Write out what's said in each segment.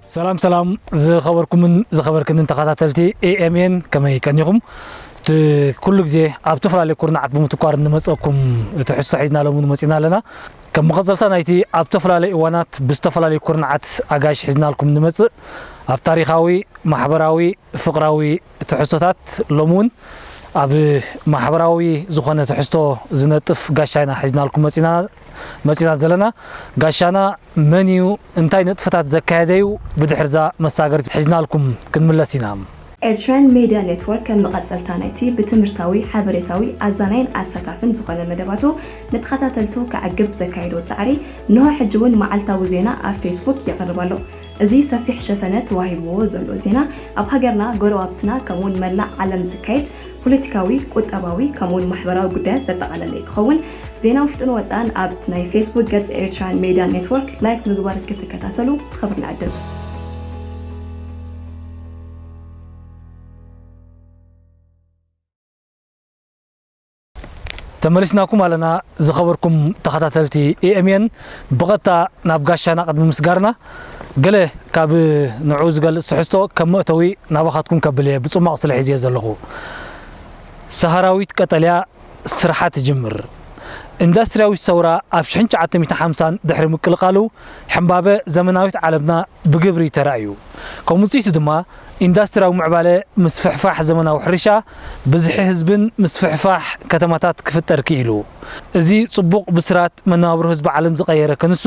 ሰላም ሰላም፣ ዝኸበርኩምን ዝኸበርክንን ተኸታተልቲ ኤ ኤም ኤን፣ ከመይ ቀኒኹም? እቲ ኩሉ ግዜ ኣብ ዝተፈላለዩ ኩርናዓት ብምትኳር እንመፀኩም ትሕዝቶ ሒዝና ሎሚ እውን መፂና ኣለና። ከም መቐፀልታ ናይቲ ኣብ ዝተፈላለዩ እዋናት ብዝተፈላለዩ ኩርናዓት ኣጋይሽ ሒዝናልኩም እንመፅእ ኣብ ታሪኻዊ፣ ማሕበራዊ፣ ፍቕራዊ ትሕዝቶታት፣ ሎሚ እውን ኣብ ማሕበራዊ ዝኾነ ትሕዝቶ ዝነጥፍ ጋሻ ኢና ሒዝናልኩም መፂና መፂና ዘለና። ጋሻና መን እዩ? እንታይ ንጥፈታት ዘካየደ እዩ? ብድሕርዛ መሳገርቲ ሒዝናልኩም ክንምለስ ኢና። ኤርትራን ሜድያ ኔትወርክ ከም መቐጸልታ ናይቲ ብትምህርታዊ፣ ሓበሬታዊ፣ ኣዛናይን ኣሳታፍን ዝኾነ መደባቱ ንተኸታተልቱ ከዕግብ ዘካየዶ ጻዕሪ፣ እንሆ ሕጂ እውን መዓልታዊ ዜና ኣብ ፌስቡክ የቕርብ ኣሎ። እዚ ሰፊሕ ሸፈነ ተዋሂብዎ ዘሎ ዜና፣ ኣብ ሃገርና፣ ጎረባብትና፣ ከምኡውን መላእ ዓለም ዝካየድ ፖለቲካዊ፣ ቁጠባዊ፣ ከምኡውን ማሕበራዊ ጉዳያት ዘጠቓለለ ክኸውን፣ ዜና ውሽጥን ወጻእን ኣብ ናይ ፌስቡክ ገጽ ኤርትራን ሜድያ ኔትወርክ ላይክ ምግባር ክትከታተሉ ትኸብር ንዕድም። ተመሊስናኩም ኣለና ዝኸበርኩም ተኸታተልቲ ኤ ኤም ኤን። ብቐጥታ ናብ ጋሻና ቅድሚ ምስጋርና፣ ገለ ካብ ንዕኡ ዝገልጽ ትሕዝቶ ከም መእተዊ ናባኻትኩም ከብል እየ፣ ብጽማቕ ስለ ሒዝዮ ዘለኹ። ሰሃራዊት ቀጠልያ ስርሓ ትጅምር። ኢንዱስትርያዊት ሰውራ ኣብ ሽሕን ትሽዓተ ሚእትን ሓምሳን ድሕሪ ምቅልቃሉ፣ ሕምባበ ዘመናዊት ዓለምና ብግብሪ ተራእዩ። ከም ውጽኢቱ ድማ፣ ኢንዱስትርያዊ ምዕባለ፣ ምስፍሕፋሕ ዘመናዊ ሕርሻ፣ ብዝሒ ህዝብን ምስፍሕፋሕ ከተማታት ክፍጠር ክኢሉ። እዚ ጽቡቕ ብስራት፣ መነባብሮ ህዝቢ ዓለም ዝቐየረ ክንሱ፣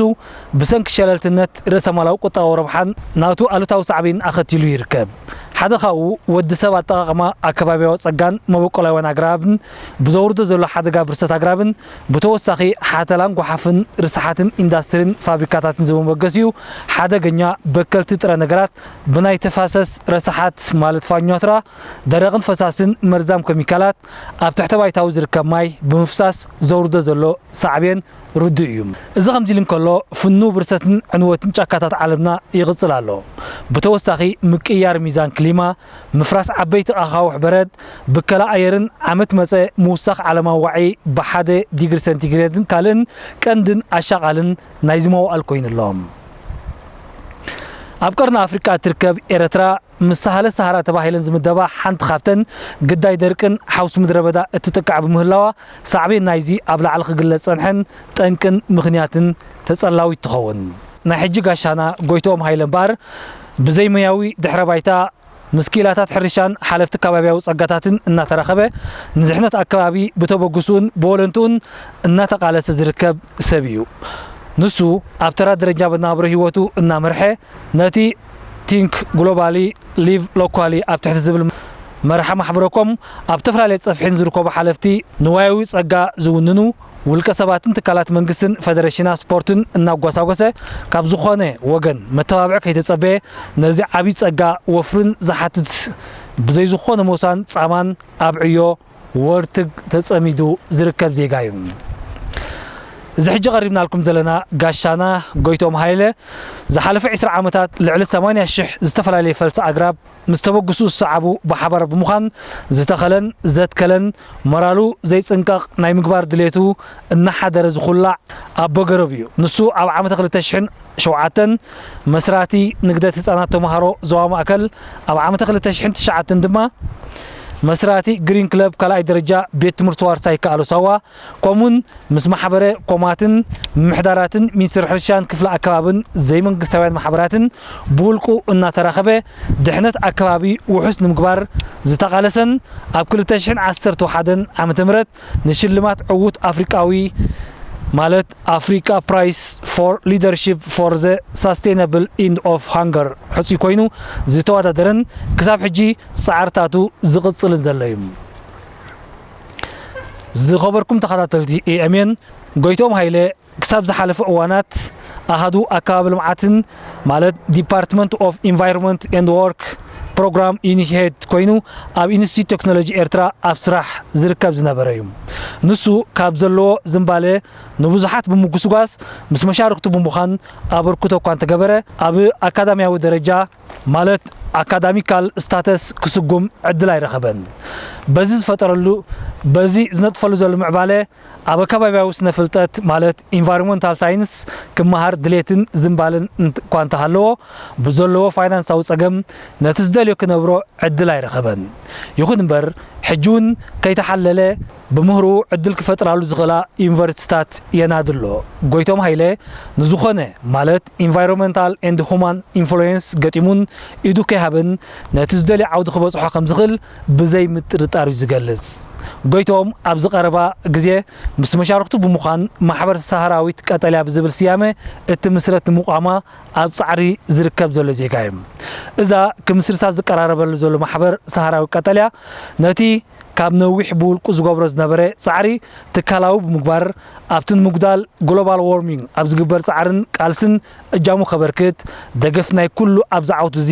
ብሰንኪ ሸለልትነት ርእሰማላዊ ቁጠባዊ ረብሓን ናቱ ኣሉታዊ ሳዕቤን ኣኸቲሉ ይርከብ። ሓደ ካብኡ፣ ወዲ ሰብ ኣጠቓቕማ ኣከባብያዊ ጸጋን መበቆላውያን ኣግራብን ብዘውርዶ ዘሎ ሓደጋ ብርሰት ኣግራብን ብተወሳኺ ሓተላን ጓሓፍን ርስሓትን ኢንዳስትሪን ፋብሪካታትን ዝመበገሲኡ ሓደገኛ በከልቲ ጥረ ነገራት ብናይ ተፋሰስ ረሳሓት ማለት ፋኛትራ፣ ደረቕን ፈሳስን መርዛም ኬሚካላት ኣብ ትሕተ ባይታዊ ዝርከብ ማይ ብምፍሳስ ዘውርዶ ዘሎ ሳዕቤን ርዱእ እዩ። እዚ ከምዚ ኢሉ እንከሎ፣ ፍኑው ብርሰትን ዕንወትን ጫካታት ዓለምና ይቕጽል ኣሎ። ብተወሳኺ፣ ምቅይያር ሚዛን ክሊማ፣ ምፍራስ ዓበይቲ ኣኻውሕ በረድ፣ ብከላ ኣየርን ዓመት መጸ ምውሳኽ ዓለማዊ ዋዒ ብሓደ ዲግሪ ሴንቲግሬድን ካልእን ቀንድን ኣሻቓልን ናይዚ መዋእል ኮይኑ ኣሎ። ኣብ ቀርኒ ኣፍሪቃ እትርከብ ኤረትራ፣ ምስ ሳህለ ሰሃራ ተባሂለን ዝምደባ ሓንቲ ካብተን ግዳይ ደርቅን ሓውሲ ምድረ በዳ እትጥቃዕ ብምህላዋ፣ ሳዕቤን ናይዚ ኣብ ላዕሊ ክግለጽ ጸንሐን ጠንቅን ምኽንያትን ተጸላዊት ትኸውን። ናይ ሕጂ ጋሻና ጎይትኦም ሃይለ እምበኣር፣ ብዘይሞያዊ ድሕረ ባይታ፣ ምስ ክኢላታት ሕርሻን ሓለፍቲ ከባብያዊ ጸጋታትን እናተራኸበ፣ ንድሕነት ኣከባቢ ብተበግሱኡን ብወለንትኡን እናተቓለሰ ዝርከብ ሰብ እዩ። ንሱ፣ ኣብ ተራ ደረጃ መነባብሮ ህይወቱ እናመርሐ፣ ነቲ ቲንክ ግሎባሊ፣ ሊቭ ሎካሊ ኣብ ትሕቲ ዝብል መርሓ ማሕበረ ኮም፣ ኣብ ዝተፈላለየ ጸፍሒ ንዝርከቡ ሓለፍቲ ንዋያዊ ጸጋ ዝውንኑ ውልቀ ሰባትን ትካላት መንግስትን ፈደረሽናት ስፖርትን እናጓሳጎሰ፣ ካብ ዝኾነ ወገን መተባብዒ ከይተጸበየ፣ ነዚ ዓቢ ጸጋ ወፍርን ዝሓትት ብዘይ ዝኾነ ሞሳን ጻማን ኣብ ዕዮ ወርትግ ተጸሚዱ ዝርከብ ዜጋ እዩ። እዚ ሕጂ ቀሪብናልኩም ዘለና ጋሻና ጎይቶም ሃይለ፣ ዝሓለፈ ዕስራ ዓመታት ልዕሊ ሰማንያ ሽሕ ዝተፈላለየ ፈልሲ ኣግራብ ምስ ተበግሱ ዝሰዓቡ ብሓባር ብምዃን ዝተኸለን ዘትከለን፣ ሞራሉ ዘይጽንቀቕ ናይ ምግባር ድሌቱ እናሓደረ ዝኹላዕ ኣቦ ገረብ እዩ። ንሱ ኣብ ዓመተ ክልተ ሽሕን ሸውዓተን መስራቲ ንግደት ህጻናት ተማሃሮ ዞባ ማእከል፣ ኣብ ዓመተ ክልተ ሽሕን ትሽዓተን ድማ መስራቲ ግሪን ክለብ ካልኣይ ደረጃ ቤት ትምህርቲ ዋርሳይ ይከኣሎ ሳዋ፣ ከምኡውን ምስ ማሕበረ ኮማትን ምምሕዳራትን ሚኒስትሪ ሕርሻን ክፍሊ ኣከባብን ዘይመንግስታውያን ማሕበራትን ብውልቁ እናተራኸበ ድሕነት ኣከባቢ ውሑስ ንምግባር ዝተቓለሰን ኣብ ክልተ ሽሕን ዓሰርተ ሓደን ዓመተ ምህረት ንሽልማት ዕዉት ኣፍሪቃዊ ማለት ኣፍሪቃ ፕራይስ ፎር ሊደርሺፕ ፎር ዘ ሳስቴናብል ኢንድ ኦፍ ሃንገር ሕጹይ ኮይኑ ዝተወዳደረን ክሳብ ሕጂ ጻዕርታቱ ዝቕጽልን ዘሎ እዩ። ዝኸበርኩም ተኸታተልቲ ኤ ኤም ኤን፣ ጎይቶም ሃይለ ክሳብ ዝሓለፈ እዋናት ኣሃዱ ኣከባቢ ልምዓትን ማለት ዲፓርትመንት ኦፍ ኢንቫይሮንመንት ኤንድ ወርክ ፕሮግራም ዩኒት ሄድ ኮይኑ ኣብ ኢንስቲትዩት ቴክኖሎጂ ኤርትራ ኣብ ስራሕ ዝርከብ ዝነበረ እዩ። ንሱ ካብ ዘለዎ ዝንባለ ንብዙሓት ብምጉስጓስ ምስ መሻርክቱ ብምዃን ኣበርክቶ እኳ እንተገበረ ኣብ ኣካዳሚያዊ ደረጃ ማለት ኣካዳሚካል ስታተስ ክስጉም ዕድል ኣይረኸበን። በዚ ዝፈጠረሉ በዚ ዝነጥፈሉ ዘሎ ምዕባለ ኣብ ኣከባቢያዊ ስነ ፍልጠት ማለት ኢንቫይሮንመንታል ሳይንስ ክመሃር ድሌትን ዝንባልን እንት- እኳ እንተሃለዎ፣ ብዘለዎ ፋይናንሳዊ ጸገም ነቲ ዝደልዮ ክነብሮ ዕድል ኣይረኸበን። ይኹን እምበር፣ ሕጂ እውን ከይተሓለለ ብምህርኡ ዕድል ክፈጥራሉ ዝኽእላ ዩኒቨርሲቲታት የናድሎ። ጎይቶም ሃይለ ንዝኾነ ማለት ኢንቫይሮንመንታል ኤንድ ሁማን ኢንፍሉዌንስ ገጢሙን ኢዱ ከይሃበን ነቲ ዝደልዮ ዓውዲ ክበጽሖ ከም ዝኽእል ብዘይ ምጥርጣር እዩ ዝገልጽ። ጎይቶም ኣብዚ ቀረባ ግዜ ምስ መሻርክቱ ብምዃን ማሕበር ሰሃራዊት ቀጠልያ ብዝብል ስያመ እትምስረት ንምቋማ ኣብ ጻዕሪ ዝርከብ ዘሎ ዜጋ እዩ። እዛ ክምስርታ ዝቀራረበሉ ዘሎ ማሕበር ሰሃራዊ ቀጠልያ ነቲ ካብ ነዊሕ ብውልቁ ዝገብሮ ዝነበረ ጻዕሪ ትካላዊ ብምግባር ኣብቲ ንምጉዳል ግሎባል ዎርሚንግ ኣብ ዝግበር ጻዕርን ቃልስን እጃሙ ከበርክት ደገፍ ናይ ኩሉ ኣብዚ ዓውዲ እዚ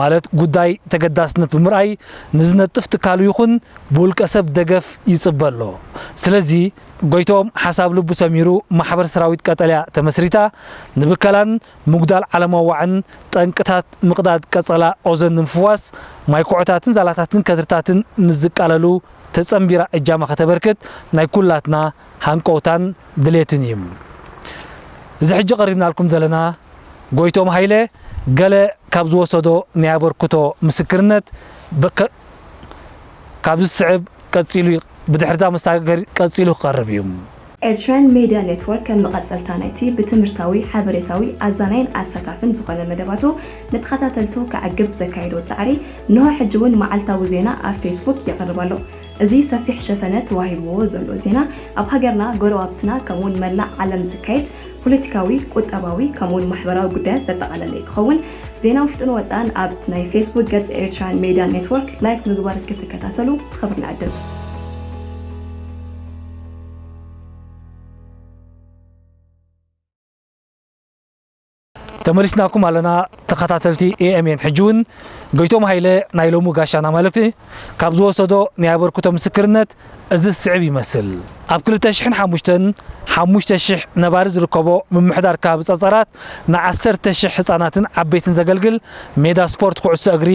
ማለት ጉዳይ ተገዳስነት ብምርኣይ ንዝነጥፍ ትካሉ ይኹን ብውልቀ ሰብ ደገፍ ይጽበ ኣሎ። ስለዚ ጎይቶም ሓሳብ ልቡ ሰሚሩ ማሕበር ሰራዊት ቀጠልያ ተመስሪታ ንብከላን ምጉዳል ዓለማዊ ዋዕን ጠንቅታት ምቕዳድ ቀጸላ ኦዞን ንምፍዋስ ማይ ኩዖታትን ዛላታትን ከድርታትን ምስ ዝቃለሉ ተጸንቢራ እጃማ ከተበርክት ናይ ኩላትና ሃንቀውታን ድሌትን እዩ። እዚ ሕጂ ቀሪብናልኩም ዘለና ጎይቶም ሃይለ ገለ ካብ ዝወሰዶ ናይ ኣበርክቶ ምስክርነት በከ- ካብ ዝስዕብ ቀጺሉ ብድሕርታ መሰጋገሪ ቀጺሉ ክቐርብ እዩ። ኤርትራን ሜድያ ኔትወርክ ከም መቐጸልታ ናይቲ ብትምህርታዊ፣ ሓበሬታዊ፣ ኣዛናይን ኣሳታፍን ዝኾነ መደባቱ ንተኸታተልቱ ከዕግብ ዘካየዶ ጻዕሪ እንሆ ሕጂ እውን መዓልታዊ ዜና ኣብ ፌስቡክ የቕርብ ኣሎ። እዚ ሰፊሕ ሸፈነ ተዋሂብዎ ዘሎ ዜና ኣብ ሃገርና፣ ጎረባብትና ከምኡውን መላእ ዓለም ዝካየድ ፖለቲካዊ፣ ቁጠባዊ ከምኡውን ማሕበራዊ ጉዳያት ዘጠቓለለ ክኸውን ዜና ውሽጥን ወፃእን ኣብ ናይ ፌስቡክ ገጽ ኤርትራን ሜድያ ኔትወርክ ላይክ ምግባር ክትከታተሉ ብኽብሪ ንዕድም። ተመሊስናኩም ኣለና ተኸታተልቲ ኤ ኤም ኤን። ሕጂ እውን ጎይቶም ሃይለ ናይ ሎሚ ጋሻና ማለት ካብ ዝወሰዶ ናይ ኣበርክቶ ምስክርነት እዚ ዝስዕብ ይመስል። ኣብ ክልተ ሽሕን ሓሙሽተን ሓሙሽተ ሽሕ ነባሪ ዝርከቦ ምምሕዳር ከባቢ ጸጸራት ንዓሰርተ ሽሕ ህጻናትን ዓበይትን ዘገልግል ሜዳ ስፖርት ኩዕሶ እግሪ፣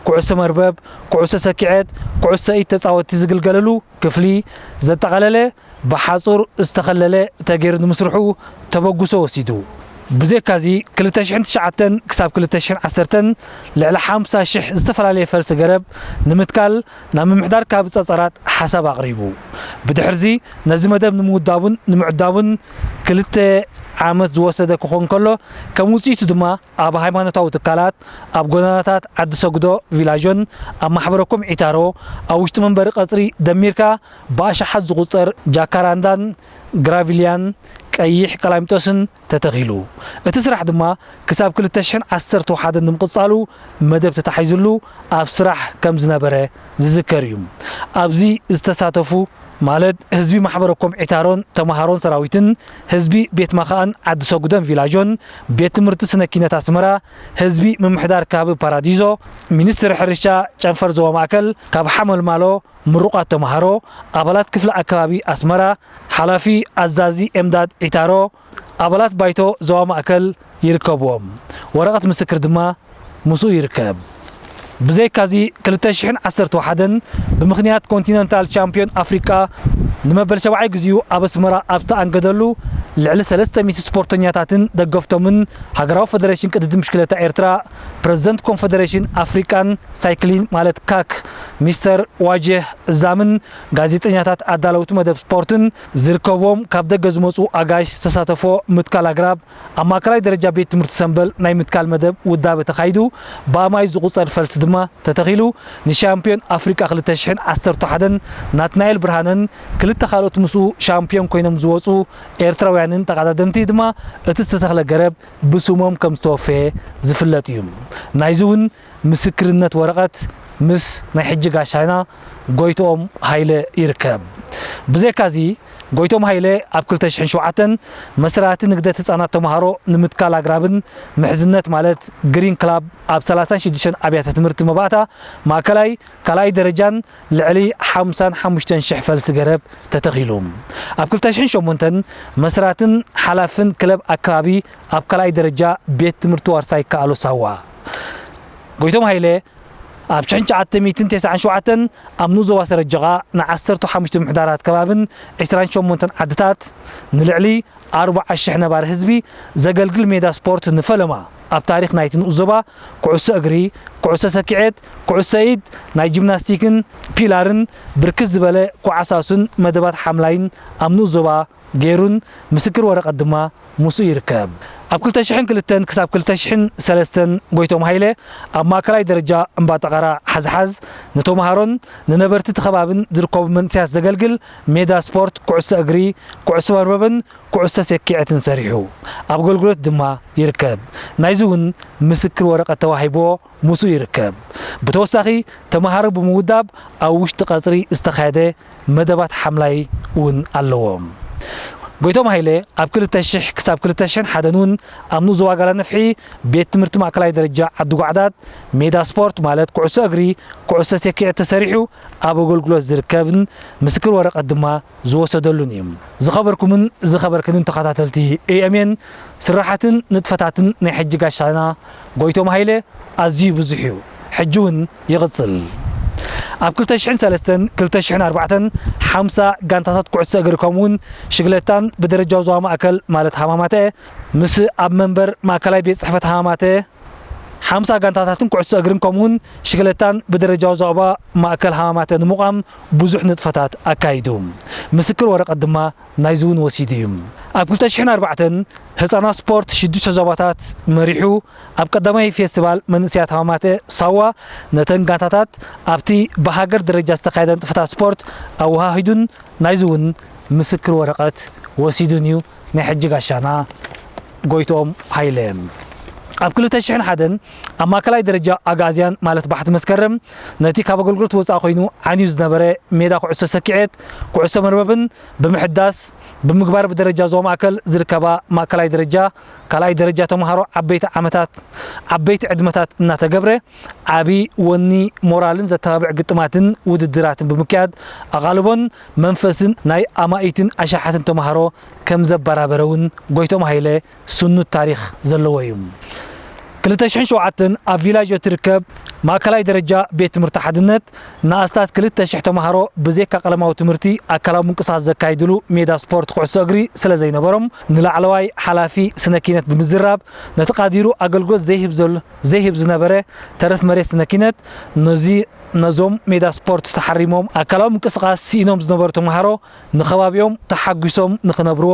ኩዕሶ መርበብ፣ ኩዕሶ ሰኪዔት፣ ኩዕሶ ኢድ ተጻወትቲ ዝግልገለሉ ክፍሊ ዘጠቓለለ ብሓጹር ዝተኸለለ ተገይሩ ንምስርሑ ተበግሶ ወሲዱ። ብዘይካዚ ክልተ ሽሕን ትሽዓተን ክሳብ ክልተ ሽሕን ዓሰርተን ልዕሊ ሓምሳ ሽሕ ዝተፈላለየ ፈልሲ ገረብ ንምትካል ናብ ምምሕዳር ከባቢ ጸጸራት ሓሳብ ኣቕሪቡ። ብድሕርዚ ነዚ መደብ ንምውዳቡን ንምዕዳቡን ክልተ ዓመት ዝወሰደ ክኾን ከሎ ከም ውጽኢቱ ድማ ኣብ ሃይማኖታዊ ትካላት፣ ኣብ ጎደናታት ዓዲ ሰጉዶ ቪላዦን ኣብ ማሕበረኮም ዒታሮ ኣብ ውሽጢ መንበሪ ቀጽሪ ደሚርካ ብኣሽሓት ዝቑጸር ጃካራንዳን ግራቪልያን ቀይሕ ቀላሚጦስን ተተኺሉ። እቲ ስራሕ ድማ ክሳብ ክልተ ሽሕን ዓሰርተ ሓደን ንምቕጻሉ መደብ ተታሒዙሉ ኣብ ስራሕ ከም ዝነበረ ዝዝከር እዩ። ኣብዚ ዝተሳተፉ ማለት ህዝቢ ማሕበረኮም ዒታሮን ተምሃሮን ሰራዊትን ህዝቢ ቤት ማኻእን ዓዲ ሰጉደን ቪላጆን ቤት ትምህርቲ ስነ ኪነት ኣስመራ ህዝቢ ምምሕዳር ከባቢ ፓራዲዞ ሚኒስትሪ ሕርሻ ጨንፈር ዞባ ማእከል ካብ ሓመልማሎ ምሩቓት ተምሃሮ ኣባላት ክፍሊ ኣከባቢ ኣስመራ ሓላፊ ኣዛዚ ኤምዳድ ዒታሮ ኣባላት ባይቶ ዞባ ማእከል ይርከብዎም። ወረቐት ምስክር ድማ ምስኡ ይርከብ። ብዘይካዚ ክልተ ሽሕን ዓሰርተ ሓደን ብምኽንያት ኮንቲነንታል ቻምፒዮን ኣፍሪቃ ንመበል ሸብዓይ ግዚኡ ኣብ ኣስመራ ኣብ ዝተኣንገደሉ ልዕሊ ሰለስተ ሚእቲ ስፖርተኛታትን ደገፍቶምን ሃገራዊ ፈደሬሽን ቅድድም ብሽክለታ ኤርትራ ፕረዚደንት ኮንፈደሬሽን ኣፍሪቃን ሳይክሊን ማለት ካክ ሚስተር ዋጀህ እዛምን ጋዜጠኛታት ኣዳለውቲ መደብ ስፖርትን ዝርከብዎም ካብ ደገ ዝመፁ ኣጋይሽ ዝተሳተፎ ምትካል ኣግራብ ኣብ ማእከላይ ደረጃ ቤት ትምህርቲ ሰምበል ናይ ምትካል መደብ ውዳበ ተኻይዱ ብኣማይ ዝቑጸር ፈልሲ ድማ ተተኺሉ ንሻምፒዮን ኣፍሪቃ ክልተ ሽሕን ዓሰርተ ሓደን ናትናኤል ብርሃነን ክልተ ካልኦት ምስኡ ሻምፒዮን ኮይኖም ዝወፁ ኤርትራውያንን ተቐዳደምቲ ድማ እቲ ዝተተኽለ ገረብ ብስሞም ከም ዝተወፈየ ዝፍለጥ እዩ። ናይዚ እውን ምስክርነት ወረቐት ምስ ናይ ሕጂ ጋሻና ጎይትኦም ሃይለ ይርከብ። ብዘይካዚ ጎይቶም ሃይለ ኣብ ክልተ ሽሕን ሸውዓተን መስራቲ ንግደት ህፃናት ተምሃሮ ንምትካል ኣግራብን ምሕዝነት ማለት ግሪን ክላብ ኣብ ሰላሳን ሽዱሽተን ኣብያተ ትምህርቲ መባእታ ማእከላይ ካልኣይ ደረጃን ልዕሊ ሓምሳን ሓሙሽተን ሽሕ ፈልሲ ገረብ ተተኺሉ። ኣብ ክልተ ሽሕን ሸሞንተን መስራትን ሓላፍን ክለብ ኣከባቢ ኣብ ካልኣይ ደረጃ ቤት ትምህርቲ ዋርሳይ ከኣሎ ሳዋ ጎይቶም ሃይለ ኣብ ሽሕን ትሽዓተ ሚእትን ተስዓን ሸውዓተን ኣብ ንኡስ ዞባ ሰረጀቓ ንዓሰርተ ሓሙሽተ ምምሕዳራት ከባብን ዕስራን ሸሞንተን ዓድታት ንልዕሊ ኣርብዓ ሽሕ ነባሪ ህዝቢ ዘገልግል ሜዳ ስፖርት ንፈለማ ኣብ ታሪኽ ናይቲ ንኡስ ዞባ ኩዕሶ እግሪ፣ ኩዕሶ ሰኪዔት፣ ኩዕሶ ኢድ፣ ናይ ጂምናስቲክን ፒላርን ብርክት ዝበለ ኮዓሳሱን መደባት ሓምላይን ኣብ ንኡስ ዞባ ገይሩን ምስክር ወረቐት ድማ ምስኡ ይርከብ። ኣብ ክልተ ሽሕን ክልተን ክሳብ ክልተ ሽሕን ሰለስተን ጎይቶም ሃይለ ኣብ ማእከላይ ደረጃ እምባ ጠቐራ ሓዝሓዝ ንተምሃሮን ንነበርቲ እቲ ከባብን ዝርከቡ መንእሰያት ዘገልግል ሜዳ ስፖርት፣ ኩዕሶ እግሪ፣ ኩዕሶ መርበብን ኩዕሶ ሰኪዐትን ሰሪሑ ኣብ ኣገልግሎት ድማ ይርከብ። ናይዚ እውን ምስክር ወረቐት ተዋሂብዎ ምስኡ ይርከብ። ብተወሳኺ ተምሃሮ ብምውዳብ ኣብ ውሽጢ ቀጽሪ ዝተኻየደ መደባት ሓምላይ እውን ኣለዎ። ጎይቶም ሃይለ ኣብ ክልተ ሽሕ ክሳብ ክልተ ሽሕን ሓደን እውን ኣብ ንኡስ ዞባ ጋላ ነፍሒ ቤት ትምህርቲ ማእከላይ ደረጃ ዓዲ ጓዕዳት ሜዳ ስፖርት ማለት ኩዕሶ እግሪ፣ ኩዕሶ ሰኪዔት ተሰሪሑ ኣብ ኣገልግሎት ዝርከብን ምስክር ወረቐት ድማ ዝወሰደሉን እዩ። ዝኸበርኩምን ዝኸበርክንን ተኸታተልቲ ኤ ኤም ኤን፣ ስራሓትን ንጥፈታትን ናይ ሕጂ ጋሻና ጎይቶም ሃይለ ኣዝዩ ብዙሕ እዩ። ሕጂ እውን ይቕጽል። ኣብ ክልተ ሽሕን ሰለስተን ክልተ ሽሕን ኣርባዕተን ሓምሳ ጋንታታት ኩዕሶ እግሪ ከምኡውን ሽግለታን ብደረጃ ዞባ ማእከል ማለት ሃማማተ ምስ ኣብ መንበር ማእከላይ ቤት ጽሕፈት ሃማማተ ሓምሳ ጋንታታትን ኩዕሶ እግርን ከምኡውን ሽግለታን ብደረጃ ዞባ ማእከል ሃማማተ ንምቋም ብዙሕ ንጥፈታት ኣካይዱ። ምስክር ወረቐት ድማ ናይዚ እውን ወሲዱ እዩ። ኣብ ክልተ ሽሕን ኣርባዕተን ህፃናት ስፖርት ሽዱሽተ ዞባታት መሪሑ ኣብ ቀዳማይ ፌስቲቫል መንእሰያት ሃማማተ ሳዋ ነተን ጋንታታት ኣብቲ ብሃገር ደረጃ ዝተኻየደ ንጥፈታት ስፖርት ኣወሃሂዱን ናይዚ እውን ምስክር ወረቐት ወሲዱን እዩ። ናይ ሕጂ ጋሻና ጎይትኦም ሃይለ። ኣብ ክልተ ሽሕን ሓደን ኣብ ማእከላይ ደረጃ ኣግኣዝያን ማለት ባሕቲ መስከረም ነቲ ካብ ኣገልግሎት ወፃኢ ኮይኑ ዓንዩ ዝነበረ ሜዳ ኩዕሶ ሰኪዔት፣ ኩዕሶ መርበብን ብምሕዳስ ብምግባር ብደረጃ ዞባ ማእከል ዝርከባ ማእከላይ ደረጃ፣ ካልኣይ ደረጃ ተምሃሮ ዓበይቲ ዓመታት ዓበይቲ ዕድመታት እናተገብረ ዓቢ ወኒ ሞራልን ዘተባብዕ ግጥማትን ውድድራትን ብምክያድ ኣቓልቦን መንፈስን ናይ ኣማኢትን ኣሽሓትን ተምሃሮ ከም ዘበራበረ እውን ጎይቶም ሃይለ ስኑድ ታሪኽ ዘለዎ እዩ። ክልተ ሽሕን ሸውዓተን ኣብ ቪላጆ ትርከብ ማእከላይ ደረጃ ቤት ትምህርቲ ሓድነት ንኣስታት ክልተ ሽሕ ተምሃሮ ብዘይካ ቀለማዊ ትምህርቲ ኣካላዊ ምንቅስቓስ ዘካይድሉ ሜዳ ስፖርት ኩዕሶ እግሪ ስለ ዘይነበሮም ንላዕለዋይ ሓላፊ ስነ ኪነት ብምዝራብ ነቲ ቃዲሩ ኣገልግሎት ዘይህብ ዘሎ ዘይህብ ዝነበረ ተረፍ መሬት ስነ ኪነት ነዚ ነዞም ሜዳ ስፖርት ተሓሪሞም ኣካላዊ ምንቅስቓስ ስኢኖም ዝነበሩ ተምሃሮ ንኸባቢኦም ተሓጒሶም ንኽነብርዎ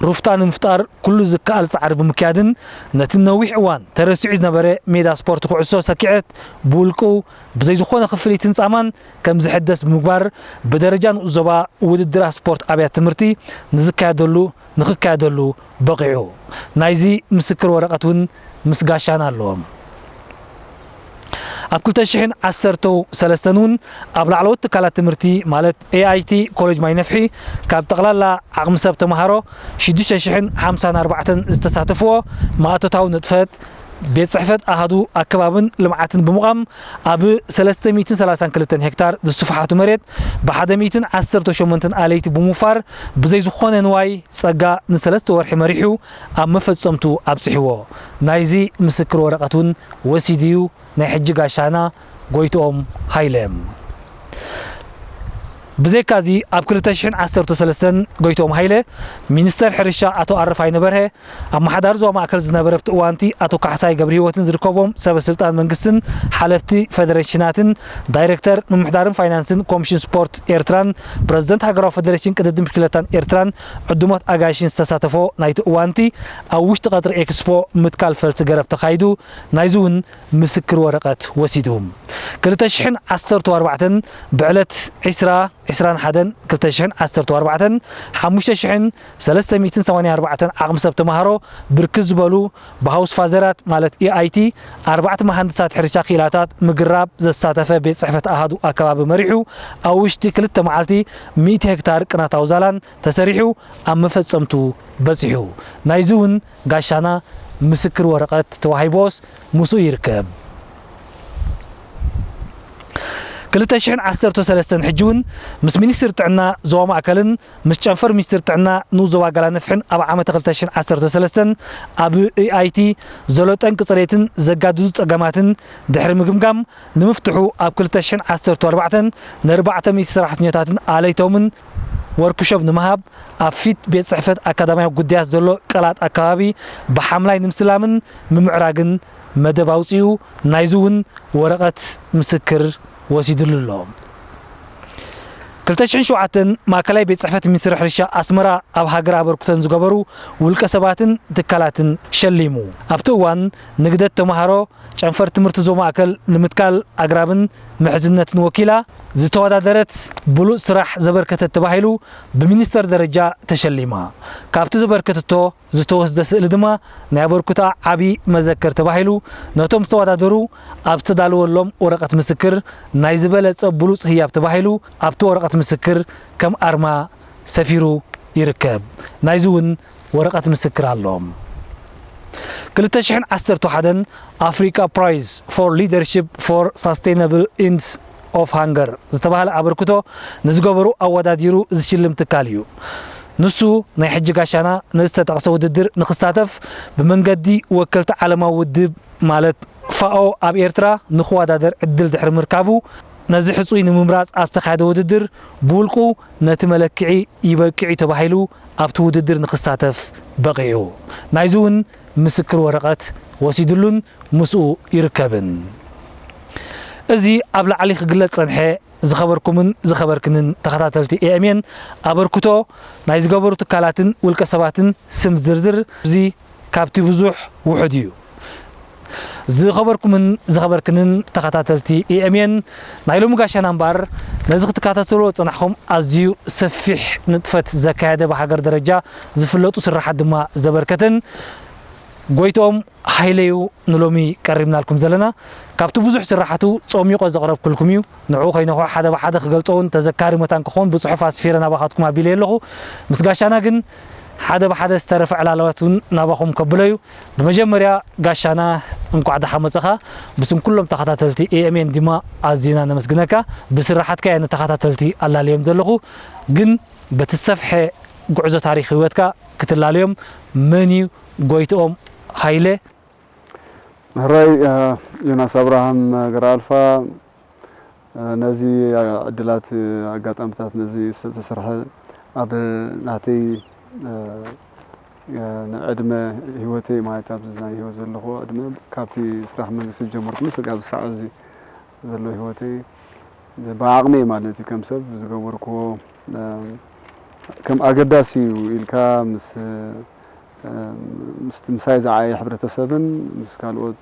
ሩፍታ ንምፍጣር ኩሉ ዝከኣል ጻዕሪ ብምክያድን ነቲ ነዊሕ እዋን ተረሲዑ ዝነበረ ሜዳ ስፖርት ኩዕሶ ሰኪዐት ብውልቅኡ ብዘይ ዝኾነ ክፍሊትን ጻማን ከም ዝሕደስ ብምግባር ብደረጃ ንኡስ ዞባ ውድድራት ስፖርት ኣብያተ ትምህርቲ ንዝካየደሉ ንኽካየደሉ በቒዑ። ናይዚ ምስክር ወረቐት እውን ምስ ጋሻና ኣለዎም። ኣብ ክልተ ሽሕን ዓሰርተው ሰለስተን እውን ኣብ ላዕለዎት ትካላት ትምህርቲ ማለት ኤ ኣይ ቲ ኮሌጅ ማይ ነፍሒ ካብ ጠቕላላ ዓቕሚ ሰብ ተምሃሮ ሽዱሽተ ሽሕን ሓምሳን ኣርባዕተን ዝተሳተፍዎ ማእቶታዊ ንጥፈት ቤት ጽሕፈት ኣሃዱ ኣከባብን ልምዓትን ብምቋም ኣብ ሰለስተ ሚእትን ሰላሳን ክልተን ሄክታር ዝስፍሓቱ መሬት ብሓደ ሚእትን ዓሰርተ ሸሞንተን ኣለይቲ ብምውፋር ብዘይ ዝኾነ ንዋይ ጸጋ ንሰለስተ ወርሒ መሪሑ ኣብ መፈጸምቱ ኣብጺሕዎ። ናይዚ ምስክር ወረቐት እውን ወሲዱ እዩ ናይ ሕጂ ጋሻና ጎይትኦም ሃይለ። ብዘይካዚ ኣብ ክልተ ሽሕን ዓሰርተ ሰለስተን ጎይትኦም ሃይለ ሚኒስተር ሕርሻ ኣቶ ኣረፋይነ በርሀ ኣመሓዳሪ ዞባ ማእከል ዝነበረ ኣብቲ እዋንቲ ኣቶ ካሕሳይ ገብረሂወትን ዝርከቦም ሰበ ስልጣን መንግስትን ሓለፍቲ ፌደሬሽናትን ዳይሬክተር ምምሕዳርን ፋይናንስን ኮሚሽን ስፖርት ኤርትራን ፕረዚደንት ሃገራዊ ፌደሬሽን ቅድድም ብሽክለታን ኤርትራን ዕዱማት ኣጋይሽን ዝተሳተፎ ናይቲ እዋንቲ ኣብ ውሽጢ ቀጽሪ ኤክስፖ ምትካል ፈልሲ ገረብ ተኻይዱ ናይዚ እውን ምስክር ወረቐት ወሲዱ። ክልተ ሽሕን ዓሰርተ ኣርባዕተን ብዕለት ዕስራ ዕስራን ሓደን ክልተ ሽሕን ዓሰርተ ኣርባዕተን ሓሙሽተ ሽሕን ሰለስተ ሚእትን ሰማንያን ኣርባዕተን ዓቕሚ ሰብ ተምሃሮ ብርክት ዝበሉ ብሃውስ ፋዘራት ማለት ኤ ኣይ ቲ ኣርባዕተ መሃንድሳት ሕርሻ ክኢላታት ምግራብ ዘሳተፈ ቤት ጽሕፈት ኣሃዱ ኣከባቢ መሪሑ ኣብ ውሽጢ ክልተ መዓልቲ ሚእቲ ሄክታር ቅናታዊ ዛላን ተሰሪሑ ኣብ መፈጸምቱ በጺሑ። ናይዚ እውን ጋሻና ምስክር ወረቐት ተዋሂቦስ ምስኡ ይርከብ። ክልተ ሽሕን ዓሰርተ ሰለስተን ሕጂ እውን ምስ ሚኒስትር ጥዕና ዞባ ማእከልን ምስ ጨንፈር ሚኒስትር ጥዕና ንኡስ ዞባ ጋላነፍሕን ኣብ ዓመተ ክልተ ሽሕን ዓሰርተ ሰለስተን ኣብ ኢኣይቲ ዘሎ ጠንቂ ጽሬትን ዘጋድዱ ጸገማትን ድሕሪ ምግምጋም ንምፍትሑ ኣብ ክልተ ሽሕን ዓሰርተ ኣርባዕተን ንኣርባዕተ ሚእቲ ሰራሕተኛታትን ኣለይቶምን ወርክሾፕ ንምሃብ ኣብ ፊት ቤት ጽሕፈት ኣካዳሚያዊ ጉዳያት ዘሎ ቀላጥ ኣካባቢ ብሓምላይ ንምስላምን ምምዕራግን መደብ ኣውጺኡ ናይዚ እውን ወረቐት ምስክር ወሲድሉ ኣሎ። ክልተ ሽሕን ሸውዓተን ማእከላይ ቤት ጽሕፈት ሚኒስትሪ ሕርሻ ኣስመራ ኣብ ሃገር ኣበርክቶን ዝገበሩ ውልቀ ሰባትን ትካላትን ሸሊሙ። ኣብቲ እዋን ንግደት ተምሃሮ ጨንፈር ትምህርቲ ዞባ ማእከል ንምትካል ኣግራብን ምሕዝነትን ወኪላ ዝተወዳደረት ብሉጽ ስራሕ ዘበርከተት ተባሂሉ ብሚኒስተር ደረጃ ተሸሊማ። ካብቲ ዘበርከተቶ ዝተወስደ ስእሊ ድማ ናይ ኣበርክቶኣ ዓቢ መዘክር ተባሂሉ ነቶም ዝተወዳደሩ ኣብ ዝተዳለወሎም ወረቐት ምስክር ናይ ዝበለጸ ብሉጽ ህያብ ተባሂሉ ኣብቲ ወረቐት ምስክር ከም ኣርማ ሰፊሩ ይርከብ። ናይዚ እውን ወረቐት ምስክር ኣሎ። ክልተ ሽሕን ዓሰርተ ሓደን ኣፍሪካ ፕራይዝ ፎር ሊደርሺፕ ፎር ሳስቴይናብል ኢንድ ኦፍ ሃንገር ዝተባህለ ኣበርክቶ ንዝገበሩ ኣወዳዲሩ ዝሽልም ትካል እዩ። ንሱ ናይ ሕጂ ጋሻና ነዚ ዝተጠቕሰ ውድድር ንክሳተፍ ብመንገዲ ወከልቲ ዓለማዊ ውድብ ማለት ፋኦ ኣብ ኤርትራ ንክወዳደር ዕድል ድሕሪ ምርካቡ ነዚ ሕጹይ ንምምራጽ ኣብ ዝተኻየደ ውድድር ብውልቁ ነቲ መለክዒ ይበቅዕ እዩ ተባሂሉ ኣብቲ ውድድር ንክሳተፍ በቒዑ። ናይዚ እውን ምስክር ወረቐት ወሲድሉን ምስኡ ይርከብን። እዚ ኣብ ላዕሊ ክግለጽ ጸንሐ ዝኸበርኩምን ዝኸበርክንን ተኸታተልቲ ኤኤምኤን ኣበርክቶ ናይ ዝገበሩ ትካላትን ውልቀ ሰባትን ስም ዝርዝር እዚ ካብቲ ብዙሕ ውሑድ እዩ። ዝኸበርኩምን ዝኸበርክንን ተኸታተልቲ ኤኤምኤን ናይ ሎሚ ጋሻና እምበኣር ነዚ ክትከታተልዎ ዝጸናሕኹም ኣዝዩ ሰፊሕ ንጥፈት ዘካየደ ብሃገር ደረጃ ዝፍለጡ ስራሓት ድማ ዘበርከተን ጎይትኦም ሃይለ እዩ ንሎሚ ቀሪብናልኩም ዘለና። ካብቲ ብዙሕ ስራሓቱ ጸሚቖ ዘቕረብኩልኩም እዩ። ንዕኡ ከይነኹ ሓደ ብሓደ ክገልጾ እውን ተዘካሪ መታን ክኸውን ብጽሑፍ ኣስፊረ ናባኻትኩም ኣቢለ ኣለኹ። ምስ ጋሻና ግን ሓደ ብሓደ ዝተረፈ ዕላላት እውን ናባኹም ከብሎ እዩ። ብመጀመርያ ጋሻና እንኳዕ ደሓ መጸኻ። ብስም ኩሎም ተኸታተልቲ ኤኤምኤን ድማ ኣዚና ነመስግነካ። ብስራሓትካ እየ ንተኸታተልቲ ኣላልዮም ዘለኹ። ግን በቲ ዝሰፍሐ ጉዕዞ ታሪኽ ህይወትካ ክትላለዮም መን እዩ ጎይትኦም ሃይለ? ሕራይ፣ እ፣ ዮናስ ኣብርሃም ገረኣልፋ፣ እ፣ ነዚ ዕድላት፣ ኣጋጣሚታት ነዚ ዝተሰርሐ ኣብ ናተይ፣ እ፣ እ፣ ንዕድመ ህይወተይ ማለት ኣብዚ ናይ ህይወት ዘለኹ ዕድመ ካብቲ ስራሕ መንግስቲ ዝጀመርኩ ስጋብ ሳዕ እዚ ዘሎ ህይወተይ ብዓቕመይ ማለት እዩ ከም ሰብ ዝገበርክዎ፣ እ፣ ከም ኣገዳሲ እዩ ኢልካ ምስ፣ እ፣ ምስቲ ምሳይ ዝዓየ ሕብረተሰብን ምስ ካልኦት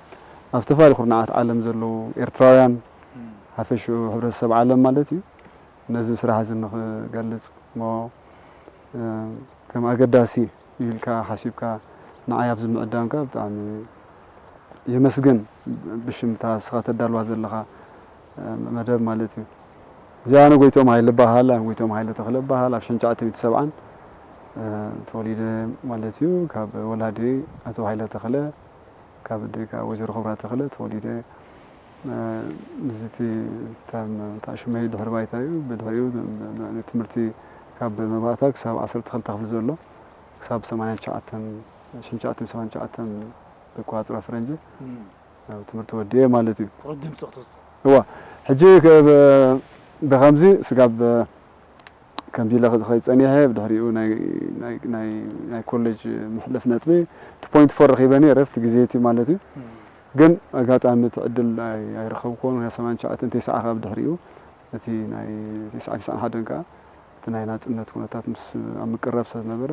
ኣብ ዝተፈላለዩ ኩርናዓት ዓለም ዘለዉ ኤርትራውያን ሓፈሽኡ ሕብረተሰብ ዓለም ማለት እዩ። ነዚ ስራሕ እዚ ንኽገልጽ እሞ፣ እ፣ ከም ኣገዳሲ ኢልካ ሓሲብካ ንዓይ ኣብዚ ምዕዳምካ ብጣዕሚ የመስግን። ብሽም እታ ንስኻ ተዳልዋ ዘለኻ፣ እ፣ መደብ ማለት እዩ። እዚ ኣነ ጎይቶም ሃይለ እበሃል፣ ኣነ ጎይቶም ሃይለ ተኽለ እበሃል። ኣብ ሽሕን ትሽዓተ ሚእትን ሰብዓን፣ እ፣ ተወሊደ ማለት እዩ። ካብ ወላዲ ኣቶ ሃይለ ተኽለ፣ ካብ ኣደይ ከዓ ወይዘሮ ክብራ ተኽለ ተወሊደ። እ፣ እዚ እቲ እታ ሽመይ ድሕሪ ባይታ እዩ። ብድሕሪኡ ን-፣ ን-፣ ን-፣ ትምህርቲ ካብ መባእታ ክሳብ ዓሰርተ ክልተ ክፍሊ ዘሎ፣ ክሳብ ሰማንያን ትሽዓተን፣ ሽሕን ትሽዓተ ሚእትን ሰማንያን ትሽዓተን ኣቆጻጽራ ፈረንጂ እም። ኣብ ትምህርቲ ወዲኤ ማለት እዩ። ቁሩብ ድምፂ ክትውስኽ። እዋ፣ ሕጂ ከ-፣ ብ-፣ ብኸምዚ ስጋብ ከምዚ ኢለ ክኸይድ ጸኒሐ፣ ብድሕሪኡ ናይ፣ ናይ፣ ናይ፣ ናይ ኮሌጅ መሕለፍ ነጥቢ እቲ ፖይንት ፎር ረኺበ ነይረ፣ ኣብቲ ግዜ እቲ ማለት እዩ። እም። ግን ኣጋጣሚ እቲ ዕድል ኣይ-፣ ኣይረኸብኩዎን። ወያ ሰማንያን ትሽዓተን፣ ተስዓ ካብ ድሕሪኡ፣ እቲ ናይ ተስዓ፣ ተስዓን ሓደን ከኣ፣ እቲ ናይ ናጽነት ኩነታት ምስ ኣብ ምቅራብ ስለ ዝነበረ፣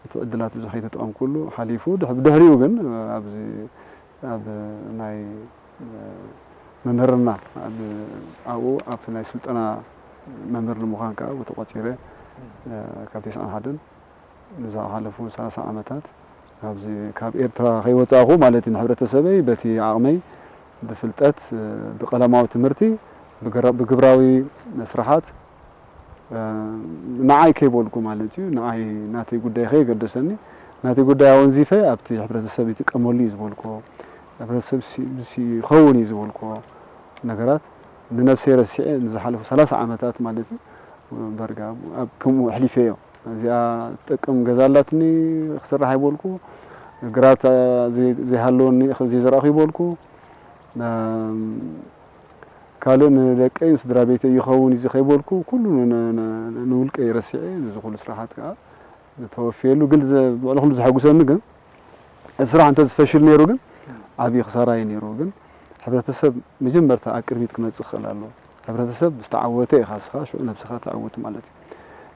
እቲ ዕድላት ብዙሕ ከይተጠቐምኩሉ ሓሊፉ። ድሕ-፣ ብድሕሪኡ ግን፣ ኣብዚ ኣብ ናይ፣ እ፣ መምህርና ኣብ፣ ኣብኡ ኣብቲ ናይ ስልጠና መምህር ንምዃን ከኣ ተቖጺረ፣ እ፣ ካብ ተስዓን ሓደን ንዝሓለፉ ሰላሳ ዓመታት ካብዚ፣ ካብ ኤርትራ ከይወጻእኩ ማለት እዩ፣ ንሕብረተሰበይ በቲ ዓቕመይ ብፍልጠት፣ እ፣ ብቀለማዊ ትምህርቲ፣ ብግራ-፣ ብግብራዊ ስራሓት፣ እ፣ ንዓይ ከይበልኩ ማለት እዩ፣ ንዓይ ናተይ ጉዳይ ከየገደሰኒ፣ ናተይ ጉዳይ ኣወንዚፈ ኣብቲ ሕብረተሰብ ይጥቀመሉ እዩ ዝበልኩዎ፣ ሕብረተሰብ ሲ-፣ ሲ-፣ ይኸውን እዩ ዝበልኩዎ ነገራት ንነብሰይ ረሲዐ ንዝሓለፉ ሰላሳ ዓመታት ማለት እዩ፣ በርጋ ኣብ ከምኡ ኣሕሊፈዮ። እዚኣ ትጠቅም ገዛ ኣላትኒ ክስራሕ ኣይበልኩ፣ ግራት ዘይ-፣ ዘይሃለወኒ ዘይዘራእኹ ይበልኩ፣ ካልእ ንደቀይ ስድራ ቤተይ ይኸውን እዚ ከይበልኩ ኩሉ ን-፣ ን-፣ ን-፣ ንውልቀይ ረሲዐ እዚ ኩሉ ስራሓት ከዓ ተወፍየሉ። ግን ዘ-፣ ልዕሊ ኩሉ ዘሐጉሰኒ ግን እቲ ስራሕ እንተዝፈሽል ነይሩ ግን ዓብዪ ክሳራ እዩ ነይሩ። ግን ሕብረተሰብ መጀመርታ ኣብ ቅድሚት ክመጽእ ክኽእል ኣለዎ። ሕብረተሰብ ዝተዓወተ ኢኻ ንስኻ ሽዑ ነብስኻ ተዕውት ማለት እዩ።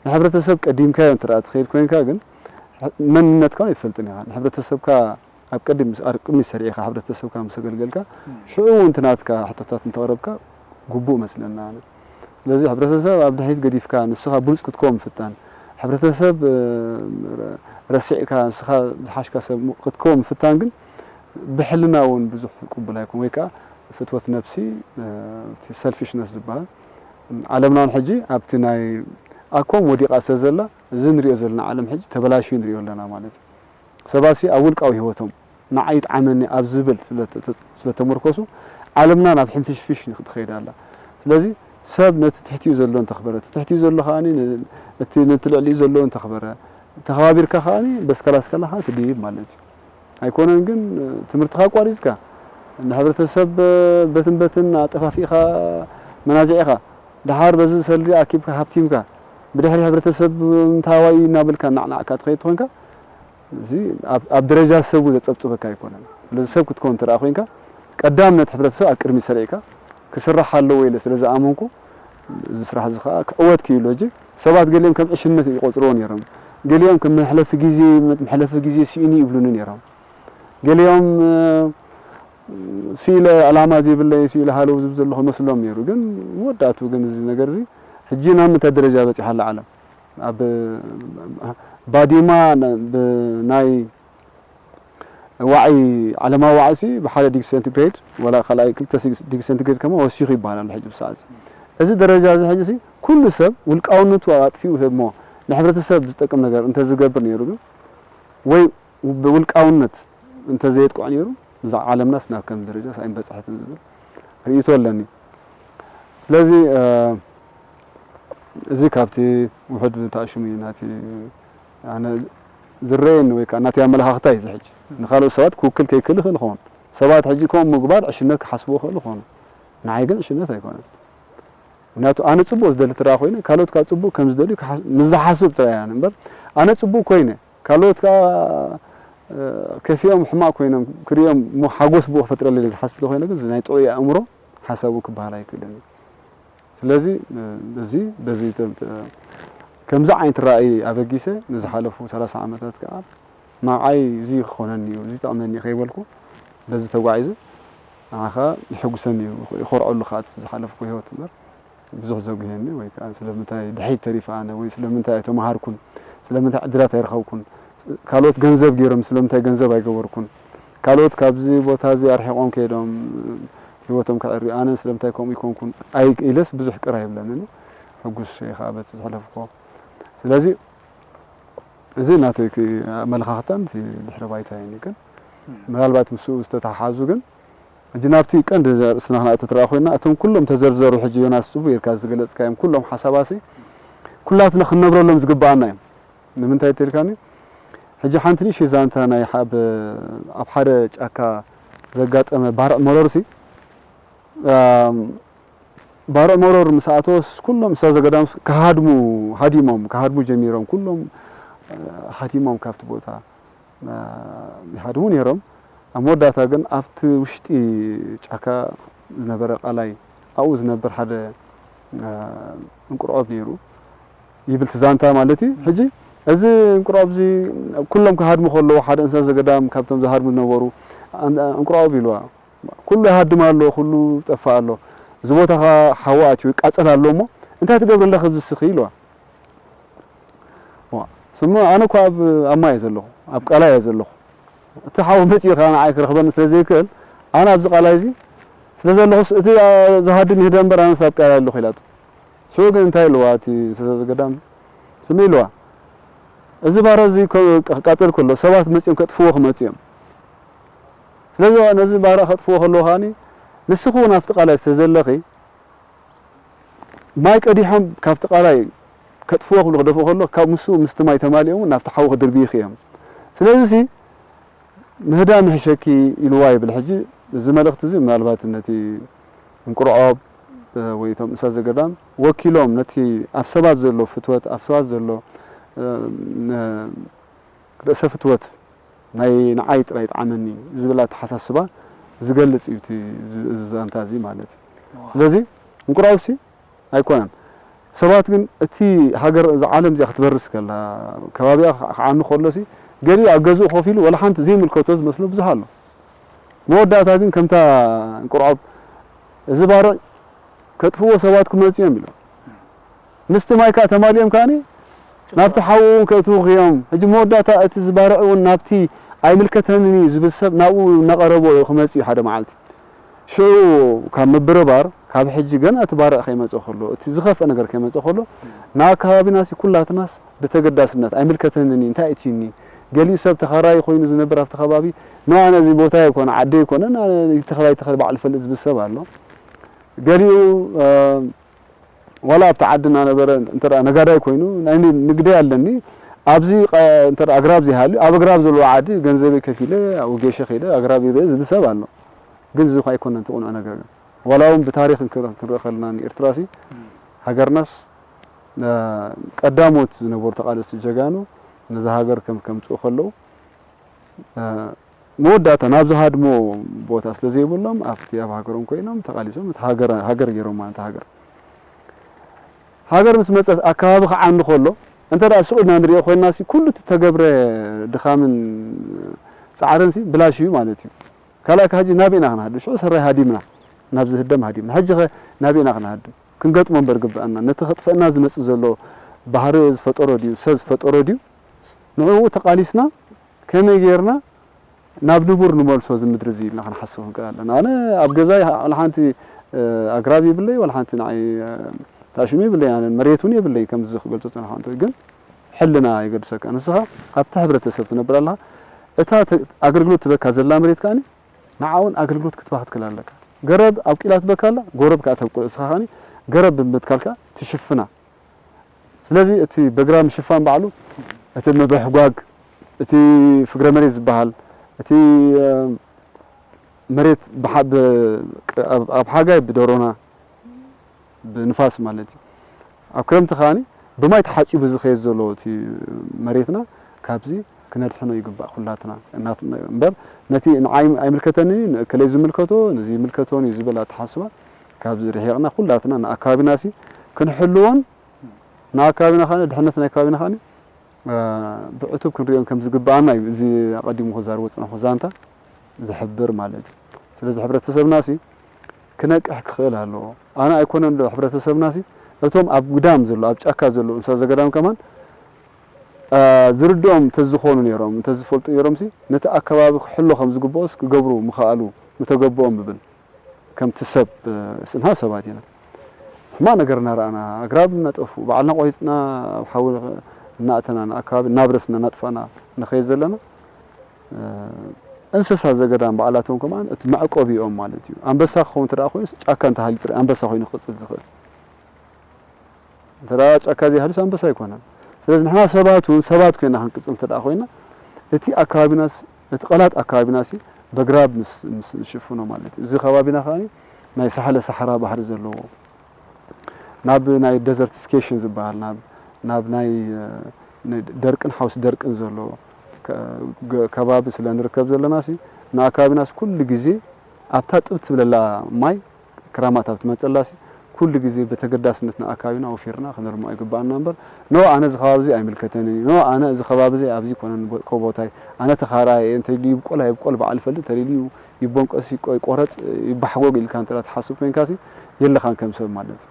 ንሕብረተሰብ ቀዲምካዮ እንተ ደኣ ትኸይድ ኮይንካ ግን መንነትካ ኣይትፈልጥን ኢኻ። ንሕብረተሰብካ ኣብ ቀዲም ምስ ኣብ ቅድሚት ሰሪዕካ ሕብረተሰብካ ምስ ኣገልገልካ ሽዑ እውን እቲ ናትካ ሕቶታት እንተቕረብካ ግቡእ መስለና ኣነ። ስለዚ ሕብረተሰብ ኣብ ድሕሪት ገዲፍካ ንስኻ ብሉጽ ክትከውን ምፍታን፣ ሕብረተሰብ ረሲዕካ ንስኻ ዝሓሽካ ሰብ ክትከውን ምፍታን ግን ብሕልና እውን ብዙሕ ቅቡል ኣይኮን ወይ ከዓ ፍትወት ነብሲ ሰልፊሽነስ ዝበሃል ዓለምና እውን ሕጂ ኣብቲ ናይ ኣኮም ወዲቓ ስለ ዘላ እዚ ንሪኦ ዘለና ዓለም ሕጂ ተበላሽዩ ንሪኦ ኣለና ማለት እዩ። ሰባት ኣብ ውልቃዊ ህይወቶም ንዓይ ይጥዓመኒ ኣብ ዝብል ስለተመርኮሱ ዓለምና ናብ ሕንፍሽፍሽ ትኸይድ ኣላ። ስለዚ ሰብ ነቲ ትሕቲኡ ዘሎ እንተኽበረ እቲ ትሕቲኡ ዘሎ ከዓ እቲ ነቲ ልዕሊኡ ዘሎ እንተኽበረ ተኸባቢርካ ከዓ በስከላ ስከላ ከዓ ትድይብ ማለት እዩ። ኣይኮነን ግን ትምህርትኻ ኣቋሪፅካ ንሕብረተሰብ በትን በትን ኣጠፋፊእኻ መናዚዕኻ ደሓር በዚ ሰልዲ ኣኪብካ ሃብቲምካ ብድሕሪ ሕብረተሰብ እንታዋይ እናበልካ እናዕናዕካ ትኸይድ ትኾንካ እዚ ኣብ ደረጃ ሰብ እውን ዘፀብፅበካ ኣይኮነን። ስለዚ ሰብ ክትከውን እንተ ኮይንካ ቀዳምነት ሕብረተሰብ ኣብ ቅድሚ ሰሪዕካ ክስራሕ ኣለዎ ኢለ ስለ ዝኣመንኩ እዚ ስራሕ እዚ ከዓ ክዕወት ክኢሉ ሕጂ ሰባት ገሊኦም ከም ዕሽነት ይቆፅርዎ ነይሮም። ገሊኦም ከም መሕለፊ ግዜ መሕለፊ ግዜ ስኢኑ ይብሉኒ ነይሮም። ገሊኦም ስኢለ ዕላማ ዘይብለይ ስኢለ ሃለው ዝብ ዘለኹ መስሎም ነይሩ። ግን መወዳእቱ ግን እዚ ነገር እዚ ሕጂ ናብ ምንታይ ደረጃ በፂሓ ኣላ ዓለም? ኣብ ባዲማ ናይ ዋዒ ዓለማዊ ዋዒ ሲ ብሓደ ዲግሪ ሴንቲግሬድ ወላ ካልኣይ ክልተ ዲግሪ ሴንቲግሬድ ከማ ወሲኹ ይበሃል ኣሎ ሕጂ ብሰዓት እዚ ደረጃ እዚ ሕጂ ሲ ኩሉ ሰብ ውልቃውነቱ ኣጥፊኡ ሰብ ሞ ንሕብረተሰብ ዝጠቅም ነገር እንተዝገብር ነይሩ ግን ወይ ብውልቃውነት እንተዘየጥቅዖ ነይሩ እዛ ዓለምናስ ናብ ከም ደረጃ ኣይምበፅሐትን ዝብል ርእይቶ ኣለኒ። ስለዚ እዚ ካብቲ ውሑድ ተኣሽሙ እዩ ናቲ ኣነ ዝረየኒ ወይ ከዓ ናቲ ኣመለኻኽታ እዩ ዝሕጂ ንካልኦት ሰባት ክውክል ከይክእል ይኽእል ይኸውን። ሰባት ሕጂ ከምኡ ምግባር ዕሽነት ክሓስብዎ ይኽእሉ ይኾኑ። ንዓይ ግን ዕሽነት ኣይኮነን። ምክንያቱ ኣነ ፅቡቅ ዝደሊ ትረኣ ኮይነ ካልኦት ካብ ፅቡቅ ከም ዝደልዩ ንዝሓስብ ጥራይ እያ እምበር ኣነ ፅቡቅ ኮይነ ካልኦት ከዓ ከፊኦም ሕማቅ ኮይኖም ክሪኦም እሞ ሓጎስ ብኡ ክፈጥረለይ ዝሓስብ ተኮይነ ግን ናይ ጥዑይ ኣእምሮ ሓሳቡ ክበሃል ኣይክእልን እዩ። ስለዚ እዚ በዚ ከምዚ ዓይነት ራእይ ኣበጊሰ ንዝሓለፉ ሰላሳ ዓመታት ከዓ ንዓይ እዚ ክኾነኒ እዩ እዚ ጠቕመኒ ከይበልኩ በዚ ተጓዒዘ ንዓኻ ይሕጉሰኒ እዩ ይኾርዐሉ ከዓ ዝሓለፍኩ ህይወት እምበር ብዙሕ ዘጉህየኒ ወይ ከዓ ስለምንታይ ድሕሪት ተሪፈ ኣነ ወይ ስለምንታይ ኣይተመሃርኩን ስለምንታይ ዕድላት ኣይረኸብኩን ካልኦት ገንዘብ ገይሮም ስለምንታይ ገንዘብ ኣይገበርኩን ካልኦት ካብዚ ቦታ እዚ ኣርሒቖም ከይዶም ህይወቶም ከዕርዩ ኣነ ስለምንታይ ከምኡ ይኮንኩን ኣይ ኢለስ ብዙሕ ቅር ኣይብለንን ሕጉስ እየ ከዓ በቲ ዘሕለፍኩዎ ስለዚ እዚ ናተይ ኣመለኻኽታን ድሕሪ ባይታ እዩ ግን ምናልባት ምስኡ ዝተተሓሓዙ ግን ሕጂ ናብቲ ቀንዲ ርእስና ክነእቱ ትረኣ ኮይና እቶም ኩሎም ተዘርዘሩ ሕጂ ዮናስ ጽቡቅ ጌርካ ዝገለጽካዮም ኩሎም ሓሳባሲ ኩላትና ክንነብረሎም ዝግባኣና እዮም ንምንታይ ትልካኒ ሕጂ ሓንቲ ንእሽተይ ዛንታ ናይ ኣብ ሓደ ጫካ ዘጋጠመ ባርዕ መሮርሲ ባርዕ መሮር ምስ ኣተወስ ኩሎም እሳ ዘገዳምስ ክሃድሙ ሃዲሞም ክሃድሙ ጀሚሮም ኩሎም ሃዲሞም ካብቲ ቦታ ይሃድሙ ነይሮም። ኣብ መወዳእታ ግን ኣብቲ ውሽጢ ጫካ ዝነበረ ቃላይ ኣብኡ ዝነብር ሓደ እንቁርዖብ ነይሩ ይብል እቲ ዛንታ ማለት እዩ። ሕጂ እዚ እንቁርዖብ እዚ ኩሎም ክሃድሙ ከለዉ ሓደ እንስሳ ዘገዳም ካብቶም ዝሃድሙ ዝነበሩ እንቁርዖብ ኢልዋ ኩሉ ይሃድም ኣሎ፣ ኩሉ ይጠፍእ ኣሎ። እዚ ቦታ ኸዓ ሓዊ ኣትዩ ይቃጸል ኣሎ እሞ እንታይ ትገብሪ ኣለኺ ኣብዚ እስኺ ኢልዋ። ዋ፣ ስሙ ኣነ እኮ ኣብ ኣብ ማይ እየ ዘለኹ፣ ኣብ ቃላይ እየ ዘለኹ። እቲ ሓዊ መጺኡ ከዓ ንዓይ ክረኽበኒ ስለ ዘይክእል ኣነ ኣብዚ ቃላይ እዚ ስለ ዘለኹስ እቲ ዝሃድም ይህደ እምበር ኣነስ ኣብ ቃላይ ኣለኹ ኢላቶ። ሽዑ ግን እንታይ ኢልዋ እቲ እንስሳ ዘገዳም ስሚ ኢልዋ። እዚ ባሮ እዚ ክቃጸል ከሎ ሰባት መጺኦም ከጥፍዎ ክመጹ እዮም። ስለዚ ነዚ ባርዕ ከጥፍዎ ከለዉ ከዓኒ ንስኺ እውን ኣብቲ ቃላይ ስለ ዘለኺ ማይ ቀዲሖም ካብቲ ቃላይ ከጥፍዎ ክብሉ ክደፍኡ ከሎ ካብ ምስ ምስቲ ማይ ተማሊኦም ናብቲ ሓዊ ክድርብዩ እዮም። ስለዚ ምህዳም ይሕሸኪ ኢልዋ ይብል። ሕጂ እዚ መልእኽቲ እዚ ምናልባት ነቲ እንቁርዖብ ወይ እቶም እንስሳ ዘገዳም ወኪሎም ነቲ ኣብ ሰባት ዘሎ ፍትወት ኣብ ሰባት ዘሎ ርእሰ ፍትወት ናይ ንዓይ ጥራይ ይጥዓመኒ ዝብል ኣተሓሳስባ ዝገልጽ እዩ እቲ ዛንታ እዚ ማለት እዩ። ስለዚ እንቁርዖብሲ ኣይኮነን። ሰባት ግን እቲ ሃገር እዛ ዓለም እዚኣ ክትበርስ ከላ ከባቢኣ ክዓኑ ከሎሲ ገሊኡ ኣብ ገዝኡ ኮፍ ኢሉ ወላ ሓንቲ ዘይምልከቶ ዝመስሎ ብዙሕ ኣሎ። መወዳእታ ግን ከምታ እንቁርዖብ እዚ ባርዕ ከጥፍዎ ሰባት ክመፁ እዮም ኢሎም ምስቲ ማይ ከዓ ተማሊኦም ከዓኒ ናብቲ ሓዊ እውን ከእትዉ እዮም። ሕጂ መወዳእታ እቲ ዝባርዕ እውን ናብቲ ኣይምልከተንን እዩ ዝብል ሰብ ናብኡ እናቐረቦ እዩ ክመፅእ እዩ ሓደ መዓልቲ። ሽዑ ካብ ምብርባር ካብ ሕጂ ገና እቲ ባርዕ ከይመፀ ከሎ እቲ ዝኸፍአ ነገር ከይመፀ ከሎ ንኣከባቢናሲ ኩላትናስ ብተገዳስነት ኣይምልከተንን እዩ እንታይ እትዩኒ ገሊኡ ሰብ ተኻራይ ኮይኑ ዝነብር ኣብቲ ከባቢ ንኣነ እዚ ቦታ ይኮነ ዓደ ይኮነ ተኽላይ ተኽል ባዕሉ ፈልጥ ዝብል ሰብ ኣሎ። ገሊኡ ዋላ ኣብቲ ዓዲ እናነበረ እንተ ነጋዳይ ኮይኑ ናይ ንግደይ ኣለኒ ኣብዚ እንተ ኣግራብ ዘይሃልዩ ኣብ ኣግራብ ዘለዎ ዓዲ ገንዘበይ ከፊለ ኣብ ጌሸ ከይደ ኣግራብ ይርኢ ዝብል ሰብ ኣሎ። ግን እዚ ኣይኮነን እቲ ቁኑዕ ነገር ግን ዋላ እውን ብታሪክ ክንርኢ ከለና ንኤርትራ ሲ ሃገርናስ ቀዳሞት ዝነበሩ ተቃለስቲ ጀጋኑ ነዚ ሃገር ከም ከምፅኡ ከለዉ መወዳእታ ናብ ዝሃድሞ ቦታ ስለ ዘይብሎም ኣብቲ ኣብ ሃገሮም ኮይኖም ተቃሊሶም እቲ ሃገር ሃገር ገይሮም ማለት ሃገር ሃገር ምስ መፀት ኣከባቢ ክዓኒ ከሎ እንተ ደኣ ስዑድና ንሪኦ ኮይና ሲ ኩሉ እቲ ተገብረ ድኻምን ፃዕርን ሲ ብላሽ እዩ ማለት እዩ። ካልኣይ ካሕጂ ናበይ ኢና ክንሃድም ሽዑ ሰራይ ሃዲምና ናብ ዝህደም ሃዲምና ሕጂ ኸ ናበይ ኢና ክንሃድም ክንገጥሞ እምበር ግብኣና ነቲ ከጥፈእና ዝመፅእ ዘሎ ባህሪ ዝፈጠሮ ድዩ ሰብ ዝፈጠሮ ድዩ ንዕኡ ተቃሊስና ከመይ ጌርና ናብ ንቡር ንመልሶ እዚ ምድሪ እዚ ኢልና ክንሓስብ ክንክእል ኣለና ኣነ ኣብ ገዛይ ሓንቲ ኣግራብ ይብለይ ወላ ሓንቲ ንዓይ ታሽሙ ይብለይ ኣነ መሬት እውን የብለይ ከምዚ ክገልፆ ፀንሓ እንተ ግን ሕልና የገድሰካ ንስኻ ኣብቲ ሕብረተሰብ ትነብር ኣለኻ እታ ኣገልግሎት ትበካ ዘላ መሬት ከዓኒ ንዓ እውን ኣገልግሎት ክትባ ክትክል ኣለካ ገረብ ኣብቂላ ትበካ ኣላ ጎረብ ከዓ ተብቁል እስኻ ከዓኒ ገረብ ብምትካልካ ትሽፍና ስለዚ እቲ በግራ ምሽፋን ባዕሉ እቲ ምብሕጓግ እቲ ፍግረ መሬት ዝበሃል እቲ መሬት ኣብ ሓጋይ ብደሮና ብንፋስ ማለት እዩ ኣብ ክረምቲ ከዓኒ ብማይ ተሓፂቡ ዝኸየድ ዘሎ እቲ መሬትና ካብዚ ክነድሕኖ ይግባእ ኩላትና እምበር ነቲ ንዓይ ኣይምልከተኒ ንእከለይ ዝምልከቶ ነዚ ይምልከቶን እዩ ዝብል ኣተሓስባ ካብዚ ርሒቕና ኩላትና ንኣካባቢና ሲ ክንሕልዎን ንኣካባቢና ከዓኒ ድሕነት ናይ ከባቢና ከዓኒ ብዕቱብ ክንሪኦም ከም ዝግባኣና እዩ እዚ ኣቐዲሙ ክዛርቦ ዝፀንሑ ዛንታ ዝሕብር ማለት እዩ። ስለዚ ሕብረተሰብና ሲ ክነቅሕ ክኽእል ኣለዎ። ኣነ ኣይኮነን ዶ ሕብረተሰብና ሲ እቶም ኣብ ግዳም ዘሎ ኣብ ጫካ ዘሎ እንስሳ ዘገዳም ከማን ዝርድኦም እንተዝኾኑ ነይሮም እንተዝፈልጡ ነይሮም ሲ ነቲ ኣከባቢ ክሕሎ ከም ዝግብኦስ ክገብሩ ምኽኣሉ ምተገብኦም ብብል። ከምቲ ሰብ ስንሃ ሰባት ኢና ሕማቕ ነገር እናረኣና ኣግራብ እናጠፉ ባዕልና ቆሪፅና ኣብ ሓዊ እናእተና ንኣከባቢ እናብረስና እናጥፋእና ንኸይድ ዘለና እንስሳ ዘገዳም ባዕላቶም ከማን እቲ መዕቆቢኦም ማለት እዩ ኣንበሳ ክኸውን እንተ ኮይኑ ጫካ እንተሃልዩ ጥራይ ኣንበሳ ኮይኑ ክቕፅል ዝኽእል እንተ ጫካ ዘይሃልዩስ ኣንበሳ ኣይኮነን ስለዚ ንሕና ሰባት እውን ሰባት ኮይና ክንቅፅል እንተ ኮይና እቲ ኣከባቢናስ እቲ ቀላጥ ኣከባቢና ሲ በግራብ ምስ ምስ ንሽፍኖ ማለት እዩ። እዚ ከባቢና ከኣ ናይ ሳሕለ ሳሕራ ባህሪ ዘለዎ ናብ ናይ ደዘርቲፊኬሽን ዝበሃል ናብ ናብ ናይ ደርቅን ሓውሲ ደርቅን ዘሎ ከባቢ ስለ ንርከብ ዘለና ሲ ንኣከባቢናስ ኩሉ ግዜ ኣብታ ጥብ ትብለላ ማይ ክራማት ኣብ ትመፀላ ሲ ኩሉ ግዜ ብተገዳስነት ንኣከባቢና ወፊርና ክነልምዖ ይግባኣና እምበር ኖ ኣነ እዚ ከባቢ እዚ ኣይምልከተንን እዩ ኖ ኣነ እዚ ከባቢ እዚ ኣብዚ ይኮነን ኮቦታይ ኣነ ተኻራየ እየ እንተኢሉ ይብቆል ኣይብቆል በዓል ይፈልጥ እንተኢሉ ይቦንቆስ ይቆረፅ ይባሕጎግ ኢልካ እንተ ትሓስብ ኮይንካ ሲ የለኻን ከም ሰብ ማለት እዩ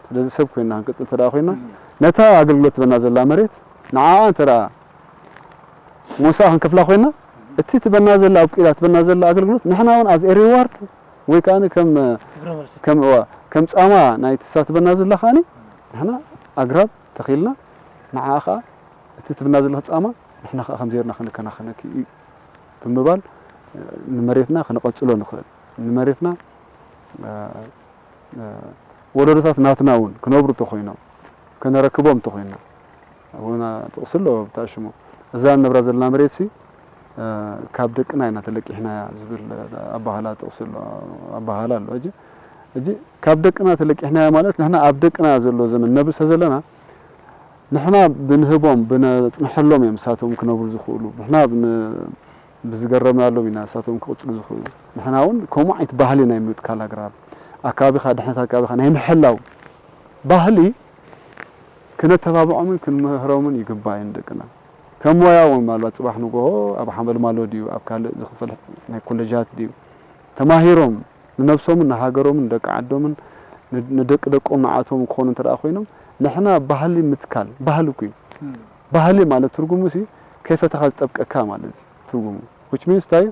ስለዚ ሰብ ኮይና ክንቅፅል እንተ ኮይና ነታ ኣገልግሎት ትበና ዘላ መሬት ንዓኣ እንተ ሞሳ ክንከፍላ ኮይና እቲ ትበና ዘላ ኣብቂላ ትበና ዘላ ኣገልግሎት ንሕና እውን as a reward ወይ ከዓ ከም ከም እዋ ከም ፃማ ናይ ትሳትበና ዘላ ከዓኒ ንሕና ኣግራብ ተኺልና ንዓ ከዓ እቲ ትብና ዘለኻ ፃማ ንሕና ከዓ ከምዚ ርና ክንከናኸነኪ እዩ ብምባል ንመሬትና ክነቐፅሎ ንኽእል ንመሬትና ወለዶታት ናትና እውን ክነብሩ እንተኾይኖም፣ ከነረክቦም እንተኾይና፣ ኣቦና ጥቕሲ ኣሎ ብታሽሙ፣ እዛ ንነብራ ዘለና መሬትሲ፣ እ፣ ካብ ደቅና ኢና ተለቂሕናያ ዝብል ኣባህላ ጥቕሲ ኣሎ፣ ኣባህላ ኣሎ። ሕጂ፣ ሕጂ ካብ ደቅና ተለቂሕናያ ማለት ንሕና ኣብ ደቅና ዘሎ ዘመን ነብሰ ዘለና፣ ንሕና ብንህቦም፣ ብነጽንሐሎም እዮም ንሳቶም ክነብሩ ዝኽእሉ። ንሕና ብን-፣ ብዝገረምናሎም ኢና ንሳቶም ክቕጽሉ ዝኽእሉ። ንሕና እውን ከምኡ ዓይነት ባህሊ ናይ ምትካል ኣግራብ፣ ኣከባቢኻ፣ ድሕነት ኣከባቢኻ ናይ ምሕላው ባህሊ ክነተባብዖምን ክንምህሮምን ይግባእ እዩ ንደቅና። ከም ሞያ እውን ምናልባት ጽባሕ ንግሆ ኣብ ሓመልማሎ ድዩ፣ ኣብ ካልእ ዝኽፈል ናይ ኮለጃት ድዩ፣ ተማሂሮም ንነብሶምን ንሃገሮምን ንደቂ ዓዶምን ን-፣ ንደቂ ደቆም ንዓቶም ክኾኑ እንተ ደኣ ኮይኖም፣ ንሕና ባህሊ ምትካል፣ ባህሊ እኮ እዩ። እም። ባህሊ ማለት ትርጉሙ ሲ ከይፈተኻ ዝጠብቀካ ማለት እዩ ትርጉሙ። Which means እንታይ እዩ?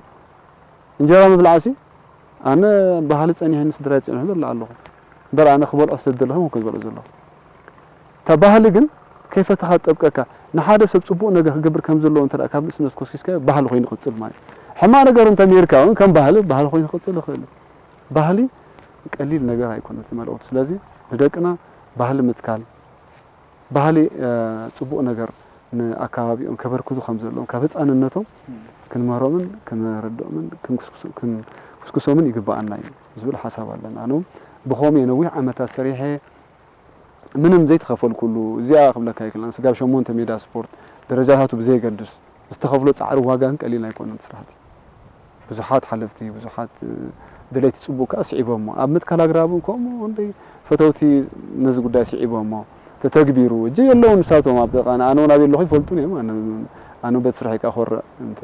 እንጀራ ምብላዕ ሲ ኣነ ባህሊ ጸኒሕኒ ስድራይ ጸኒሑ በልዕ ኣለኹ። እምበር ኣነ ክበልዖ ስለ ዝደለኹ እኮ ዝበልዖ ዘለኹ። እታ ባህሊ ግን ከይፈተኻ ትጠብቀካ። ንሓደ ሰብ ጽቡቕ ነገር ክገብር ከም ዘለዎ እንተ ደኣ ካብ ንእስነት ኮስኪስካዮ ባህሊ ኮይኑ ይቕጽል ማለት እዩ። ሕማቕ ነገር እንተ ሜርካ እውን ከም ባህሊ፣ ባህሊ ኮይኑ ክቕጽል ይኽእል እዩ። ባህሊ ቀሊል ነገር ኣይኮነን እቲ መልእኽቱ። ስለዚ ንደቅና ባህሊ ምትካል፣ ባህሊ፣ እ፣ ጽቡቕ ነገር ንኣከባቢኦም ከበርክቱ ከም ዘለዎም ካብ ህጻንነቶም እም። ክንምህሮምን ክነረድኦምን ክንኩስኩሶ-፣ ክንኩስኩሶምን ይግብኣና እዩ ዝብል ሓሳብ ኣለና። ኣነ እውን ብኸምኡ እየ ነዊሕ ዓመታት ሰሪሐ፣ ምንም ዘይተኸፈልኩሉ፣ እዚኣ ክብለካ ኣይክእልን። ስጋብ ሸሞንተ ሜዳ ስፖርት ደረጃታቱ ብዘየገድስ ዝተኸፍሎ ጻዕሪ ዋጋን ቀሊል ኣይኮነን እቲ ስራሕቲ። ብዙሓት ሓለፍቲ፣ ብዙሓት፣ እ፣ ደለይቲ ጽቡቕ ከኣ ስዒቦሞ። ኣብ ምትካል ኣግራብ እውን ከምኡ ክንደይ ፈተውቲ ነዚ ጉዳይ ስዒቦሞ። ተተግቢሩ፣ እጂ የለውን ንሳቶም ኣብ ጥቓና፣ ኣነ እውን ኣበይ ኣለኹ ይፈልጡን እዮም። ኣነ፣ ኣነ በቲ ስራሐይ ከኣ ኮርዕ እንተ፣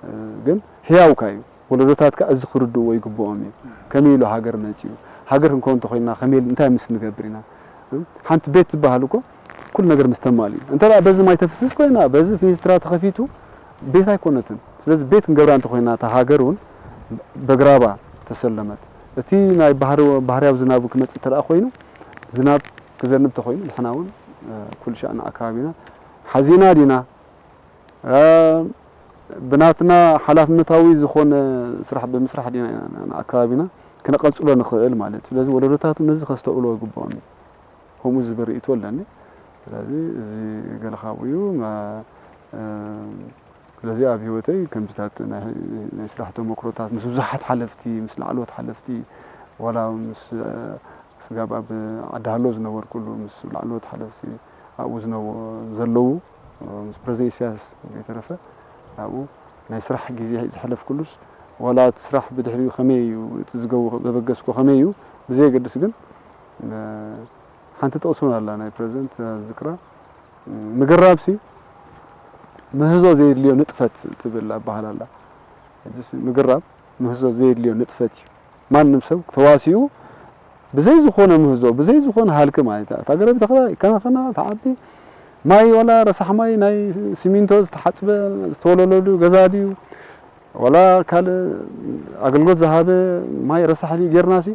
እ፣ ግን ህያውካ እዩ። ወለዶታት ከኣ እዚ ክርድእዎ ይግብኦም እዩ። ከመይ ኢሉ ሃገር መጺኡ? ሃገር ክንከውን እንተኾይንና ከመይ ኢል-፣ እንታይ ምስ ንገብር ኢና? እ? ሓንቲ ቤት ትበሃል እኮ ኩሉ ነገር ምስ ተማልኡ እዩ። እንተ ደኣ በዚ ማይ ተፍስስ ኮይና፣ በዚ ፊኒስትራ ተኸፊቱ ቤት ኣይኮነትን። ስለዚ ቤት ክንገብራ እንተኾይና እታ ሃገር እውን በግራባ ተሰለመት። እቲ ናይ ባህሪ-፣ ባህርያዊ ዝናብ ክመጽእ እንተ ደኣ ኮይኑ፣ ዝናብ ክዘንብ እንተኾይኑ ንሕና እውን፣ እ፣ ኩሉ ሻዕ ንኣከባቢና ሓዚና ዲና? እ፣ ብናትና ሓላፍነታዊ ዝኾነ ስራሕ ብምስራሕ ዲና ኢና ንኣከባቢና ክነቐጽሎ ንኽእል ማለት እዩ። ስለዚ ወለዶታት ነዚ ከስተውዕልዎ ይግብኦም እዩ። ከምኡ ዝብል ርእይቶ ኣለኒ። ስለዚ እዚ ገለ ካብኡ እዩ። ማ-፣ እ፣ ስለዚ ኣብ ህይወተይ ከምዚታት ናይ፣ ናይ ስራሕ ተመክሮታት ምስ ብዙሓት ሓለፍቲ፣ ምስ ላዕለዎት ሓለፍቲ፣ ዋላ ምስ፣ እ፣ ስጋብ ኣብ ዓዲ ሃሎ ዝነበርኩሉ ምስ ላዕለዎት ሓለፍቲ ኣብኡ ዝነበ-፣ ዘለዉ፣ ምስ ፕረዚደንት ኢሳያስ ከይተረፈ ኣብኡ ናይ ስራሕ ግዜ ዘሕለፍኩሉስ፣ ዋላ እቲ ስራሕ ብድሕሪኡ ከመይ እዩ፣ እቲ ዝገቡ ዘበገስኩ ከመይ እዩ ብዘየገድስ ግን፣ እ፣ ሓንቲ ጥቕሲ እውን ኣላ ናይ ፕረዚደንት ዝክራ፣ ምግራብሲ ምህዞ ዘየድልዮ ንጥፈት ትብል ኣበሃህላ ኣላ። ሕጂስ ምግራብ ምህዞ ዘየድልዮ ንጥፈት እዩ። ማንም ሰብ ተዋሲኡ ብዘይ ዝኾነ ምህዞ፣ ብዘይ ዝኾነ ሃልኪ ማለት እያ። እታ ገረብ ተኽላ ይከናኸና፣ ትዓቢ፣ ማይ ዋላ ረሳሕ ማይ ናይ ሲሚንቶ ዝተሓጽበ ዝተወለለሉ ገዛ ድዩ፣ ዋላ ካልእ ኣገልግሎት ዝሃበ ማይ ረሳሕ ድዩ ጌርናሲ፣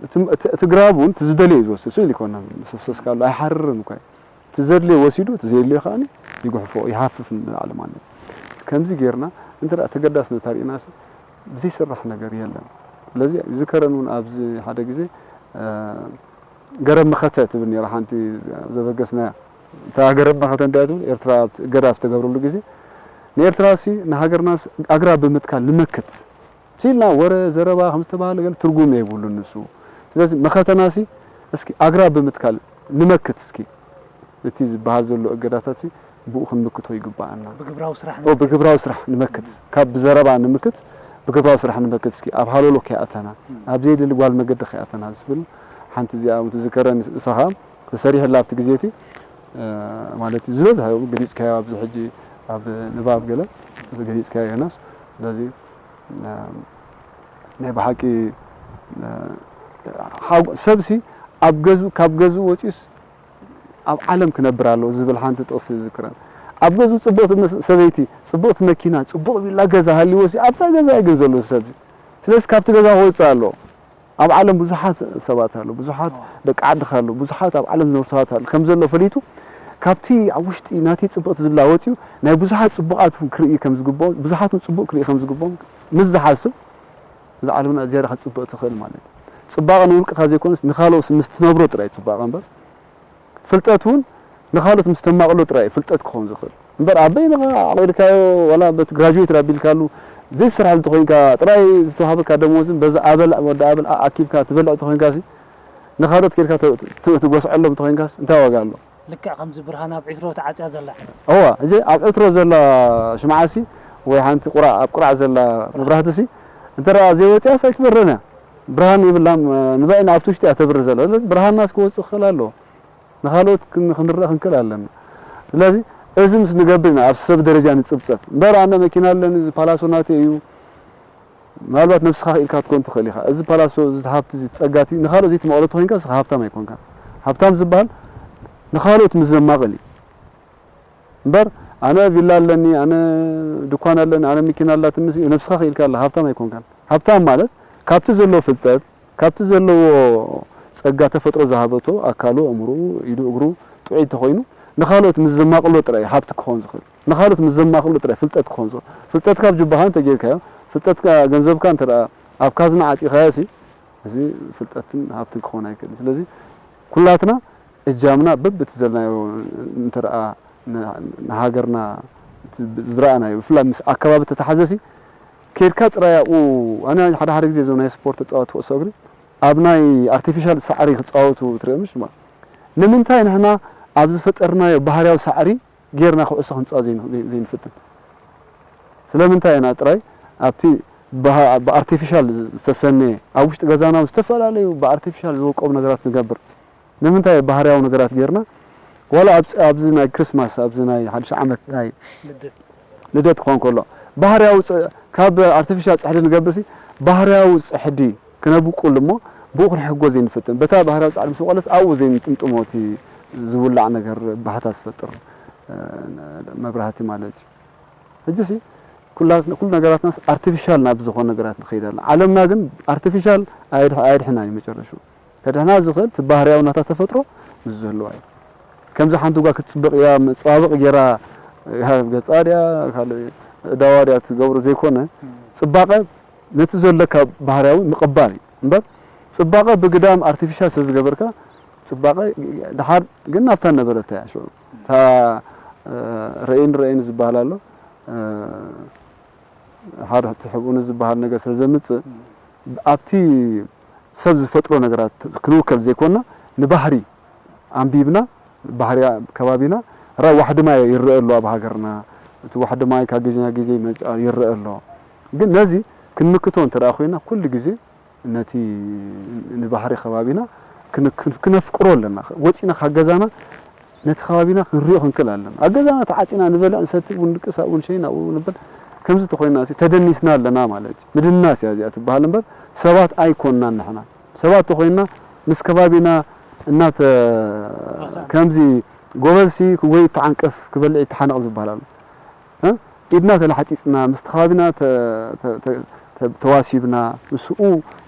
እቲ፣ እቲ፣ እቲ ግራብ እውን እቲ ዝደልዮ እዩ ዝወስድ። ስእሊ ይኮና፣ ሰስካሉ ኣይሓርርን እኳ እዩ። እቲ ዘድልዮ ወሲዱ፣ እቲ ዘየድልዮ ከኣ ይጉሕፎ፣ ይሃፍፍ ንላዕሊ ማለት እዩ። ከምዚ ጌርና፣ እንተ ደኣ ተገዳስነት ኣርኢናሲ፣ ብዘይስራሕ ነገር የለን። ስለዚ ይዝከረን እውን ኣብዚ ሓደ ግዜ፣ እ፣ ገረብ መኸተ ትብል ነይራ ሓንቲ ዘበገስናያ። እታ ገረብ መኸተ እንታይ ትብል? ኤርትራ ኣብቲ እገዳ ኣብ ዝተገብረሉ ግዜ፣ ንኤርትራሲ ንሃገርናስ ኣግራብ ብምትካል ንመክት ሲልና ወረ ዘረባ ከም ዝተባህለ ገለ ትርጉም የብሉን ንሱ። ስለዚ መኸተናሲ እስኪ ኣግራብ ብምትካል ንመክት እስኪ። እቲ ዝበሃል ዘሎ እገዳታትሲ ብኡ ክንምክቶ ይግብኣና። ብግብራዊ ስራሕ ኦ፣ ንምክት። ብግብራዊ ስራሕ ንመክት። ካብ ብዘረባ ንምክት፣ ብግብራዊ ስራሕ ንምክት። እስኪ ኣብ ሃለሎ ከይኣተና፣ እም። ኣብ ዘይደሊ ጓል መገዲ ከይኣተና ዝብል ሓንቲ እዚኣ እውን ትዝከረኒ። ንሳ ኸኣ ተሰሪሕላ ኣብቲ ግዜ እቲ፣ እ፣ ማለት እዩ። ዝበዝሐ እውን ገሊጽካዮ ኣብዚ ሕጂ ኣብ ንባብ ገለ ገሊጽካዮ ዮናስ። ስለዚ፣ እ፣ ናይ ብሓቂ፣ እ፣ ሓጎ-፣ ሰብሲ ኣብ ገዝኡ፣ ካብ ገዝኡ ወጺኡስ ኣብ ዓለም ክነብር ኣለዎ ዝብል ሓንቲ ጥቕሲ ይዝክረን። ኣብ ገዝኡ ጽብቕቲ መስ-፣ ሰበይቲ፣ ጽብቕቲ መኪና፣ ጽቡቕ ቪላ ገዛ ሃልይዎ ሲ ኣብታ ገዛ እዩ ግን ዘሎ ሰብ። ስለዚ ካብቲ ገዛ ክወጽእ ኣለዎ። ኣብ ዓለም ብዙሓት ሰባት ኣለዉ፣ ብዙሓት ኣዎ። ደቂ ዓድኻ ኣለዉ፣ ብዙሓት ኣብ ዓለም ዝነብሩ ሰባት ኣለዉ። ከም ዘሎ ፈሊጡ ካብቲ ኣብ ውሽጢ ናተይ ጽብቕቲ ዝብላ ወጺኡ ናይ ብዙሓት ጽቡቓት ክርኢ ከም ዝግብኦ፣ ብዙሓት እውን ጽቡቕ ክርኢ ከም ዝግብኦም ምስ ዝሓስብ እዛ ዓለምና ዝያዳ ክትጽብቕ ትኽእል ማለት እዩ። ጽባቐ ንውልቅኻ ዘይኮነስ ንኻልኦት ምስ ትነብሮ ጥራይ ጽባቐ እምበር፣ ፍልጠት እውን ንኻልኦት ምስ ተማቕሎ ጥራይ ፍልጠት ክኸውን ዝኽእል እምበር፣ ኣብ በይንኻ ኣዕቒድካዮ ዋላ በቲ ግራጁዌት ኣቢልካሉ ዘይትሰርሐሉ እንተኾይንካ፣ ጥራይ ዝተዋህበካ ደሞዝን በዚ ኣበል ወዲ ኣበል ኣኪብካ ትበልዕ እንተኾይንካሲ፣ ንኻልኦት ኬድካ ተ- ት- ትጎስዐሎም እንተኾይንካስ እንታይ ዋጋ ኣሎ? ልክዕ ከምዚ ብርሃን ኣብ ዕትሮ ተዓጽያ ዘላ። እዋ፣ እዚ ኣብ ዕትሮ ዘላ ሽምዓሲ ወይ ሓንቲ ቁራዕ ኣብ ቁራዕ ዘላ መብራህትሲ እንተ ደኣ ዘይወጽያስ ኣይትበርህን እያ። ብርሃን የብላን፣ ንባዕና ኣብቲ ውሽጢ እያ ተብርህ ዘላ። ስለዚ ብርሃንናስ ክወጽእ ክኽእል ኣለዎ። ንኻልኦት ክን- ክንረእ ክንክእል ኣለና። ስለዚ እዚ ምስ ንገብር ኢና ኣብ ሰብ ደረጃ ንጽብጸብ። እምበር ኣነ መኪና ኣለኒ፣ እዚ ፓላሶ ናተይ እዩ፣ ምናልባት ነብስኻ ክኢልካ ክትኮን ትኽእል ኢኻ። እዚ ፓላሶ፣ እዚ ሃብቲ፣ እዚ ጸጋቲ ንኻልኦት ዘይትመቐሎ ተኾይንካ ንስኻ ሃብታም ኣይኮንካን። ሃብታም ዝበሃል ንኻልኦት ምስ ዘማቕል እዩ። እምበር ኣነ ቪላ ኣለኒ፣ ኣነ ድኳን ኣለኒ፣ ኣነ መኪና ኣላትኒ፣ ነብስኻ ክኢልካ ኣላ ሃብታም ኣይኮንካን። ሃብታም ማለት ካብቲ ዘሎ ፍልጠት፣ ካብቲ ዘለዎ ጸጋ ተፈጥሮ ዝሃበቶ ኣካሉ፣ ኣእምሮኡ፣ ኢዱ፣ እግሩ ጥዑይ እንተኾይኑ ንኻልኦት ምስ ዘማቕሎ ጥራይ እዩ ሃብቲ ክኾን ዝኽእል። ንኻልኦት ምስ ዘማቕሎ ጥራይ ፍልጠት ክኾን ዝኽእል። ፍልጠትካ ኣብ ጁባኻ እንተጌርካዮ፣ ፍልጠትካ ገንዘብካ እንተ ደኣ ኣብ ካዝና ዓጺኻዮ ሲ፣ እዚ ፍልጠትን ሃብትን ክኾን ኣይክእልን። ስለዚ ኩላትና እጃምና በብቲ ዘልናዮ እንተ ደኣ ን- ንሃገርና እቲ ዝረኣናዮ ብፍላይ ምስ ኣከባቢ ተተሓዘሲ ኬድካ ጥራይ ኣብኡ ኣነ ሓደ ሓደ ግዜ እዞም ናይ ስፖርት ተጻወቲ ኩዕሶ እግሪ ኣብ ናይ ኣርቲፊሻል ሳዕሪ ክጻወቱ ትርእዮም ሽማ ንምንታይ ንሕና ኣብ ዝፈጠርናዮ ባህርያዊ ሳዕሪ ጌርና ኩዕሶ ክንጻወት ዘይን- ዘይንፍትን ስለምንታይ ኢና ጥራይ ኣብቲ ብሃ- ብኣርቲፊሻል ዝተሰነየ ኣብ ውሽጢ ገዛና ዝተፈላለዩ ብኣርቲፊሻል ዝወቀቡ ነገራት ንገብር ንምንታይ ባህርያዊ ነገራት ጌርና ዋላ ኣብዚ ኣብዚ ናይ ክርስማስ ኣብዚ ናይ ሓድሽ ዓመት ናይ ልደት ክኾን ከሎ ባህርያዊ ፅ- ካብ ኣርቲፊሻል ፅሕዲ ንገብርሲ ባህርያዊ ፅሕዲ ክነብቁል እሞ ብኡ ክንሕጎ ዘይንፍትን በታ ባህርያዊ ፃዕዲ ምስ ወቀለስ ኣብኡ ዘይንጥምጥሞ እቲ ዝውላዕ ነገር ባህታ ዝፈጥር እ፣ መብራህቲ ማለት እዩ ሕጂ ሲ ኩላ ኩሉ ነገራትናስ ኣርቲፊሻል ናብ ዝኾነ ነገራት ንኸይድ ኣለና ዓለምና ግን ኣርቲፊሻል ኣየድሕ- ኣየድሕና እዩ መጨረሹ ከድሕና ዝኽእል እቲ ባህርያዊ ናታ ተፈጥሮ ምስ ዝህልዋ እዩ ከምዚ ሓንቲ ጓል ክትፅብቕ እያ መፀባበቒ ጌራ ገፃ ድያ ካልእ እዳዋ ድያ ትገብሮ ዘይኮነ ፅባቐ ነቲ ዘለካ ባህርያዊ ምቕባል እዩ እምበር ፅባቐ ብግዳም ኣርቲፊሻል ስለ ዝገበርካ ፅባቐ ድሓር ግን ናብታ ነበረታ እያ ሽዑ እታ ረኢን ረኢን ዝበሃል ኣሎ ሓደ እቲ ሕብኡኒ ዝበሃል ነገር ስለ ዘምፅእ ኣብቲ ሰብ ዝፈጥሮ ነገራት ክንውከል ዘይኮና ንባህሪ ኣንቢብና ባህሪ ከባቢና ራ ዋሕዲ ማይ ይረአ ኣሎ ኣብ ሃገርና እቲ ዋሕዲ ማይ ካብ ግዜ ናብ ግዜ ይመፅእ ይረአ ኣሎ ግን ነዚ ክንምክቶ እንተ ኮይና ኩሉ ግዜ ነቲ ንባህሪ ከባቢና ክነፍቅሮ ኣለና ወፂና ካብ ገዛና ነቲ ከባቢና ክንሪኦ ክንክእል ኣለና ኣብ ገዛና ተዓፂና ንበልዕ ንሰቲ እውን ድቅስ ኣብኡ ንሸይን ኣብኡ ንብል ከምዚ ተኮይና ተደኒስና ኣለና ማለት እዩ ምድናስ እያ እዚኣ ትበሃል እምበር ሰባት ኣይኮንናን ንሕና ሰባት ተኮይና ምስ ከባቢና እናተ ከምዚ ጎበዝሲ ወይ ተዓንቀፍ ክበልዕ ይተሓነቕ ዝበሃል ኣሎ ኢድና ተላሓፂፅና ምስቲ ከባቢና ተዋሲብና ምስኡ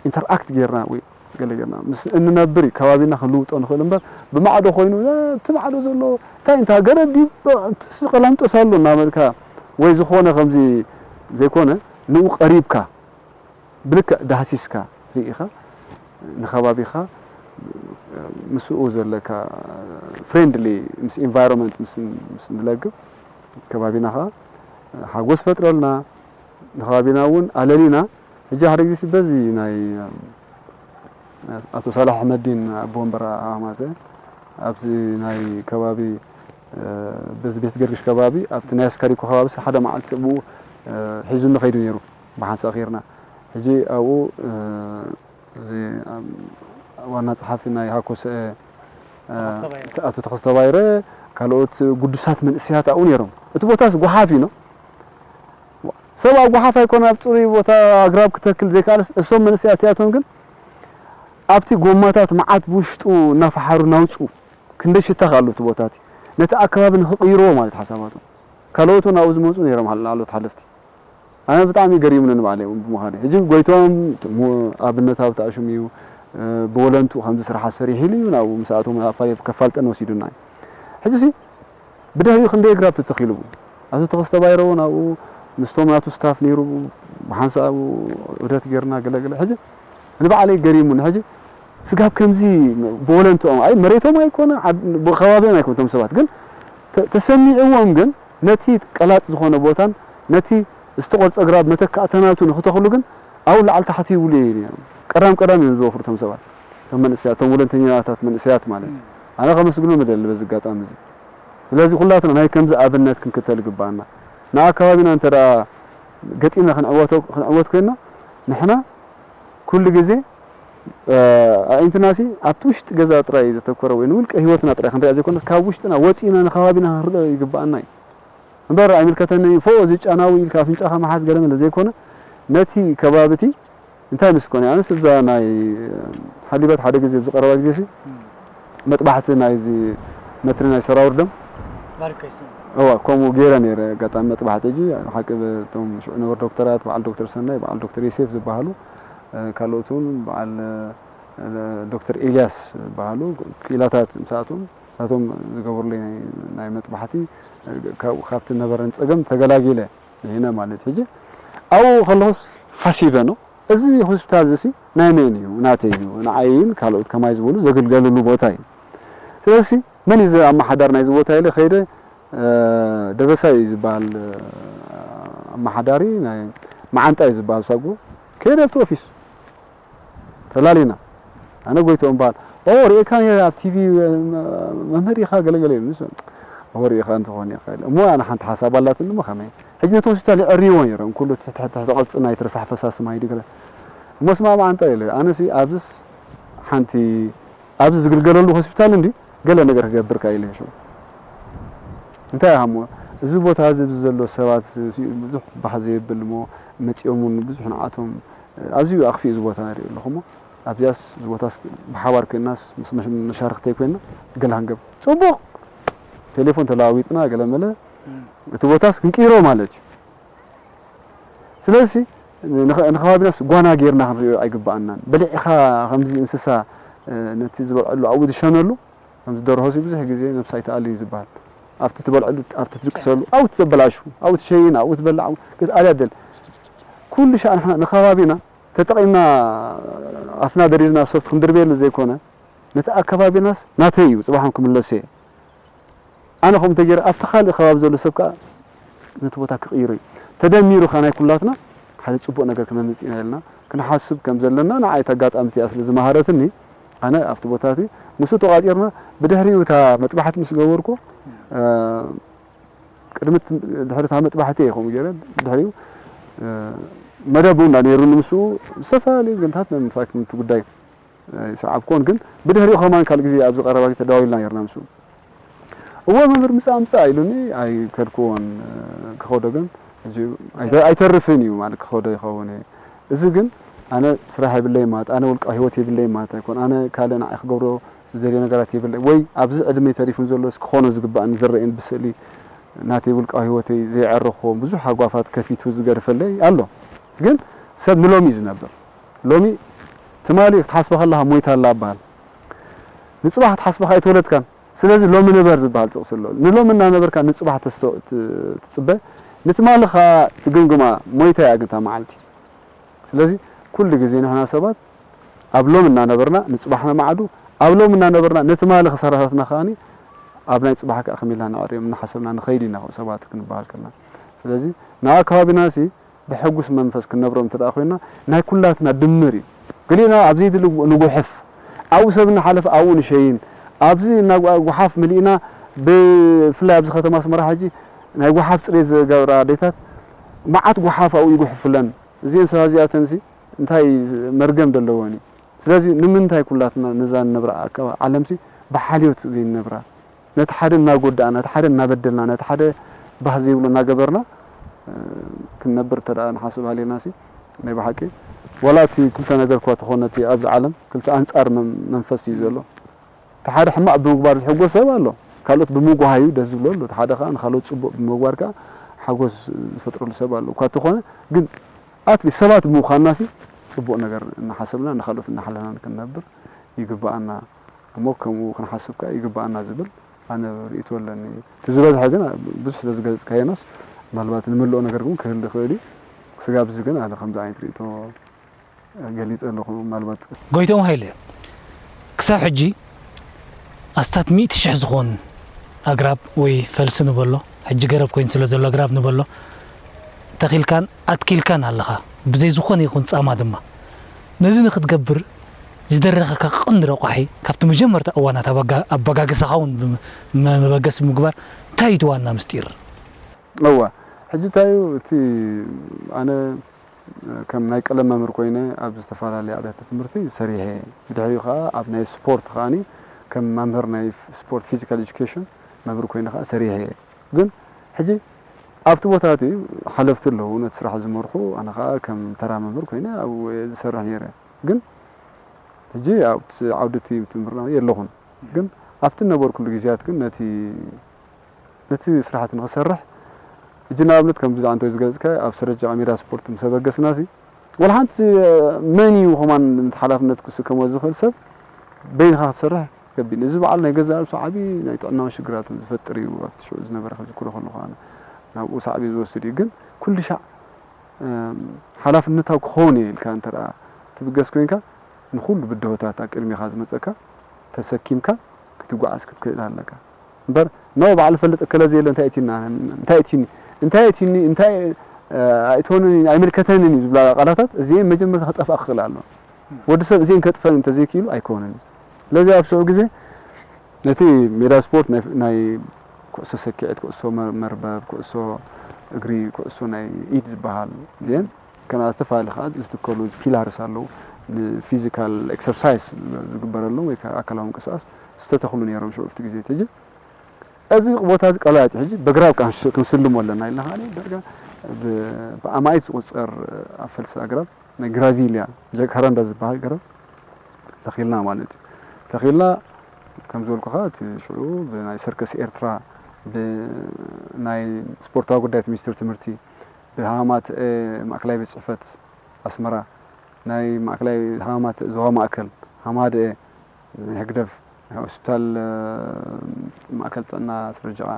ኢንተርኣክት ጌርና ወይ ገለ ጌርና ምስ እንነብር እዩ ከባቢና ክንልውጦ ንኽእል እምበር ብማዕዶ ኮይኑ እቲ ማዕዶ ዘሎ እንታይ እንታ ገረድ ድዩ ቀላምጦስ ኣሎ እናበልካ ወይ ዝኾነ ከምዚ ዘይኮነ ንኡ ቀሪብካ ብልክዕ ዳህሲስካ ርኢኻ ንኸባቢኻ ምስኡ ዘለካ ፍሬንድሊ ምስ ኢንቫይሮንመንት ምስ ንለግብ ከባቢና ኸዓ ሓጎስ ፈጥረልና ንኸባቢና እውን ኣለሊና ሕጂ ሓደ ግዜ በዚ ናይ ኣቶ ሳላሕ ኣሕመዲን ኣቦ ወንበር ኣማፀ ኣብዚ ናይ ከባቢ በዚ ቤት ገርግሽ ከባቢ ኣብቲ ናይ ኣስካሪኮ ከባቢ ሓደ መዓልቲ ብኡ ሒዙኒ ከይዱ ነይሩ ብሓንሳእ ኬርና ሕጂ ኣብኡ እዚ ዋና ፀሓፊ ናይ ሃኮሰ ኣቶ ተኸስተ ባይረ ካልኦት ጉዱሳት መንእሰያት ኣብኡ ነይሮም እቲ ቦታስ ጓሓፍ እዩ ሰብ ኣብ ጓሓፍ ኣይኮነ ኣብ ፅሩይ ቦታ ኣግራብ ክተክል ዘይከኣለስ እሶም መንእሰያት እቲኣቶም ግን ኣብቲ ጎማታት መዓት ብውሽጡ እናፈሓሩ እናውፅኡ ክንደይ ሽታ ካሉ እቲ ቦታ እቲ ነቲ ኣከባቢ ንክቕይርዎ ማለት ሓሳባቶም ካልኦት እውን ኣብኡ ዝመፁ ነይሮም ላዕለዎት ሓለፍቲ ኣነ ብጣዕሚ ገሪሙኒ ንባዕለይ እውን ብምዃነ ሕጂ ጎይቶም ኣብነታዊ ተኣሽሙ እዩ ብወለንቱ ከምዚ ስራሓት ሰሪሑ ኢሉ እዩ ናብኡ ምስ ኣቶም ኣፋልየ ከፋልጠኒ ወሲዱና እዩ ሕጂ ሲ ብድሕሪኡ ክንደይ ኣግራብ ተተኺሉ ኣብቲ ተኸስተ ባይረ እውን ኣብኡ ምስቶም ናቱ ስታፍ ነይሩ ብሓንሳእ ኣብኡ ዑደት ጌርና ገለገለ ሕጂ ንባዕለይ ገሪሙኒ። ሕጂ ስጋብ ከምዚ ብወለንትኦም፣ ኣይ መሬቶም ኣይኮነ፣ ዓድ-፣ ብኸባቢኦም ኣይኮነ፣ እቶም ሰባት ግን ተ-፣ ተሰሚዕዎም ግን ነቲ ቀላጥ ዝኾነ ቦታን ነቲ ዝተቖርጸ ግራብ መተካእታ ናቱ ንኽተኽሉ ግን ኣብኡ ላዕሊ ታሕቲ ይብሉ እዩ ነይሮም። ቀዳም ቀዳም እዮም ዝወፍሩ እቶም ሰባት። እቶም መንእሰያት፣ እቶም ወለንተኛታት መንእሰያት ማለት እዩ። ኣነ ከመስግኖም እደሊ በዚ ኣጋጣሚ እዚ። ስለዚ ኩላትና ናይ ከምዚ ኣብነት ክንክተል ይግባኣና። ንኣከባቢና እንተ ደኣ ገጢምና ክንዕወቶ-፣ ክንዕወት ኮይንና፣ ንሕና ኩሉ ግዜ፣ እ፣ ኣዒንትናሲ ኣብቲ ውሽጢ ገዛ ጥራይ ዘተኮረ ወይ ንውልቀ ህይወትና ጥራይ ክንሪኣ ዘይኮነ፣ ካብ ውሽጥና ወጺእና ንከባቢና ክንርኢ ይግባኣና እዩ። እምበር ኣይምልከተንን እዩ፣ ፎእ እዚ ጫናዊ ኢልካ ኣፍንጫኻ ምሓዝ ገለ መለ ዘይኮነ፣ ነቲ ከባቢ እቲ እንታይ ምስ ኮነ፣ ኣነስ እዛ ናይ ሓሊበት ሓደ ግዜ ኣብ ዝቐረባ ግዜ ሲ፣ መጥባሕቲ ናይዚ መትሪ ናይ ሰራውር ደም፣ ባርከሲ። እዋ፣ ከምኡ ገይረ ነይረ። ኣጋጣሚ መጥባሕቲ ሕጂ፣ ሓቂ፣ እቶም ሽዑ ነበሩ ዶክተራት፣ በዓል ዶክተር ሰናይ፣ በዓል ዶክተር ዮሴፍ ዝበሃሉ፣ እ፣ ካልኦት እውን በዓል፣ እ፣ ዶክተር ኤልያስ ዝበሃሉ ክኢላታት ምስኣቶም፣ ንሳቶም ዝገበሩለይ ናይ፣ ናይ መጥባሕቲ፣ እ፣ ካብ፣ ካብቲ ነበረን ጸገም ተገላጊለ። ይህነ ማለት ሕጂ ኣብኡ ከለኹስ ሓሲበ ነው። እዚ ሆስፒታል እዚ ሲ ናይ መን እዩ? ናተይ እዩ። ንዓይን ካልኦት ከማይ ዝበሉ ዘግልገሉሉ ቦታ እዩ። ስለዚ መን እዩ ኣመሓዳሪ ናይዚ ቦታ ኢለ ከይደ፣ እ፣ ደበሳይ እዩ ዝበሃል፣ እ፣ ኣመሓዳሪ ናይ መዓንጣ እዩ ዝበሃል ሳጉ። ከይደ ኣብቲ ኦፊስ ተላሊና። ኣነ ጎይትኦም በሃል፣ "ኦ፣ ርእየካ ነይረ ኣብ ቲቪ፣ መምህር ኢኻ ገለ ገለ" ኢሉ። ንሱ፣ "ኦ፣ ርእየካ እንተኾነ ኢኻ" ኢለ። እሞ ኣነ ሓንቲ ሓሳብ ኣላትኒ፣ እሞ ከመይ? ሕጂ ነቲ ሆስፒታል የዕርይዎ ነይሮም፣ ኩሉ ትሕቲ፣ ትሕቲ ቅርጺ ናይ ትረሳሕ ፈሳሲ ማይ ድዩ ገለ። እሞ ስማዕ መዓንጣ ኢለ፣ ኣነሲ ኣብዚስ ሓንቲ፣ ኣብዚ ዝግልገለሉ ሆስፒታል እንዲ ገለ ነገር ክገብር ከኣ ኢለ ሽዑ። እንታይ እሞ፣ እዚ ቦታ እዚ ኣብዚ ዘሎ ሰባት ብዙሕ ባህ ዘየብል እሞ፣ መጺኦም እውን ብዙሕ ንዓቶም ኣዝዩ ኣኽፊኡ እዚ ቦታ ንሪኦ ኣለኹ እሞ፣ ኣብዚኣስ እዚ ቦታስ ብሓባር ኮይናስ ምስ መሽ-፣ መሻርኽተይ ኮይና ገለ ክንገብር። ጽቡቕ! ቴሌፎን ተለዋዊጥና ገለ መለ፣ እም። እቲ ቦታስ ክንቅይሮ ማለት እዩ። ስለዚ ንኸ-፣ ንኸባቢናስ ጓና ጌርና ክንሪኦ ኣይግብኣናን። በሊዕኻ ከምዚ እንስሳ፣ እ፣ ነቲ ዝበልዐሉ ኣብኡ ዝሸነሉ፣ ከምዚ ደርሆሲ ብዙሕ ግዜ ነብሳ ኣይትኣልን እዩ ዝበሃል። ኣብቲ ትበልዐሉ፣ ኣብቲ ትድቅሰሉ፣ ኣብኡ ትዘበላሹ፣ ኣብኡ ትሸይን፣ ኣብኡ ትበልዕ፣ ኣብኡ ክትኣልያ ትደሊ። ኩሉ ሻዕ ንሕና ንኸባቢና ተጠቒምና ኣፍና ደሪዝና ሶፍት ክንድርበየሉ ዘይኮነ፣ ነቲ ኣከባቢናስ ናተይ እዩ፣ ጽባሕ ክምለሶ እየ። ኣነ ከምኡ እንተገይረ ኣብቲ ካልእ ከባቢ ዘሎ ሰብ ከኣ ነቲ ቦታ ክቕይሮ እዩ። ተደሚሩ ከኣ ናይ ኩላትና ሓደ ጽቡቕ ነገር ክነምጽእ ኢና ኢልና ክንሓስብ ከም ዘለና ንዓይ እታ ኣጋጣሚ እቲኣ ስለ ዝመሃረትኒ፣ ኣነ ኣብቲ ቦታ እቲ ምስኡ ተቋጺርና፣ ብድሕሪኡ እታ መጥባሕቲ ምስ ገበርኩ፣ እ፣ ቅድሚ እቲ፣ ድሕሪ እታ መጥባሕቲ እየ ከምኡ ገይረ፣ ድሕሪኡ፣ እ፣ መደብ እውን ነይሩኒ ምስኡ፣ ዝተፈላለዩ ገንታት ናይ ምፍራይ ክምንቲ ጉዳይ ኣይሰዓብኩዎን፣ ግን ብድሕሪኡ ከማን ካልእ ግዜ ኣብዚ ቀረባ ግዜ ተደዋዊልና ነይርና ምስኡ። "እወ መምህር ምጻእ ምጻእ" ኢሉኒ፣ ኣይከድኩዎን፣ እ፣ ክኸዶ ግን ሕጂ ኣይተ-፣ ኣይተርፍን እዩ ማለት ክኸዶ ይኸውን እየ። እዚ ግን ኣነ ስራሕ የብለይ ማለት፣ ኣነ ውልቃዊ ህይወት የብለይ ማለት ኣይኮን። ኣነ ካልእ ንዓይ ክገብሮ ዝደልዮ ነገራት የብለይ። ወይ ኣብዚ ዕድመይ ተሪፉን ዘሎስ ክኾኖ ዝግባእን ዝረአን ብስእሊ ናተይ ውልቃዊ ህይወተይ ዘየዕረኽዎም ብዙሕ ሃጓፋት ከፊቱ ዝገድፈለይ ኣሎ። ግን ሰብ ንሎሚ እዩ ዝነብር። ሎሚ ትማሊ ክትሓስቦ ከለኻ ሞይታ ኣላ ይበሃል። ንጽባሕ ክትሓስቦ ከኣ ኣይተወለድካን። ስለዚ ሎሚ ንበር ዝበሃል ጥቕሲ ኣሎ። ንሎሚ እናነበርካ ንጽባሕ ተስተ-፣ ት-፣ ትጽበ፣ ንትማሊ ከኣ ትግምግማ፣ ሞይታ እያ ግን እታ መዓልቲ። ስለዚ ኩሉ ግዜ ንሕና ሰባት ኣብ ሎሚ እናነበርና ንጽባሕ ነማዕዱ፣ ኣብ ሎሚ እናነበርና ንትማሊ ክሳራታትና ከኣ ኣብ ናይ ጽባሕ ከኣ ከመይ ኢልና ነዕርዮም እናሓሰብና ንኸይድ ኢና ሰባት ክንበሃል ከለና። ስለዚ ንኣከባቢናሲ ብሕጉስ መንፈስ ክንነብሮ እንተ ደኣ ኮይንና፣ ናይ ኩላትና ድምር እዩ። ገሊእና ኣብ ዘይድሊ ንጉሕፍ፣ ኣብኡ ሰብ እናሓለፈ ኣብኡ ንሸይን፣ ኣብዚ እና ጓ-፣ ጓሓፍ መሊእና፣ ብፍላይ ኣብዚ ከተማ ኣስመራ ሕጂ ናይ ጓሓፍ ጽሬት ዝገብራ ኣዴታት መዓት ጓሓፍ ኣብኡ ይጉሕፍለን። እዚአን ሰባት እዚኣተንሲ እንታይ መርገም ዘለወን እዩ? ስለዚ ንምንታይ ኩላትና ነዛ ንነብራ ኣከባ-፣ ዓለምሲ ብሓልዮት ዘይንነብራ? ነቲ ሓደ እናጎዳእና፣ ነቲ ሓደ እናበደልና፣ ነቲ ሓደ ባህ ዘይብሎ እናገበርና፣ እ፣ ክንነብር እንተ ደኣ ንሓስብ ሃሊናሲ፣ ናይ ብሓቂ ዋላ እቲ ክልተ ነገር እኳ ተኾነ፣ እቲ ኣብዚ ዓለም ክልተ ኣንጻር መን-፣ መንፈስ እዩ ዘሎ። እቲ ሓደ ሕማቕ ብምግባር ዝሕጎስ ሰብ ኣሎ፣ ካልኦት ብምጉሃዩ ደስ ዝብሎ ኣሎ፣ እቲ ሓደ ከኣ ንኻልኦት ጽቡቕ ብምግባር ከኣ ሓጎስ ዝፈጥረሉ ሰብ ኣሎ። እኳ እንተኾነ ግን ኣትሊስት ሰባት ብምዃንናሲ ጽቡቕ ነገር እናሓሰብና ንኻልኦት እናሓለናን ክንነብር ይግብኣና። እሞ ከምኡ ክንሓስብ ከኣ ይግብኣና ዝብል ኣነ ርእይቶ ኣለኒ። እቲ ዝበዝሐ ግን ብዙሕ ስለ ዝገለጽካዮናስ ምናልባት ንምልኦ ነገር እውን ክህሉ ይኽእል እዩ። ስጋብ እዚ ግን ኣነ ከምዚ ዓይነት ርእይቶ ገሊጸ ኣለኹ። ምናልባት ጎይቶም ሃይለ፣ ክሳብ ሕጂ ኣስታት ሚእቲ ሽሕ ዝኾን ኣግራብ ወይ ፈልሲ ንበሎ፣ ሕጂ ገረብ ኮይኑ ስለ ዘሎ ኣግራብ ንበሎ፣ ተኺልካን ኣትኪልካን ኣለኻ፣ ብዘይ ዝኾነ ይኹን ጻማ ድማ። ነዚ ንኽትገብር ዝደረኸካ ቀንዲ ረቋሒ ካብቲ መጀመርታ እዋናት ኣባጋ- ኣበጋግሳኻ እውን ብመ- መበገሲ ምግባር እንታይ እዩ እቲ ዋና ምስጢር? እዋ ሕጂ እንታይ እዩ እቲ ኣነ ከም ናይ ቀለም መምህር ኮይነ ኣብ ዝተፈላለየ ኣብያተ ትምህርቲ ሰሪሐ እየ። ብድሕሪኡ ከዓ ኣብ ናይ ስፖርት ከዓኒ ከም መምህር ናይ ስፖርት ፊዚካል ኤጁኬሽን መምህር ኮይነ ከዓ ሰሪሐ እየ። ግን ሕጂ ኣብቲ ቦታ እቲ ሓለፍቲ ኣለዉ ነቲ ስራሕ ዝመርሑ፣ ኣነ ከዓ ከም ተራ መምህር ኮይነ ኣብኡ እየ ዝሰርሕ ነይረ። ግን ሕጂ ኣብቲ ዓውዲ እቲ ትምህርና የለኹን። ግን ኣብቲ ነበርኩሉ ግዜያት ግን ነቲ ነቲ ስራሕቲ ንኽሰርሕ ሕጂ ንኣብነት ከምዚ ኣንተ ዝገለጽካ ኣብ ሰረጃ ሜዳ ስፖርት ምስ ኣበገስናሲ ዋላ ሓንቲ መን እዩ ከማን ነቲ ሓላፍነት ክስከሞ ዝኽእል ሰብ በይንኻ ክትሰርሕ ከቢድ እዩ። እዚ በዓል ናይ ገዛእ ርእሱ ዓቢ ናይ ጥዕናዊ ሽግራት እውን ዝፈጥር እዩ። ኣብቲ ሽዑ ዝነበረ ክዝክሮ ከለኹ ኣነ ናብኡ ሳዕቤን ዝወስድ እዩ። ግን ኩሉ ሻዕ ሓላፍነታዊ ክኸውን እየ ኢልካ እንተ ደኣ ትብገስ ኮይንካ ንኹሉ ብድሆታት ኣብ ቅድሜኻ ዝመጸካ ተሰኪምካ ክትጓዓዝ ክትክእል ኣለካ። እምበር ኖ ባዕሉ ፈልጥ እከለ ዘየለ እንታይ እቲና እንታይ እቲኒ እንታይ እቲኒ እንታይ ኣይትሆንን ኣይምልከተንን እዩ ዝብላ ቃላታት እዚኤን መጀመርታ ከጠፍኣ ክኽእል ኣለዎ። ወዲ ሰብ እዚኤን ከጥፈን እንተዘይክኢሉ ኣይኮነን እዩ። ስለዚ ኣብ ሽዑ ግዜ ነቲ ሜዳ ስፖርት ናይ ኩዕሶ ሰኪዐት፣ ኩዕሶ መርበብ፣ ኩዕሶ እግሪ፣ ኩዕሶ ናይ ኢድ ዝበሃል እዚኤን ከና ዝተፈላለዩ ከዓ ዝተከሉ ፒላርስ ኣለዉ ንፊዚካል ኤክሰርሳይዝ ዝግበረሎም ወይ ከዓ ኣካላዊ ምንቅስቃስ ዝተተኽሉ ነይሮም ሽዑ ኣብቲ ግዜ ሕጂ እዚ ቦታ እዚ ቀላያጭ ሕጂ በግራብ ክንስልሞ ኣለና ኢልና ከዓ ዳርጋ ብኣማኢት ዝቁፀር ኣብ ፈልሲ ኣግራብ ናይ ግራቪልያ ጃካራንዳ ዝበሃል ገረብ ተኺልና ማለት እዩ ተኺልና ከም ዝበልኩኻ እቲ ሽዑ ብናይ ሰርከስ ኤርትራ ብናይ ስፖርታዊ ጉዳያት ሚኒስትር ትምህርቲ ብሃማት ማእከላይ ቤት ፅሕፈት ኣስመራ ናይ ማእከላይ ሃማት ዞባ ማእከል ሃማደኤ ናይ ህግደፍ ናይ ሆስፒታል ማእከል ጥዕና ስረጅቓ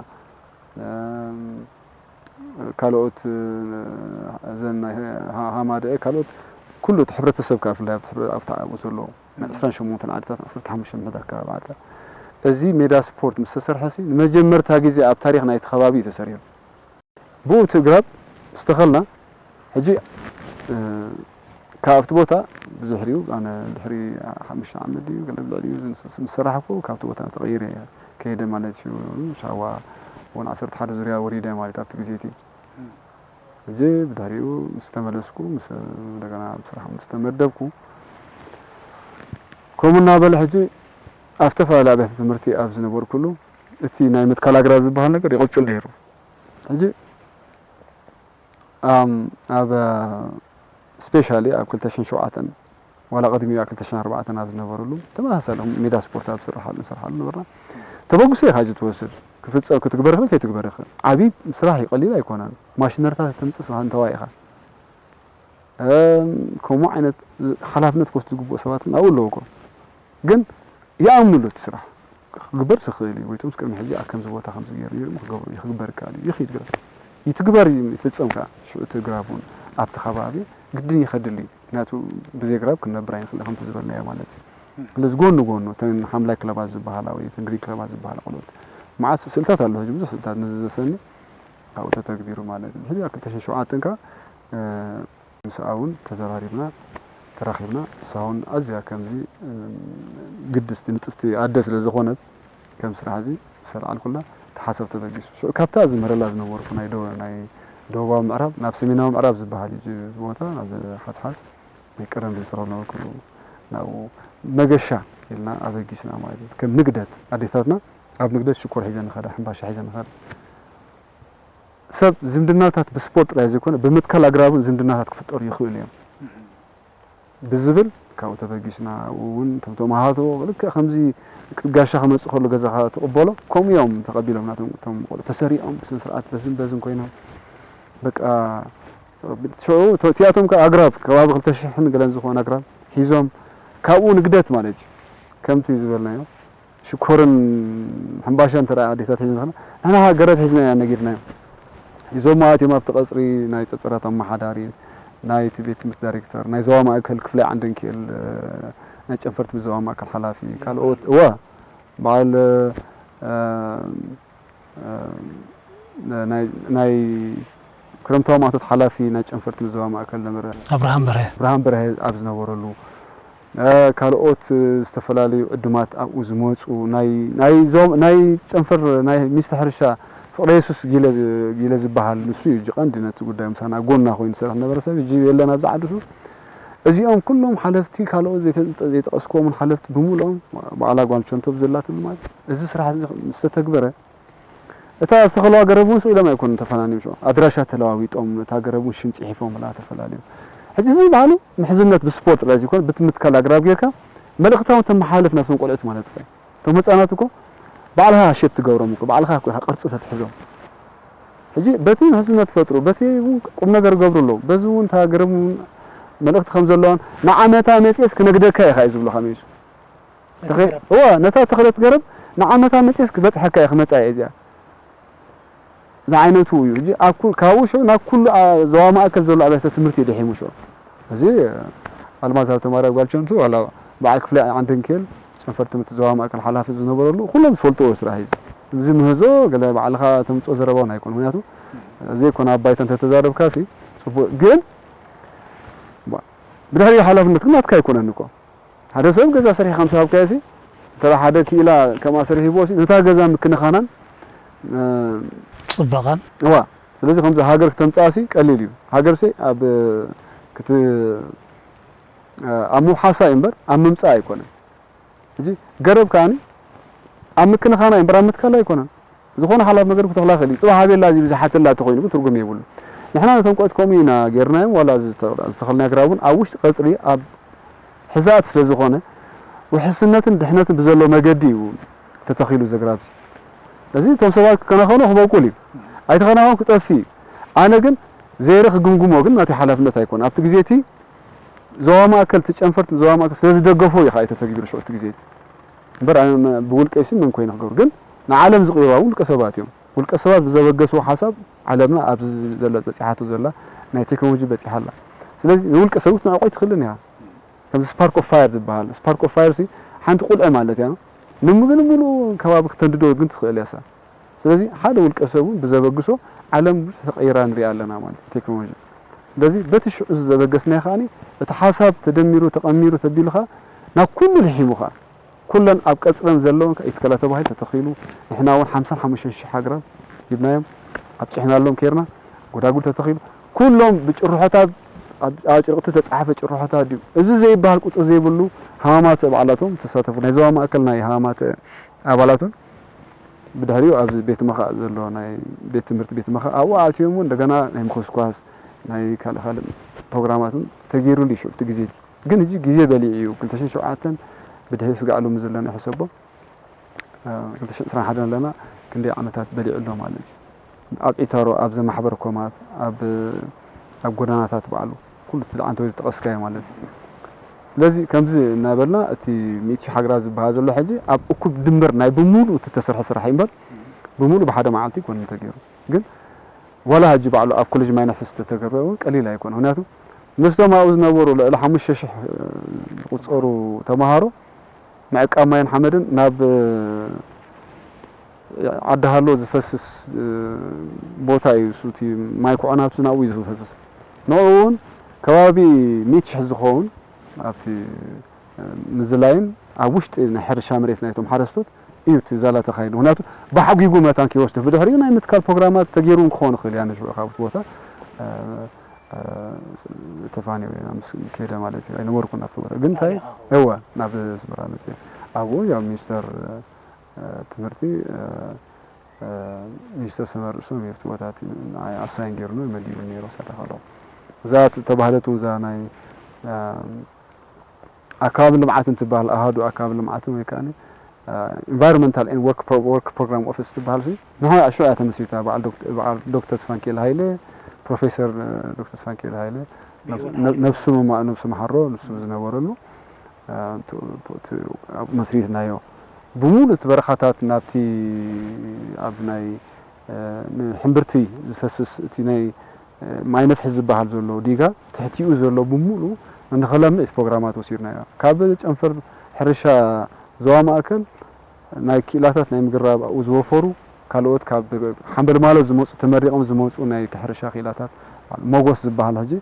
ካልኦት እዘን ናይ ሃማደኤ ካልኦት ኩሉ እቲ ሕብረተሰብ ከዓ ብፍላይ ኣብቲ ኣብቲ ኣብኡ ዘሎ ናይ ዕስራን ሸሞንተን ዓድታት ዓሰርተ ሓሙሽተ ምሕት ኣካባቢ ዓድታት እዚ ሜዳ ስፖርት ምስ ተሰርሐ ሲ ንመጀመርታ ግዜ ኣብ ታሪኽ ናይቲ ከባቢ እዩ ተሰሪሑ። ብኡ እቲ ግራብ ዝተኸልና ሕጂ ካብቲ ቦታ ብድሕሪኡ ኣነ ድሕሪ ሓሙሽተ ዓመት ድዩ ገለ ብልዕሊኡ ዝሰራሕኩ ካብቲ ቦታ ተቐይረ እየ ከይደ ማለት እዩ። ሻዋ እውን ዓሰርተ ሓደ ዙርያ ወሪደ ማለት ኣብቲ ግዜ እቲ ሕጂ ብድሕሪኡ ምስ ተመለስኩ ምስ እንደገና ኣብ ስራሕ ምስ ተመደብኩ ከምኡ እናበለ ሕጂ ኣብ ዝተፈላለዩ ኣብያተ ትምህርቲ ኣብ ዝነበርኩሉ እቲ ናይ ምትካል ኣግራብ ዝበሃል ነገር ይቕጽል ነይሩ። ሕጂ ኣብ ስፔሻሊ ኣብ ክልተ ሽሕን ሸውዓተን ዋላ ቅድሚኡ ኣብ ክልተ ሽሕን ኣርባዕተን ኣብ ዝነበረሉ ተመሳሳሊ ሜዳ ስፖርት ኣብ ዝስርሓሉ ንሰርሓሉ ነበርና። ተበግሶ ኢኻ ሕጂ ትወስድ ክፍፀም ክትግበር ይኽእል ከይትግበር ይኽእል። ዓብዪ ስራሕ እዩ፣ ቀሊል ኣይኮነን። ማሽነሪታት ተምፅእ ስኻ እንተዋይ ኢኻ ከምኡ ዓይነት ሓላፍነት ክወስዱ ዝግብኦ ሰባት እውን ኣብኡ ኣለዉ እኮ። ግን ይኣምኑሉ እቲ ስራሕ ክግበር ዝኽእል እዩ። ወይ ቶም ቅድሚ ሕጂ ኣብ ከምዚ ቦታ ከምዚ ገይሩ ነይሩ እሞ ክገብሩ እዩ፣ ክግበር ይከኣል እዩ፣ ይኽይድ ግበር። ይትግበር እዩ፣ ይፍጸም ከኣ። ሽዑ እቲ ግራብ እውን ኣብቲ ከባቢ ግድን ይኸድል እዩ። ምክንያቱ ብዘይ ግራብ ክንነብር ኣይንኽእል ከምቲ ዝበልናዮ ማለት እዩ። ስለዚ ጎኒ ጎኑ እተን ሓምላይ ክለባት ዝበሃላ ወይ እተን ግሪን ክለባት ዝበሃላ ቆልዑት መዓት ስእልታት ኣሎ። ሕጂ ብዙሕ ስእልታት ነዚ ዘሰኒ ኣብኡ ተተግቢሩ ማለት እዩ። ሕጂ ኣብ ክልተ ሽሕን ሸውዓተን ከኣ ምስኣ እውን ተዘራሪብና ተራኺብና። ንሳ እውን ኣዝያ ከምዚ ግድስቲ ንጽፍቲ ኣደ ስለ ዝኾነት ከም ስራሕ እዚ ምስ ኣልዓልኩላ እቲ ሓሳብ ተበጊሱ። ሽዑ ካብታ ዝምህረላ ዝነበርኩ ናይ ደቡብ ናይ ደቡባዊ ምዕራብ ናብ ሰሜናዊ ምዕራብ ዝበሃል እዩ እዚ ቦታ ናብ ሓስሓስ ናይ ቀደም ዝሰራሉ ነበርኩ ናብኡ መገሻ ኢልና ኣበጊስና ማለት እዩ። ከም ንግደት ኣዴታትና ኣብ ንግደት ሽኮር ሒዘን ይኸዳ፣ ሕምባሻ ሒዘን ይኸዳ። ሰብ ዝምድናታት ብስፖርት ጥራይ ዘይኮነ ብምትካል ኣግራብ እውን ዝምድናታት ክፍጠሩ ይኽእሉ እዮም ብዝብል ካብኡ ተበጊስና ኣብኡ እውን እቶም ተምሃሮ ልክዕ ከምዚ ጋሻ ክመፅእ ከሎ ገዛኻ ትቕበሎ ከምኡ እዮም ተቐቢሎም ናቶም እቶም ቆልዑ ተሰሪዖም ብስነ ስርዓት በዝን በዝን ኮይኖም በቃ ሽዑ እቲኣቶም ከዓ ኣግራብ ከባቢ ክልተ ሽሕን ገለን ዝኾኑ ኣግራብ ሒዞም ካብኡ ንግደት ማለት እዩ ከምቲ ዝበልናዮ ሽኮርን ሕምባሻን እንተ ኣዴታት ሒዘን ዝኸና ንሕና ገረብ ሒዝና ኢና ነጊድናዮም። ሒዞም ማለት እዮም ኣብቲ ቀፅሪ ናይ ፀፀራት ኣመሓዳሪ ናይቲ ቤት ትምህርቲ ዳይሬክተር፣ ናይ ዞባ ማእከል ክፍላይ ዓንደንኬል፣ እ፣ ናይ ጨንፈር ትምህርቲ ዞባ ማእከል ሓላፊ፣ ካልኦት፣ እወ፣ በዓል፣ እ፣ እ፣ ናይ፣ ናይ ክረምታዊ ማእቶት ሓላፊ ናይ ጨንፈር ትምህርቲ ዞባ ማእከል ነበረ። ኣብርሃም በርሀ። ኣብርሃም በርሀ ኣብ ዝነበረሉ፣ እ፣ ካልኦት፣ እ፣ ዝተፈላለዩ ዕዱማት ኣብኡ ዝመጹ፣ ናይ፣ ናይ ዞም-፣ ናይ ጨንፈር ናይ ሚኒስትሪ ሕርሻ ፍቕረ የሱስ ጊለ ዝ-፣ ጊለ ዝበሃል፣ ንሱ እዩ ሕጂ ቀንዲ ነቲ ጉዳይ ምሳና ጎና ኮይኑ ዝሰርሕ ዝነበረ ሰብ፣ ሕጂ የለን ኣብዚ ዓዲ እሱ። እዚኦም ኩሎም ሓለፍቲ፣ ካልኦት ዘይተ-፣ ዘይጠቐስክዎምን ሓለፍቲ ብምልኦም፣ ባዕላ ጓል ቸንቶ ብዘላትሉ ማለት፣ እዚ ስራሕ እዚ ምስ ተተግበረ፣ እታ ዝተኸልዋ ገረብ እውን ስቕ ኢሎም ኣይኮኑን ተፈናንዮም ሽዑ። ኣድራሻ ተለዋዊጦም፣ እታ ገረብ እውን ሽም ጽሒፎምላ ተፈላልዮም። ሕጂ እዚ ዝበሃሉ ምሕዝነት ብስፖርት ጥራይ ዘይኮነ፣ ብቲ ምትካል ኣግራብ ጌርካ መልእኽታውን ተመሓላልፍ ናብቶም ቆልዑት ማለት እዩ። እቶም ህጻናት እኮ ባዕልኻ ሼፕ ትገብሮም እኮ፣ ባዕልኻ እኮ ኢኻ ቅርጺ ተትሕዞም። ሕጂ በቲ ምሕዝነት ትፈጥሩ፣ በቲ እውን ቁም ነገር ገብሩ ኣለዉ። በዚ እውን እታ ገረብ እውን መልእኽቲ ከም ዘለዋን ንዓመታ መጽኤስ ክነግደካ ኢኻ እዩ ዝብሉኻ መሊሱ። ተኸ-፣ እዋ፣ ነታ ተኽለት ገረብ ንዓመታ መጽኤስ ክበጽሐካ እየ፣ ክመጻ እየ እዚኣ። ዝዓይነቱ እዩ። ሕጂ ኣብ ኩ-፣ ካብኡ ሽዑ ናብ ኩሉ ኣ-፣ ዞባ ማእከል ዘሎ ኣብያተ ትምህርቲ እዩ ደሒሙ ሽዑ። እዚ ኣልማዝ ሃብተማርያም ጓል ቸንቱ ዋላ በዓል ክፍለ ዓንደንኬል ጨንፈር ትምህርቲ ዞባ ማእከል ሓላፊ ዝነበረሉ ኩሎም ዝፈልጥዎ ስራሕ እዩ። እዚ ምህዞ ገለ ባዕልኻ ተምጽኦ ዘረባ እውን ኣይኮነ። ምክንያቱ ዘይኮነ ኣብ ባይታ እንተተዛረብካሲ ጽቡቕ፣ ግን ባ-፣ ብድሕሪ ሓላፍነት ግን ናትካ ኣይኮነን እኮ። ሓደ ሰብ ገዛ ሰሪሑ ከም ዝሃብካዮ ሲ፣ እንተ ሓደ ክኢላ ከምኣ ሰሪሑ ሂብዎ ሲ፣ ነታ ገዛ ምክንኻናን፣ እ፣ ጽባቐን። እዋ፣ ስለዚ ከምዚ ሃገር ክተምጽኣ ሲ ቀሊል እዩ። ሃገር ሲ ኣብ ክት-፣ ኣብ ምውሓሳ እዩ እምበር ኣብ ምምጻእ ኣይኮነን። ሕጂ ገረብ ከኣኒ ኣብ ምክንኻና እዩ እምበር ኣብ ምትካላ ኣይኮነን። ዝኾነ ሓላፍ መገድ ክተኽላ ይኽእል እዩ። ጽባሕ ኣበላ ዝብል ዝሓተላ እንተኾይኑ ግን ትርጉም የብሉ። ንሕና ነቶም ቆት ከምኡ ኢና ጌርናዮም፣ ዋላ ዝተ-፣ ዝተኸልናዮ ኣግራብ እውን ኣብ ውሽጢ ቀጽሪ ኣብ ሕዛእቲ ስለ ዝኾነ፣ ውሕስነትን ድሕነትን ብዘለዎ መገዲ እዩ ተተኺሉ እዚ ኣግራብ እዚ። እዚ እቶም ሰባት ክከናኸኖ ክበቁል እዩ፣ ኣይተኸናኸኖ ክጠፍእ እዩ። ኣነ ግን ዘይረ ክግምግሞ ግን ናተይ ሓላፍነት ኣይኮነ። ኣብቲ ግዜ እቲ ዞባ ማእከል፣ እቲ ጨንፈር ዞባ ማእከል ስለ ዝደገፎ እዩ ከዓ ተተግቢሩ ሽዑ እቲ ግዜ እቲ። እምበር ኣነ መ-፣ ብውልቀይ ሲ መን ኮይነ ክገብር? ግን ንዓለም ዝቕይሩ እውን ውልቀ ሰባት እዮም። ውልቀ ሰባት ብዘበገስዎ ሓሳብ ዓለምና ኣብዚ ዘለ-፣ በጺሓቶ ዘላ ናይ ቴክኖሎጂ በጺሓ ኣላ። ስለዚ ንውልቀ ሰብ ክትነዕቆ ኣይትኽእልን ኢኻ። ከምዚ ስፓርክ ኦፍ ፋየር ዝበሃል፣ ስፓርክ ኦፍ ፋየር ሲ ሓንቲ ቁልዒ ማለት እያ። ንምግን ምሉእ ከባቢ ክተንድዶ ግን ትኽእል እያ እሳ። ስለዚ ሓደ ውልቀ ሰብ እውን ብዘበግሶ ዓለም ብዙሕ ተቐይራ ንሪኣ ኣለና ማለት እዩ፣ ቴክኖሎጂ። ስለዚ በቲ ሽዑ እዚ ዘበገስናዮ ከኣኒ እቲ ሓሳብ ተደሚሩ፣ ተቐሚሩ፣ ተቢሉ ኸኣ ናብ ኩሉ ልሒሙ ኸኣ ኩለን ኣብ ቀጽረን ዘለወን ከኣ ይትከላ ተባሂሉ ተተኺሉ። ንሕና እውን ሓምሳን ሓሙሽተን ሽሕ ኣግራብ ሂብናዮም፣ ኣብጺሕናሎም ኬርና፣ ጎዳጉል ተተኺሉ። ኩሎም ብጭርሖታት፣ ኣብ፣ ኣብ ጨርቂ ዝተጻሕፈ ጭርሖታት ድዩ? እዚ ዘይበሃል ቁጽሪ ዘይብሉ ሃማማተ ባዕላቶም ተሳተፉ። ናይ ዞባ ማእከል ናይ ሃማማተ ኣባላት እውን ብድሕሪኡ ኣብዚ ቤት መኻእ ዘሎ ናይ ቤት ትምህርቲ ቤት መኻእ ኣብኡ ኣትዮም እውን እንደገና ናይ ምኹስኳስ ናይ ካልእ ካልእ ፕሮግራማት እውን ተገይሩሉ እዩ ሽዑ እቲ ግዜ እቲ። ግን ሕጂ ግዜ በሊዑ እዩ። ክልተ ሽሕን ሸውዓተን ብድሕሪ ስጋዕ ሎሚ ዘለና ሕሰቦ፣ እ፣ ክልተ ሽሕን ዕስራን ሓደን ኣለና፣ ክንደይ ዓመታት በሊዑ ኣሎ ማለት እዩ። ኣብ ዒታሮ፣ ኣብ ዘማሕበር ኮማት፣ ኣብ፣ ኣብ ጎደናታት ባዕሉ፣ ኩሉ እቲ ዝዓንተወ ዝጠቐስካዮ ማለት እዩ። ስለዚ ከምዚ እናበልና እቲ ሚእቲ ሽሕ ኣግራብ ዝበሃል ዘሎ ሕጂ ኣብ እኩብ ድምር ናይ ብምሉእ እቲ ተሰርሐ ስራሕ እዩ እምበር፣ ብምሉእ ብሓደ መዓልቲ ኣይኮነን ተገይሩ። ግን ዋላ ሕጂ ባዕሉ ኣብ ኮሌጅ ማይ ነፍሒ ዝተተገብረ እውን ቀሊል ኣይኮነ። ምክንያቱ ምስቶም ኣብኡ ዝነበሩ ልዕሊ ሓሙሽተ ሽሕ ዝቑጸሩ ተምሃሮ ምዕቃብ ማይን ሓመድን ናብ ዓዲ ሃሎ ዝፈስስ ቦታ እዩ። እሱ እቲ ማይ ኩዖ ናብቲ ናብኡ እዩ ዝፈስስ። ንዕኡ እውን ከባቢ ሚእቲ ሽሕ ዝኸውን ኣብቲ ምዝላይን ኣብ ውሽጢ ናይ ሕርሻ መሬት ናይቶም ሓረስቶት እዩ እቲ ዛላ ተኻይዱ። ምክንያቱ ብሓጒጉ መታን ከይወስዶ ብድሕሪኡ ናይ ምትካል ፕሮግራማት ተገይሩ እውን ክኸውን ይኽእል እዩ። ኣነ ሽዑ ካብቲ ቦታ፣ እ፣ እ፣ ተፋንዮ ኢና ምስ ከይደ ማለት እዩ። ኣይነበርኩን ኣብቲ ቦታ። ግን እንታይ፣ እወ፣ ናብ ኣስመራ መፅየ። ኣብኡ ያው ሚኒስተር፣ እ፣ ትምህርቲ፣ እ፣ እ፣ ሚኒስተር ሰመር ርእሶም እዮም ኣብቲ ቦታ እቲ ንዓይ ኣሳይን ገይሩኒ መዲቡ ነይሩ ክሰርሕ ከለኹ። እዛ ተባህለት እውን እዛ ናይ፣ እ፣ ኣከባብን ልምዓትን ትበሃል ኣሃዱ ኣከባብን ልምዓትን ወይ ከኣ፣ እ፣ ኢንቫይሮንመንታል ኤንድ ወርክ ፕሮ-፣ ወርክ ፕሮግራም ኦፊስ ትበሃል ሲ፣ ንሕና ሽዑ እያ ተመስሪታ። በዓል ዶክተ-፣ በዓል ዶክተር ተስፋንኪኤል ሃይለ፣ ፕሮፌሰር፣ እ፣ ዶክተር ተስፋንኪኤል ሃይለ፣ ነብሱ፣ ነ-፣ ነብሱ ምማ-፣ ነብሱ መሓሮ ንሱ ዝነበረሉ፣ እ፣ ቱ-፣ ቱ-፣ ቱ-፣ ኣብ መስሪትናዮ። ብምሉእ እቲ በረኻታት ናብቲ ኣብ ናይ፣ እ፣ ንሕምብርቲ ዝፈስስ እቲ ናይ ማይ ነፍሒ ዝበሃል ዘሎ ዲጋ ትሕቲኡ ዘሎ ብምሉኡ ንኸለምዕ እቲ ፕሮግራማት ወሲድናዮ። ካብ ጨንፈር ሕርሻ ዞባ ማእከል ናይ ክኢላታት ናይ ምግራብ ኣብኡ ዝወፈሩ ካልኦት ካብ ሓምበል ማሎ ዝመጹ ተመሪቖም ዝመጹ ናይ ሕርሻ ክኢላታት ሞጎስ ዝበሃል ሕጂ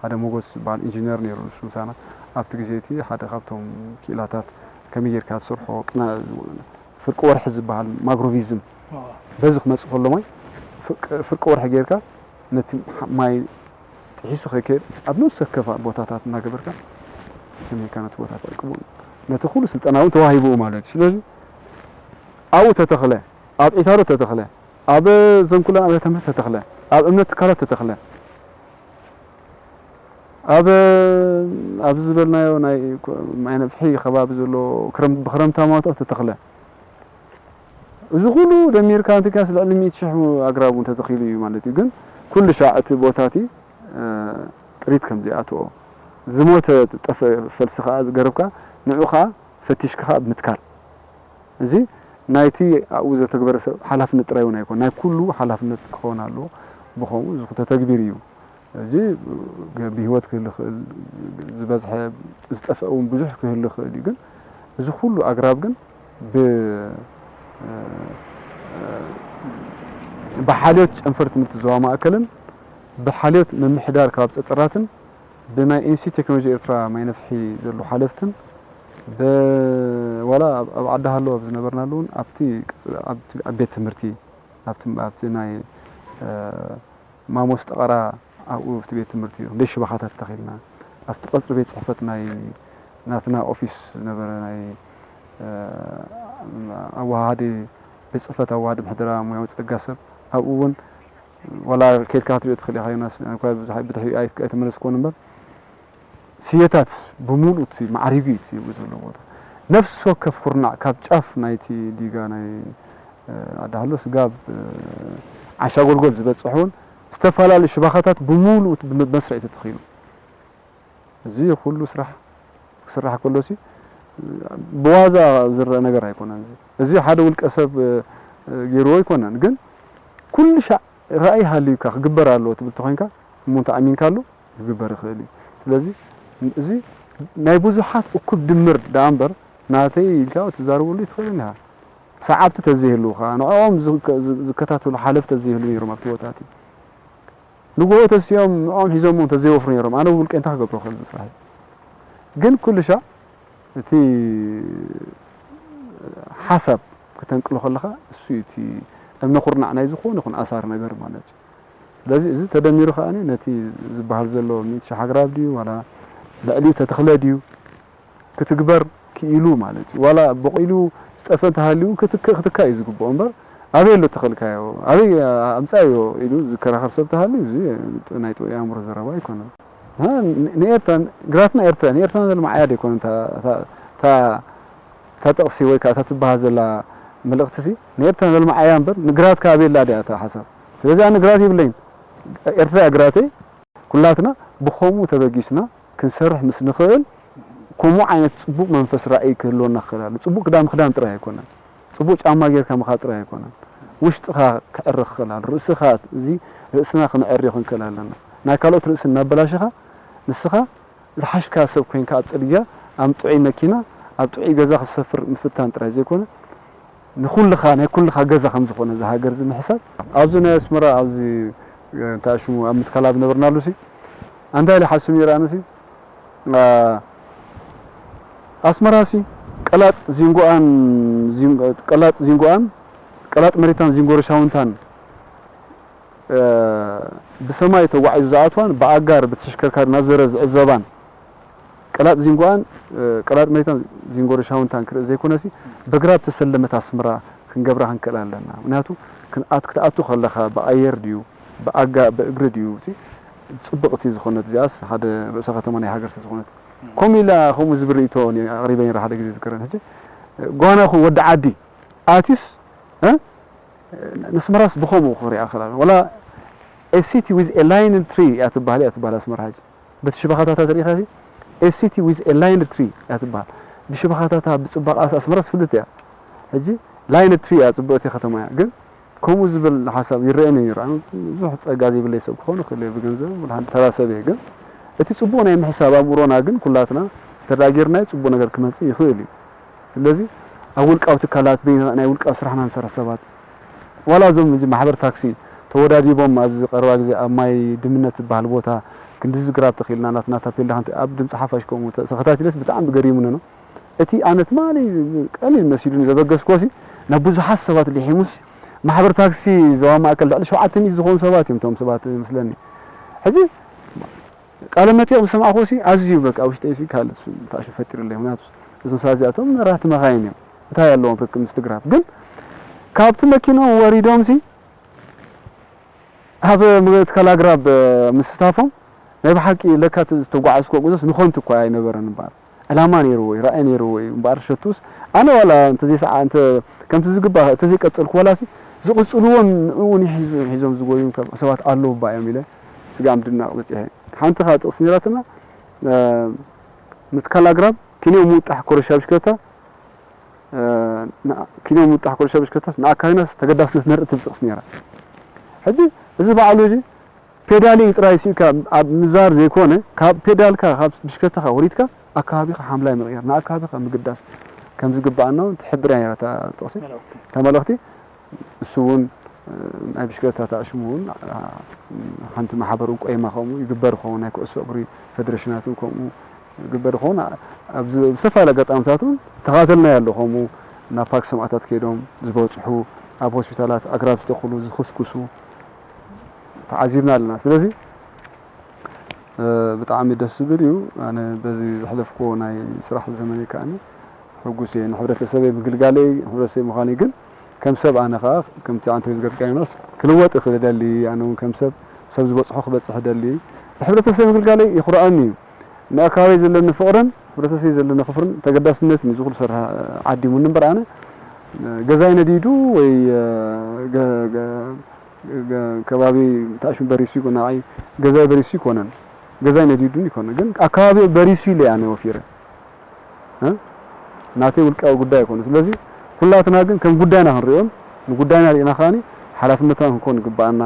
ሓደ ሞጎስ ዝበሃል ኢንጂነር ነይሩ ንሱ ምሳና ኣብቲ ግዜ እቲ ሓደ ካብቶም ክኢላታት ከመይ ጌርካ ትሰርሖ ቅና ፍርቂ ወርሒ ዝበሃል ማግሮቪዝም በዚ ክመጽእ ከሎ ማይ ፍርቂ ወርሒ ጌርካ ነቲ ማይ ጥሒሱ ከይከድ ኣብ ነፍሲ ወከፍ ቦታታት እናገበርካ ከመይካ ነቲ ቦታ ተዕቅቡ ነቲ ኩሉ ስልጠና እውን ተዋሂቡ ማለት እዩ ስለዚ ኣብኡ ተተኽለ ኣብ ዒታሮ ተተኽለ ኣብ ዘንኩላን ኣብያተ ትምህርቲ ተተኽለ ኣብ እምነት ትካላት ተተኽለ ኣብ ኣብዚ ዝበልናዮ ናይ ማይ ነፍሒ ከባቢ ዘሎ ብክረምታ ማውታ ተተኽለ እዚ ኩሉ ደሚርካ እንተካስ ልዕሊ ሚእቲ ሽሕ ኣግራብ እውን ተተኺሉ እዩ ማለት እዩ ግን ኩሉ ሻዕ እቲ ቦታ እቲ ጥሪት ከም ዘይኣትኦ ዝሞተ ጠፈ ፈልሲ ከዓ ዝገረብካ ንዑ ከዓ ፈቲሽካ ከዓ ምትካል እዚ ናይቲ ኣብኡ ዘተግበረ ሰብ ሓላፍነት ጥራይ እውን ኣይኮን ናይ ኩሉ ሓላፍነት ክኸውን ኣለዎ ብኸምኡ ተተግቢር እዩ እዚ ብህይወት ክህሉ ክእል ዝበዝሐ ዝጠፍአ እውን ብዙሕ ክህሉ ክእል እዩ ግን እዚ ኩሉ ኣግራብ ግን ብ ብሓልዮት ጨንፈር ትምህርቲ ዞባ ማእከልን ብሓልዮት ምምሕዳር ከባቢ ፀፀራትን ብናይ ኢንስቲትዩት ቴክኖሎጂ ኤርትራ ማይ ነፍሒ ዘለዉ ሓለፍትን ዋላ ኣብ ዓዲ ሃለዋ ኣብ ዝነበርናሉ እውን ኣብቲ ኣብ ቤት ትምህርቲ ኣብቲ ናይ ማሞስ ጠቐራ ኣብኡ ኣብቲ ቤት ትምህርቲ ክንደይ ሽባኻታት ተኺልና ኣብቲ ቀፅሪ ቤት ፅሕፈት ናይ ናትና ኦፊስ ዝነበረ ናይ ኣወሃሃዲ ቤት ፅሕፈት ኣወሃዲ ምሕደራ ሙያዊ ፀጋ ሰብ ኣብኡ እውን ዋላ ኬድካ ክትሪኦ ትኽእል ኢኻ ዮናስ ኣነ እኳ ብዙሕ ብድሕሪኡ ኣይተመለስኩዎን እምበር ስየታት ብምሉእ እቲ ማዕሪጉ እዩ እቲ ዘሎ ቦታ ነፍሲ ወከፍ ኩርናዕ ካብ ጫፍ ናይቲ ዲጋ ናይ ኣዳህሎ ስጋብ ዓሻ ጎልጎል ዝበፅሕ እውን ዝተፈላለዩ ሽባኻታት ብምሉእ ብመስርዕ ተተኺሉ እዚ ኩሉ ስራሕ ክስራሕ ከሎ ሲ ብዋዛ ዝረአ ነገር ኣይኮነን እዚ ሓደ ውልቀ ሰብ ገይርዎ ኣይኮነን ግን ኩሉ ሻዕ ራእይ ሃልዩካ ክግበር ኣለዎ ትብል ተኾይንካ እሞ እንተ ኣሚንካሉ ክግበር ይኽእል እዩ ስለዚ እዚ ናይ ብዙሓት እኩብ ድምር ደኣ እምበር ናተይ ኢልካ ትዛረበሉ ይትኽእል ኢኻ ሰዓብቲ ተዘይህልውኻ ንዕኦም ዝከታተሉ ሓለፍቲ ተዘይህሉ ነይሮም ኣብቲ ቦታ እቲ ንግሆ ተሲኦም ንዕኦም ሒዞሞ ተዘይወፍሩ ነይሮም ኣነ ብውልቀይ እንታይ ክገብሮ ክእል ስራሕ ግን ኩሉ ሻዕ እቲ ሓሳብ ክተንቅሎ ከለኻ እሱ እዩ እቲ እምነ ኩርናዕ ናይ ዝኾነ ይኹን ኣሳር ነገር ማለት እዩ ስለዚ እዚ ተደሚሩ ከዓ ነቲ ዝበሃል ዘሎ ሚእቲ ሽሕ ኣግራብ ድዩ ዋላ ልዕሊኡ ተተኽለ ድዩ ክትግበር ክኢሉ ማለት እዩ ዋላ በቂሉ ዝጠፈ እንተሃልዩ እውን ክትክእ ክትካእ እዩ ዝግብኦ እምበር ኣበይ ኣሎ ተኸልካዮ ኣበይ ኣምፃዮ ኢሉ ዝከራኸር ሰብ ተሃልዩ እዚ ናይ ጥዑይ ኣእምሮ ዘረባ ኣይኮነን ንኤርትራ ግራትና ኤርትራ ንኤርትራ ዘልማዓያ ደይኮነ እታ ጠቕሲ ወይ ከዓ እታ ትበሃል ዘላ መልእኽቲ ሲ ንኤርትራ ዘልማዓያ እምበር ንግራትካ ኣበየላ ድያ እታ ሓሳብ ስለዚ ኣነ ግራት የብለይን ኤርትራ እያ ግራተይ ኩላትና ብኸምኡ ተበጊስና ክንሰርሕ ምስ ንኽእል ከምኡ ዓይነት ፅቡቕ መንፈስ ራእይ ክህልወና ክኽእል ኣሎ ፅቡቕ ክዳን ምኽዳን ጥራይ ኣይኮነን ፅቡቕ ጫማ ጌርካ ምኻድ ጥራይ ኣይኮነን ውሽጥኻ ክዕሪ ክኽእል ኣሎ ርእስኻ እዚ ርእስና ክነዕርዮ ክንክእል ኣለና ናይ ካልኦት ርእሲ እናበላሽኻ ንስኻ ዝሓሽካ ሰብ ኮይንካ ኣብ ፅርግያ ኣብ ጥዑይ መኪና ኣብ ጥዑይ ገዛ ክትሰፍር ምፍታን ጥራይ ዘይኮነ ንኩልኻ ናይ ኩልኻ ገዛ ከም ዝኾነ እዚ ሃገር እዚ ምሕሳብ ኣብዚ ናይ ኣስመራ ኣብዚ እንታይ ሽሙ ኣብ ምትካል ኣብ ነበርናሉ ሲ ኣንታይ ኢለ ሓስብ ነይረ ኣነ ሲ ኣስመራ ሲ ቀላጥ ዚንጎኣን ቀላጥ ዚንጎኣን ቀላጥ መሬታን ዚንጎ ርሻውንታን ብሰማይ ተጓዒዙ ዝኣትዋን ብኣጋር ብተሽከርካሪ እናዘረ ዝዕዘባን ቀላጥ ዚንጎኣን ቀላጥ መሬታን ዚንጎ ርሻውንታን ክርኢ ዘይኮነሲ በግራብ ተሰለመት ኣስመራ ክንገብራ ክንክእል ኣለና ምክንያቱ ክትኣቱ ከለኻ ብኣየር ድዩ ብኣጋ ብእግሪ ድዩ ጽብቕቲ ዝኾነት እዚኣስ ሓደ ርእሰ ከተማ ናይ ሃገር ስለዝኾነት ከምኡ ኢላ ከምኡ ዝብል ርእይቶ ኣቕሪበ ነይረ ሓደ ግዜ ዝዝከረኒ ሕጂ ጓና ይኹን ወዲ ዓዲ ኣትዩስ ነስመራስ ብኸምኡ ክሪኣ ክእል ኣለና ወላ a city with a lined tree እያ ትበሃል እያ ትበሃል ኣስመራ ሕጂ በቲ ሽባኻታታ ተሪኢኻ a city with a lined tree እያ ትበሃል ብሽባኻታታ ብፅባቐኣስ ኣስመራስ ፍልጥ እያ ሕጂ lined tree እያ ፅብቕቲ ከተማ እያ ግን ከምኡ ዝብል ሓሳብ ይረኣየኒ እዩ። ኣነ ብዙሕ ጸጋ ዘይብለይ ሰብ ክኾን ይኽእል እየ ብገንዘብ፣ ወላ ሓንቲ ተራ ሰብ እየ። ግን እቲ ጽቡቕ ናይ ምሕሳብ ኣእምሮና ግን ኩላትና ተዳጊርናዮ ጽቡቕ ነገር ክመጽእ ይኽእል እዩ። ስለዚ ኣብ ውልቃዊ ትካላት፣ በይንና ናይ ውልቃዊ ስራሕና ንሰርሕ ሰባት፣ ዋላ እዞም እዚ ማሕበር ታክሲ ተወዳዲቦም ኣብዚ ቀረባ ግዜ ኣብ ማይ ድምነት ዝበሃል ቦታ ክንድዚ ግራብ ተኺልና ናትና ታፔላ ክንት-፣ ኣብ ድምፂ ሓፋሽ ከምኡ ተ-፣ ተኸታቲለስ ብጣዕሚ ገሪሙኒ ነው። እቲ ኣነ ትማሊ ቀሊል መሲሉኒ ዘበገስኩዎሲ ናብ ብዙሓት ሰባት ሊሒሙስ ማሕበር ታክሲ ዞባ ማእከል ልዕሊ ሸውዓተ ሚእቲ ዝኾኑ ሰባት እዮም እቶም ሰባት መስለኒ። ሕጂ ቃለ መጠይቕ ዝሰማዕኩዎሲ ኣዝዩ በቃ ውሽጠይሲ ካልእ ታእሹ ፈጢሩለይ። ምክንያቱ እዞም ሰባት እዚኣቶም መራሕቲ መኻይን እዮም። እንታይ ኣለዎም ርክብ ምስ ትግራብ? ግን ካብቲ መኪኖም ወሪዶምሲ ኣብ መትከል ኣግራብ ምስታፎም ናይ ብሓቂ ለካ እቲ ዝተጓዓዝኩዎ ጉዞስ ንኸንቱ እኳ ኣይነበረን እምበኣር። ዕላማ ነይርዎ እዩ፣ ራእይ ነይርዎ እዩ እምበኣር ሸቱስ ኣነ ዋላ እንተዘይሰዓ-፣ እንተ-፣ ከምቲ ዝግባእ እንተዘይቀጸልኩ ዋላሲ ዝቕጽልዎን ንእኡ እውን ሒዞ-፣ ሒዞም ዝጎዩን ከ-፣ ሰባት ኣለዉ እባ እዮም ኢለ ስጋብ ምድናቕ በጺሐ። ሓንቲ ከኣ ጥቕሲ ነይራትና፣ እ፣ ምትካል ኣግራብ ኪንዮ ምውጣሕ ኮረሻ ብሽክለታ፣ እ፣ ንኣ-፣ ኪንዮ ምውጣሕ ኮረሻ ብሽክለታስ ንኣካባቢና ተገዳስነት ነርኢ ትብል ጥቕሲ ነይራ። ሕጂ እዚ በዓሉ እዚ ፔዳሊንግ ጥራይ ስኢካ ኣብ ምዛር ዘይኮነ፣ ካብ ፔዳልካ፣ ካብ ብሽክለታኻ ወሪድካ ኣካባቢኻ ሓምላይ ምቕያር፣ ንኣካባቢኻ ምግዳስ ከም ዝግብኣና እውን ትሕብር እያ ነይራ እታ ጥቕሲ፣ እታ መልእኽቲ። እሱ እውን፣ እ፣ ናይ ብሽክለታ ኣሽሙ እውን፣ እ፣ ሓንቲ ማሕበር እውን ቆይማ ከምኡ ይግበር ይኸውን፣ ናይ ኩዕሶ እግሪ ፌደሬሽናት እውን ከምኡ ይግበር ይኸውን። ኣብዚ ብዝተፈላለየ ኣጋጣሚታት እውን ተኸታተልናዮ ኣሎ። ከምኡ ናብ ፓርክ ሰማእታት ከይዶም ዝበፅሑ፣ ኣብ ሆስፒታላት ኣግራብ ዝተኽሉ፣ ዝኽስክሱ ተዓዚብና ኣለና። ስለዚ፣ እ፣ ብጣዕሚ ደስ ዝብል እዩ። ኣነ በዚ ዘሕለፍኩዎ ናይ ስራሕ ዘመነይ ከኣ ሕጉስ እየ። ንሕብረተሰበይ ምግልጋለይ፣ ንሕብረተሰበይ ምዃነይ ግን ከም ሰብ ኣነ ከኣ ከምቲ ኣንተ ዝገልጽካዮ ዮናስ ክልወጥ ይኽእል እደሊ። ኣነ እውን ከም ሰብ፣ ሰብ ዝበጽሖ ክበጽሕ እደሊ። ንሕብረተሰበይ ምግልጋለይ የኹርዓኒ እዩ። ንኣከባቢይ ዘለኒ ፍቕርን ሕብረተሰበይ ዘለኒ ክብርን ተገዳስነትን እዩ እዚ ኩሉ ስራሕ ዓዲሙኒ እምበር ኣነ ገዛይ ነዲዱ ወይ ገ-፣ ገ-፣ ገ-፣ ከባቢ ታሽሙ በሪሱ ይኮ-፣ ንዓይ ገዛይ በሪሱ ይኮነን፣ ገዛይ ነዲዱን ይኮነን፣ ግን ኣከባቢ በሪሱ ኢለ ኣነ ወፊረ፣ እ? ናተይ ውልቃዊ ጉዳይ ኣይኮነ። ስለዚ ኩላትና ግን ከም ጉዳይና ክንሪኦን ንጉዳይና ርኢና ከዓኒ ሓላፍነትና ክንኮን ይግባኣና፣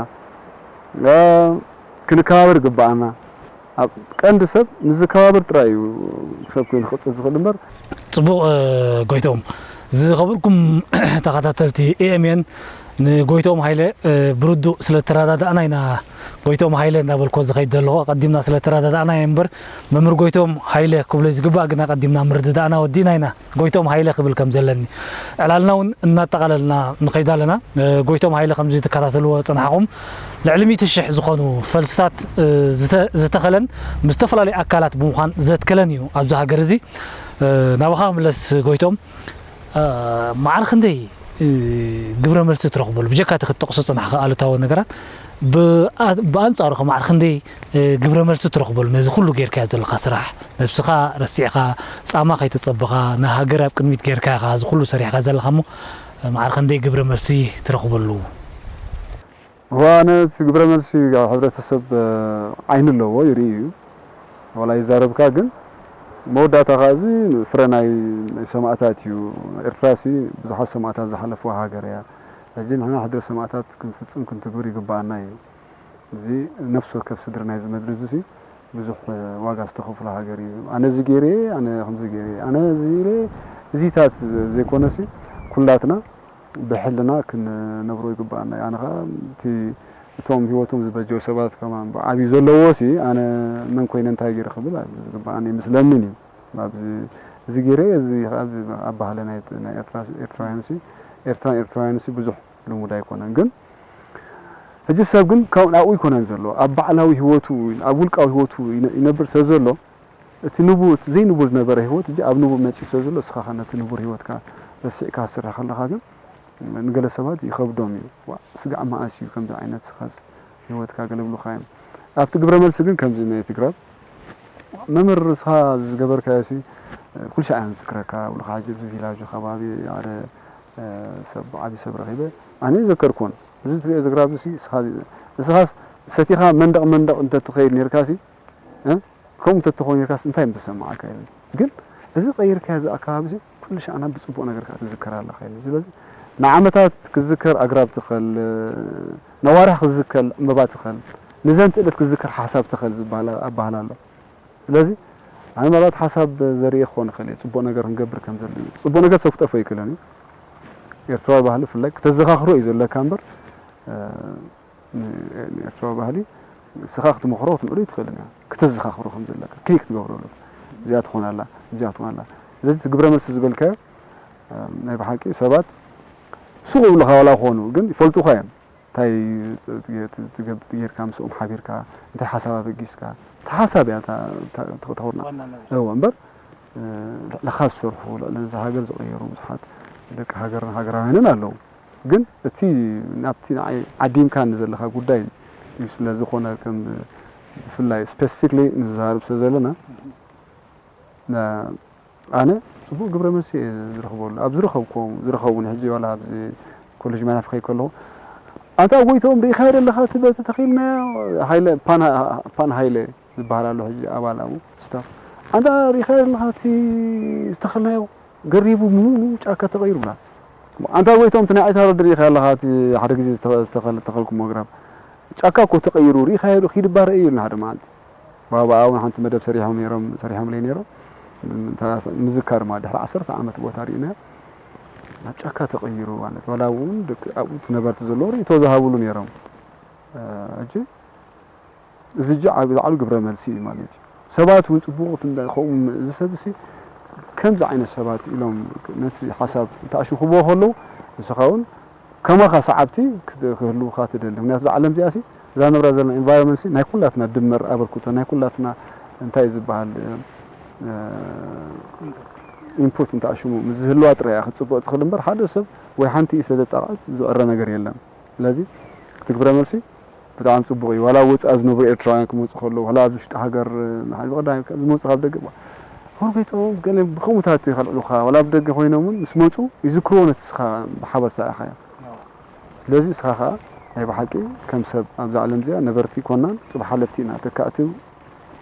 እ፣ ክንከባበር ይግባኣና። ኣብ ቀንዲ ሰብ ምስ ዝከባበር ጥራይ እዩ ሰብ ኮይኑ ክቕጽል ዝኽእል እምበር። ጽቡቕ፣ እ፣ ጎይቶም። ዝኸበርኩም ተኸታተልቲ ኤ ኤም ኤን፣ ንጎይቶም ሃይለ፣ እ፣ ብርዱእ ስለ ተረዳዳእና ኢና ጎይቶም ሃይለ እንዳበልኮ ዝኸይድ ዘለኹ። ኣቐዲምና ስለ ተረዳዳእና እየ እምበር፣ መምህር ጎይቶም ሃይለ ክብሎ ዝግባእ፣ ግን ኣቐዲምና ምርድዳእና ወዲእና ኢና። ጎይቶም ሃይለ ክብል ከም ዘለኒ። ዕላልና እውን እናጠቓለልና ንኸይድ ኣለና። እ፣ ጎይቶም ሃይለ ከምዚ ትከታተልዎ ዝጸናሕኹም ልዕሊ ሚእቲ ሽሕ ዝኾኑ ፈልስታት፣ እ፣ ዝተ-፣ ዝተኸለን ምስ ዝተፈላለዩ ኣካላት ብምዃን ዘትከለን እዩ ኣብዚ ሃገር እዚ። እ፣ ናባኻ ክምለስ ጎይቶም፣ እ፣ ማዕረ ክንደይ፣ እ፣ ግብረ መልሲ ትረኽበሉ? ብጀካ እቲ ክትጠቕሶ ዝጸናሕካ ኣሉታዊ ነገራት፣ ብኣ-፣ ብኣንጻሩ ከ ማዕረ ክንደይ፣ እ፣ ግብረ መልሲ ትረኽበሉ? ነዚ ኩሉ ጌርካዮ ዘለኻ ስራሕ፣ ነብስኻ ረሲዕካ፣ ጻማ ከይተጸበኻ፣ ንሃገር ኣብ ቅድሚት ጌርካ ኢኻ እዚ ኩሉ ሰሪሕካ ዘለኻ እሞ፣ ማዕረ ክንደይ ግብረ መልሲ ትረኽበሉ? እዋ፣ ኣነ እቲ ግብረ መልሲ ኣብ ሕብረተሰብ፣ እ፣ ዓይኒ ኣለዎ፣ ይርኢ እዩ። ዋላ ይዛረብካ፣ ግን መወዳእታ ከኣ እዚ ፍረ ናይ፣ ናይ ሰማእታት እዩ። ኤርትራሲ ብዙሓት ሰማእታት ዝሓለፍዋ ሃገር እያ። ሕጂ ንሕና ሕድሪ ሰማእታት ክንፍጽም ክንትግብር ይግባኣና እዩ። እዚ ነፍሲ ወከፍ ስድሪ ናይዚ መድሪ እዚሲ ብዙሕ ዋጋ ዝተኸፍሎ ሃገር እዩ። ኣነ እዚ ገይረ፣ ኣነ ከምዚ ገይረ፣ ኣነ እዚ ኢለ፣ እዚታት ዘይኮነሲ ኩላትና ብሕልና ክንነብሮ ይግባኣና እዩ። ኣነ ኸኣ እቲ፣ እቶም ህይወቶም ዝበጀው ሰባት ከማን ብዓብዩ ዘለዎሲ ኣነ መን ኮይነ እንታይ ገይረ ክብል ዝግባኣኒ ኣይመስለንን እዩ። ኣብዚ፣ እዚ ገይረ፣ እዚ ኸኣ ኣብዚ ኣብ ባህሊ ናይ፣ ናይ ኤርትራ፣ ኤርትራውያንሲ፣ ኤርትራን ኤርትራውያንሲ ብዙሕ ልሙድ ኣይኮነን። ግን ሕጂ ሰብ ግን ካብኡ ናብኡ ኣይኮነን ዘሎ። ኣብ ባዕላዊ ህይወቱ፣ ኣብ ውልቃዊ ህይወቱ ይነ-፣ ይነብር ስለ ዘሎ፣ እቲ ንቡር፣ እቲ ዘይንቡር ዝነበረ ህይወት፣ ሕጂ ኣብ ንቡር መጺኡ ስለ ዘሎ፣ እስኻ ኸ ነቲ ንቡር ህይወትካ ረሲዕካ ትሰርሕ ከለኻ ግን፣ ንገለ ሰባት ይኸብዶም እዩ። ዋእ፣ ስጋዕ መኣስ እዩ ከምዚ ዓይነት፣ እስኻስ ህይወትካ ገለ ይብሉኻ እዮም። ኣብቲ ግብረ መልሲ ግን ከምዚ ናይ ትግራብ፣ መምህር፣ እስኻ ዝገበርካዮሲ፣ ኩሉ ሻዕ እየ ዝዝክረካ፣ ብልኻ ሕጂ ኣብዚ ቪላጁ ከባቢ ሓደ፣ እ፣ ሰብ፣ ዓቢ ሰብ ረኺበ፣ ኣነ ኣይዘከርኩዎን። እዚ ትሪኦ እዚ ግራብ እዚ፣ እስኻ፣ እስኻስ ሰቲኻ መንደቕ መንደቕ እንተትኸይድ ኔርካሲ፣ እ፣ ከምኡ እንተትኸውን ኔርካስ እንታይ ምተሰማዓካ ኢሉኒ። ግን እዚ ቀይርካዮ እዚ ኣከባቢ እዚ፣ ኩሉ ሻዕ ናብ ብጽቡቕ ነገር ከኣ ትዝከር ኣለኻ ኢሉኒ። ስለዚ ንዓመታት ክዝከር ኣግራብ ትኸል፣ ነዋርሕ ክዝከር ዕምበባ ትኸል፣ ንዘንትእለት ክዝከር ሓሳብ ትኸል ዝበሃል ኣባህላ ኣሎ። ስለዚ ኣነ ምናልባት ሓሳብ ዘርኢ ክኾን ይኽእል እየ፣ ጽቡቕ ነገር ክንገብር ከም ዘለና። ጽቡቕ ነገር ሰብ ክጠፍኦ ኣይክእልን እዩ። ኤርትራዊ ባህሊ ብፍላይ ክተዘኻኽሮ እዩ ዘለካ እምበር፣ እ፣ ን-፣ ንኤርትራዊ ባህሊ ንስኻ ክትመኽሮ ክትምዕዶ ኣይትኽእልን እያ። ክተዘኻኽሮ ከም ዘለካ፣ ክሊክ ክትገብሮ ኣለካ። እዚኣ ትኾን ኣላ፣ እዚኣ ትኾን ኣላ። ስለዚ እቲ ግብረ መልሲ ዝበልካዮ፣ እ፣ ናይ ብሓቂ ሰባት ስቕ ይብሉኻ ዋላ ክኾኑ፣ ግን ይፈልጡኻ እዮም። እንታይ ትገብ-፣ ጌርካ ምስኦም ሓቢርካ፣ እንታይ ሓሳብ ኣበጊስካ፣ እቲ ሓሳብ እያ እታ፣ እታ፣ እታ ተኾርና። ዋና ነገር። እወ፣ እምበር፣ እ፣ ልዕልኻ ዝሰርሑ፣ ልዕሊ እዛ ሃገር ዝቐየሩ ብዙሓት ደቂ ሃገርን ሃገራውያንን ኣለዉ። ግን እቲ ናብቲ ንዓይ ዓዲምካ ንዘለኻ ጉዳይ እዩ ስለ ዝኾነ፣ ከም ብፍላይ ስፔሲፊክሊ ንዛረብ ስለ ዘለና፣ ና-፣ ኣነ ጽቡቕ ግብረ መልሲ እየ ዝረኽበሉ። ኣብ ዝረኸብኩም፣ ዝረኸቡኒ ሕጂ ዋላ ኣብዚ ኮሌጅ መናፍኸይ ከለኹ፣ "ኣንታ ጎይቶም ርኢኻዮ ደለኻ እቲ በቲ ተኺልናዮ?" ሃይለ፣ ፓን፣ ፓን ሃይለ ዝበሃል ኣሎ ሕጂ ኣባል ኣብኡ፣ ስታፍ። "ኣንታ ርኢኻዮ ደለኻ እቲ ዝተኸልናዮ? ገሪቡ ምሉእ ጫካ ተቐይሩ" ብላ። "ኣንታ ጎይቶም እቲ ናይ ዒታሮ ዶ ርኢኻዮ ኣለኻ እቲ ሓደ ግዜ ዝተ-፣ ዝተኸል-፣ ዝተኸልኩሞ ኣግራብ? ጫካ እኮ ተቐይሩ ርኢኻዮ ዶ? ኪድ እባ ርእ" ኢሉና ሓደ መዓልቲ። ብኣኡ እውን ሓንቲ መደብ ሰሪሖም ነይሮም፣ ሰሪሖምለይ ነይሮም። እንተ ምዝካር ድማ ድሕሪ ዓሰርተ ዓመት ቦታ ርኢናዮ። ናብ ጫካ ተቐይሩ ማለት፣ ዋላ እውን ደቂ ኣብኡ እቲ ነበርቲ ዘለዉ ርእይቶ ዝሃብሉ ነይሮም። እ፣ ሕጂ እዚ ሕጂ ዓቢ፣ ዝዓቢ ግብረ መልሲ እዩ ማለት እዩ። ሰባት እውን ጽቡቕ እንዳ-፣ ከምኡ ም-፣ እዚ ሰብሲ ከምዚ ዓይነት ሰባት ኢሎም ነቲ ሓሳብ እንተኣሽኽብዎ ከለዉ፣ ንስኻ እውን ከማኻ ሰዓብቲ ክት-፣ ክህልዉኻ ትደሊ። ምክንያቱ እዛ ዓለም እዚኣሲ፣ እዛ ንብራ ዘለና ኤንቫይሮንመንትሲ ናይ ኩላትና ድምር ኣበርክቶ፣ ናይ ኩላትና እንታይ ዝበሃል፣ እ፣ ኢንፑት እንተኣሽሙ ምስ ዝህልዋ ጥራይ እያ ክትጽብቕ ትኽእል እምበር፣ ሓደ ሰብ ወይ ሓንቲ ኢድ ስለ ዘጣቕዐት ዝዕረ ነገር የለን። ስለዚ እቲ ግብረ መልሲ ብጣዕሚ ጽቡቕ እዩ። ዋላ ኣብ ወጻኢ ዝነብሩ ኤርትራውያን ክመጹ ከለዉ፣ ዋላ ኣብዚ ውሽጢ ሃገር፣ እ፣ ብቐዳም ዝመጹ ካብ ደገ፣ "ሆር ቤቶም" ገለ ብኸምኡታት ከልዕሉኻ፣ ዋላ ኣብ ደገ ኮይኖም እውን ምስ መጹ ይዝክርዎ ነቲ ንስኻ ብሓባር ዝሰራሕካዮ። ስለዚ ንስኻ ከኣ ናይ ብሓቂ ከም ሰብ ኣብዛ ዓለም እዚኣ ነበርቲ ኮናን ጽባሕ ሓለፍቲ ኢና። ተካእቲ፣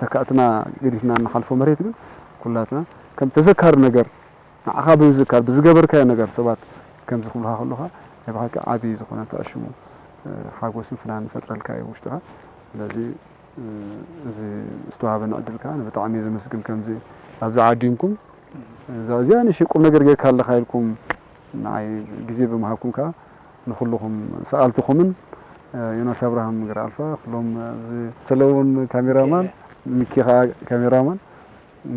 ተካእትና ገዲፍና እንሓልፎ መሬት ግን ኩላትና ከም ተዘካሪ ነገር ንዓኻ ብምዝካር ብዝገበርካዮ ነገር ሰባት ከምዚ ክብሉኻ ከለኻ ናይ ብሓቂ ዓቢ ዝኾነ ተኣሽሙ፣ እ፣ ሓጎስን ፍናንን ይፈጥረልካ እዩ ውሽጥኻ። ስለዚ፣ እ፣ እዚ ዝተዋሃበኒ ዕድል ከኣ ብጣዕሚ እየ ዘመስግን። ከምዚ ኣብዚ ዓዲምኩም እዛ፣ እዚኣ ንእሽተይ ቁም ነገር ጌርካ ኣለኻ ኢልኩም ንዓይ ግዜ ብምሃብኩም ከኣ ንኹልኹም ሰኣልትኹምን፣ እ፣ ዮናስ ኣብርሃም፣ ገረኣልፋ፣ ኩሎም ኣብዚ ሰለሙን ካሜራማን፣ ሚኪ ከኣ ካሜራማን፣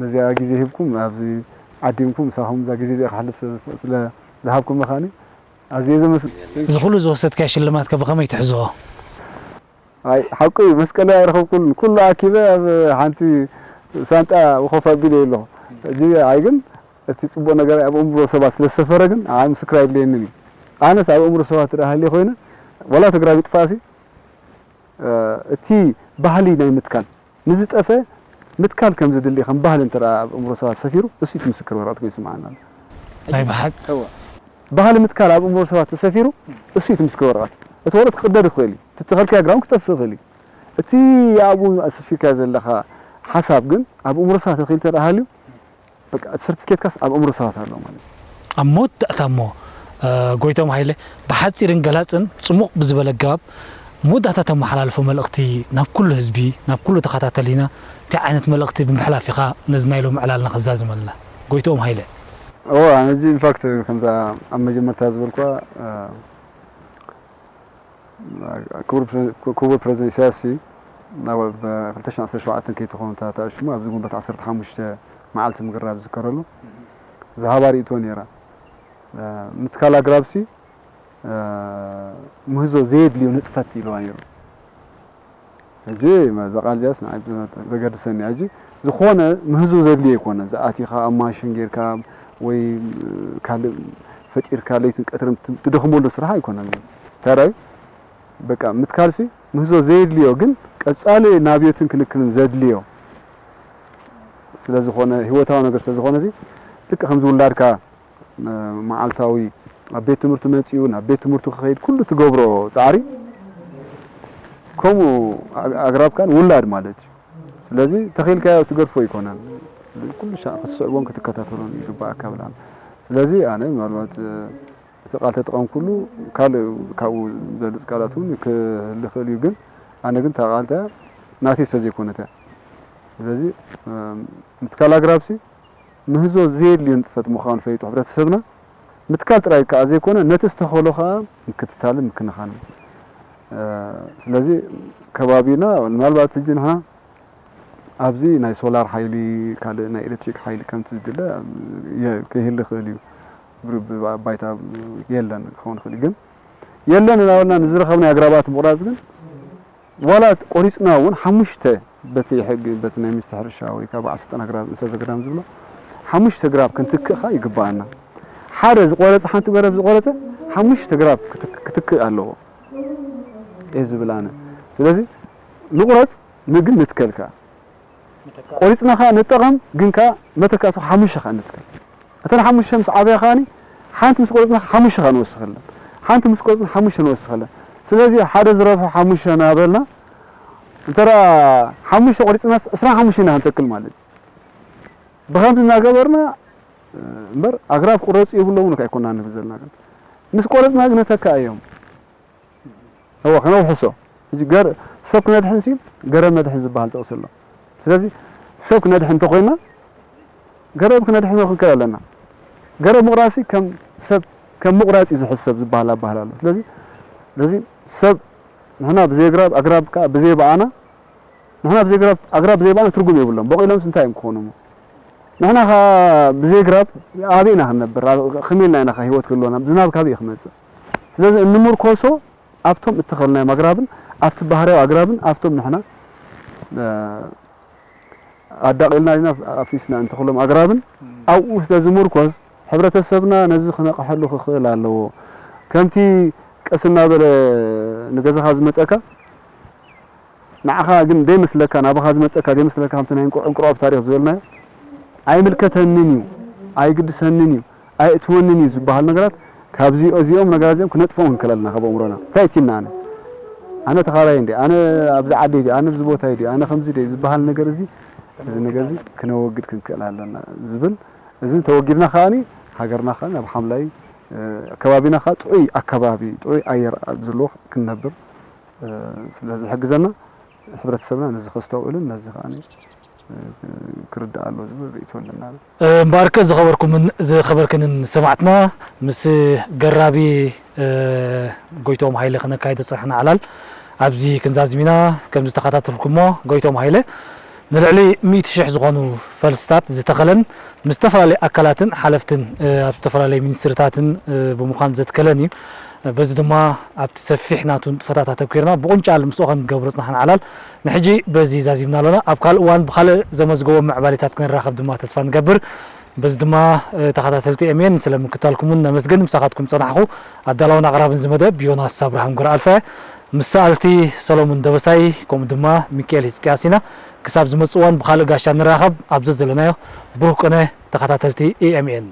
ነዚኣ ግዜ ሂብኩም ኣብዚ ዓዲምኩም ምሳኹም እዛ ግዜ እዚኣ ከሕልፍ ስለ፣ ስለ ዝሃብኩም ምዃኒ ኣዝየ ዘመስግን። እዚ ኩሉ ዝወሰድካዮ ሽልማት ከ ብኸመይ ትሕዝዎ? ኣይ፣ ሓቁ እዩ፣ መስቀል ኣይረኸብኩን። ኩሉ ኣኪበ ኣብ ሓንቲ ሳንጣ ኮፍ ኣቢለ ኣለኹ። ሕጂ ኣይ ግን እቲ ጽቡቕ ነገር ኣብ ኣእምሮ ሰባት ስለ ዝሰፈረ ግን ኣይ ምስክር ኣይድልየንን እዩ። ኣነስ ኣብ ኣእምሮ ሰባት እንድሕር ሃልየ ኮይነ፣ ዋላ ትግራይ ይጥፋእሲ፣ እ፣ እቲ ባህሊ ናይ ምትካል ንዝጠፈ ምትካል ከም ዝድሊ ከም ባህሊ እንተ ደኣ ኣብ ኣእምሮ ሰባት ሰፊሩ፣ እሱ እቲ ምስክር ወረቐት ኮይኑ ይስምዓና ኣሎ። ናይ ብሓቂ? እወ። ባህሊ ምትካል ኣብ ኣእምሮ ሰባት ተሰፊሩ፣ እሱ እዩ እቲ ምስክር ወረቐት። እቲ ወረቐት ክቕደድ ይኽእል እዩ። እቲ ተኸልካዮ ግራውን ክጠፍእ ይኽእል እዩ። እቲ ኣብኡ ኣስፊርካዮ ዘለኻ ሓሳብ ግን ኣብ ኣእምሮ ሰባት ተኺሉ እንተ ደኣ ሃልዩ፣ በቃ፣ እቲ ሰርቲፊኬትካስ ኣብ ኣእምሮ ሰባት ኣሎ ማለት እዩ። ኣብ መወዳእታ እሞ፣ እ፣ ጎይቶም ሃይለ፣ ብሓጺርን ገላጽን ጽሙቕ ብዝበለ ኣገባብ መወዳእታ ተመሓላልፎ መልእኽቲ ናብ ኩሉ ህዝቢ፣ ናብ ኩሉ ተኸታተሊና እንታይ ዓይነት መልእኽቲ ብምሕላፍ ኢኻ ነዚ ናይ ሎሚ ዕላልና ክዛዝመልና? ጎይትኦም ሃይለ። እወ፣ ኣነ እዚ ኢንፋክት ከምዛ ኣብ መጀመርታ ዝበልኳ፣ እ፣ ክቡር ፕረ-፣ ክቡር ፕረዚደንት ኢሳያስ ሲ ናብ፣ ብ ክልተ ሽሕን ዓሰርተ ሸውዓተን ከይትኸውን እታ ተኣሽሙ ኣብዚ ግንቦት ዓሰርተ ሓሙሽተ መዓልቲ ምግራብ ዝዝከረሉ ዝሃባ ርእይቶ ነይራ። እ፣ ምትካል ኣግራብሲ፣ እ፣ ምህዞ ዘየድልዮ ንጥፈት ኢልዋ ነይሩ። ሕጂ መ-፣ እዛ ቃል እዚኣስ ንዓይ ዘገድሰኒ እያ። ሕጂ ዝኾነ ምህዞ ዘድልዮ ኣይኮነ። ዝኣቲኻ ኣብ ማሽን ጌርካ ወይ ካልእ ፈጢርካ ለይትን ቀትርን ት-፣ ትደኽመሉ ስራሕ ኣይኮነን። እንታይ ደኣ እዩ? በቃ ምትካልሲ ምህዞ ዘየድልዮ ግን ቀጻሊ ናብዮትን ክንክንን ዘድልዮ ስለ ዝኾነ፣ ህይወታዊ ነገር ስለ ዝኾነ እዚ ልክዕ ከምዚ ውላድካ እ፣ መዓልታዊ ኣብ ቤት ትምህርቲ መጺኡ ናብ ቤት ትምህርቱ ክኸይድ ኩሉ ትገብሮ ጻዕሪ ከምኡ ኣ-፣ ኣግራብካን ውላድ ማለት እዩ። ስለዚ ተኺልካዮ ትገድፎ ኣይኮነን። ኩሉ ሻዕ ክትስዕቦን ክትከታተሎን ይግባኣካ ብላ። ስለዚ ኣነ ምናልባት፣ እ፣ እቲ ቃል ተጠቐምኩሉ ካልእ ካብኡ ዘልፅ ቃላት እውን ክህሉ ይኽእል እዩ። ግን ኣነ ግን እታ ቃል እቲኣ ናተይ ስለ ዘይኮነት እያ። ስለዚ ምትካል ኣግራብሲ ምህዞ ዘየድልዮ ንጥፈት ምዃኑ ፈሊጡ ሕብረተሰብና ምትካል ጥራይ ከዓ ዘይኮነ ነቲ ዝተኸሎ ከዓ ምክትታልን ምክንኻንን። ስለዚ ከባቢና ምናልባት ሕጂ ንሕና ኣብዚ ናይ ሶላር ሓይሊ ካልእ ናይ ኤሌክትሪክ ሓይሊ ከምቲ ዝድለ ከይህሉ ይኽእል እዩ። ባይታ የለን ክኸውን ይኽእል እዩ። ግን የለን እናበልና ንዝረኸብናይ ኣግራባት ምቑራፅ ግን ዋላ ቆሪፅና እውን ሓሙሽተ በቲ ሕጊ በቲ ናይ ሚኒስትሪ ሕርሻ ወይ ከዓ በዓል ስልጣን ኣግራብ እንስሳ ዘገዳም ዝብሎ ሓሙሽተ ግራብ ክንትክእ ከዓ ይግባኣና። ሓደ ዝቆረፀ ሓንቲ ገረብ ዝቆረፀ ሓሙሽተ ግራብ ክትክእ ኣለዎ እየ ዝብል ኣነ። ስለዚ ንቁረፅ ግን ንትከል ከዓ ቆሪፅና ከዓ ንጠቐም ግን ከዓ መተካእቱ ሓሙሽተ ከዓ ንትከል። እተን ሓሙሽተ ምስ ዓብያ ከዓኒ ሓንቲ ምስ ቆረፅና ሓሙሽተ ከዓ ንወስኸለን ሓንቲ ምስ ቆረፅና ሓሙሽተ ንወስኸለን። ስለዚ ሓደ ዝረብሑ ሓሙሽተ እናበልና እንተ ሓሙሽተ ቆሪፅናስ ዕስራን ሓሙሽተ ኢና ክንተክል ማለት እዩ። ብኸምዚ እናገበርና እምበር ኣግራብ ክቁረፁ የብሎምን ከ ኣይኮና ንብል ዘለና ግን ምስ ቆረፅና ግን ነተካ እዮም። እወ ክነውሕሶ ሰብ ክነድሕን ሲ ገረብ ነድሕን ዝበሃል ጥቕሲ ኣሎ። ስለዚ ሰብ ክነድሕን እንተኮይና ገረብ ክነድሕኖ ክንክእል ኣለና። ገረብ ምቑራሲ ከም ሰብ ከም ምቑራፅ እዩ ዝሕሰብ ዝበሃል ኣባህል ኣሎ። ስለዚ ስለዚ ሰብ ንሕና ብዘይ ኣግራብ ኣግራብ ከዓ ብዘይ በኣና ንሕና ብዘይ ኣግራብ ኣግራብ ብዘይ በኣና ትርጉም የብሎም። በቂሎምስ እንታይ እዮም ክኾኑ እሞ ንሕና ከዓ ብዘይ ኣግራብ ኣበይ ኢና ክንነብር? ከመይ ኢልና ኢና ህይወት ክህልወና? ዝናብ ካበይ ክመፅእ? ስለዚ እንምርኮሶ ኣብቶም እተኸልናዮም ኣግራብን ኣብቲ ባህርያዊ ኣግራብን ኣብቶም ንሕና ኣዳቒልና ዲና ኣፍሪስና እንተኽሎም ኣግራብን ኣብኡ ስለ ዝምርኮስ ሕብረተሰብና ነዚ ክነቕሐሉ ክኽእል ኣለዎ። ከምቲ ቀስ እናበለ ንገዛኻ ዝመፀካ ንዓኻ ግን ደይመስለካ ናባኻ ዝመፀካ ደይመስለካ ከምቲ ናይ እንቁዕ እንቁርዖብ ታሪኽ ዝበልናዮ ኣይምልከተንን እዩ ኣይግድሰንን እዩ ኣይእትወንን እዩ ዝበሃል ነገራት ካብዚ እዚኦም ነገራት እዚኦም ክነጥፍኦም ክንክእል ኣለና ካብ ኣእምሮና። እንታይ እቲና ኣነ ኣነ ተኻራይ እንዲ ኣነ ኣብዚ ዓዲ ዲ ኣነ ኣብዚ ቦታ ዲ ኣነ ከምዚ ዲ ዝበሃል ነገር እዚ እዚ ነገር እዚ ክነወግድ ክንክእል ኣለና ዝብል እዚ ተወጊድና ከዓኒ ሃገርና ከዓኒ ኣብ ሓምላይ ከባቢና ከዓ ጥዑይ ኣከባቢ ጥዑይ ኣየር ዘለዎ ክንነብር ስለ ዝሕግዘና ሕብረተሰብና ነዚ ከስተውዕልን ነዚ ከዓኒ ክርዳእ ኣለዎ ዝብል ርእይቶ ኣለና። እምበኣርከ ዝኸበርኩምን ዝኸበርክንን ሰማዕትና ምስ ገራቢ ጎይቶም ሃይለ ክነካይዶ ዝጸናሕና ዕላል ኣብዚ ክንዛዝም ኢና። ከም ዝተኸታተልኩሞ ጎይቶም ሃይለ ንልዕሊ ሚእቲ ሽሕ ዝኾኑ ፈልስታት ዝተኸለን ምስ ዝተፈላለዩ ኣካላትን ሓለፍትን ኣብ ዝተፈላለዩ ሚኒስትርታትን ብምዃን ዘትከለን እዩ። በዚ ድማ ኣብቲ ሰፊሕ ናቱ ንጥፈታት ኣተኲርና ብቑንጫል ምስኡ ከም ንገብሮ ዝጸናሕና ዕላል ንሕጂ በዚ ዛዚምና ኣሎና። ኣብ ካልእ እዋን ብኻልእ ዘመዝገቦ ምዕባሌታት ክንራኸብ ድማ ተስፋ ንገብር። በዚ ድማ ተኸታተልቲ ኤምኤን ስለ ምክታልኩምን ነመስግን። ምሳኻትኩም ጸናሕኹ ኣዳላውን ኣቕራብን ዝመደብ ዮናስ ኣብርሃም ገብረኣልፈ ምስ ሰኣልቲ ሰሎሞን ደበሳይ ከምኡ ድማ ሚካኤል ህዝቅያስ ኢና። ክሳብ ዝመጽእ እዋን ብኻልእ ጋሻ ንራኸብ። ኣብ ዘዘለናዮ ብሩህ ቅነ ተኸታተልቲ ኤኤምኤን።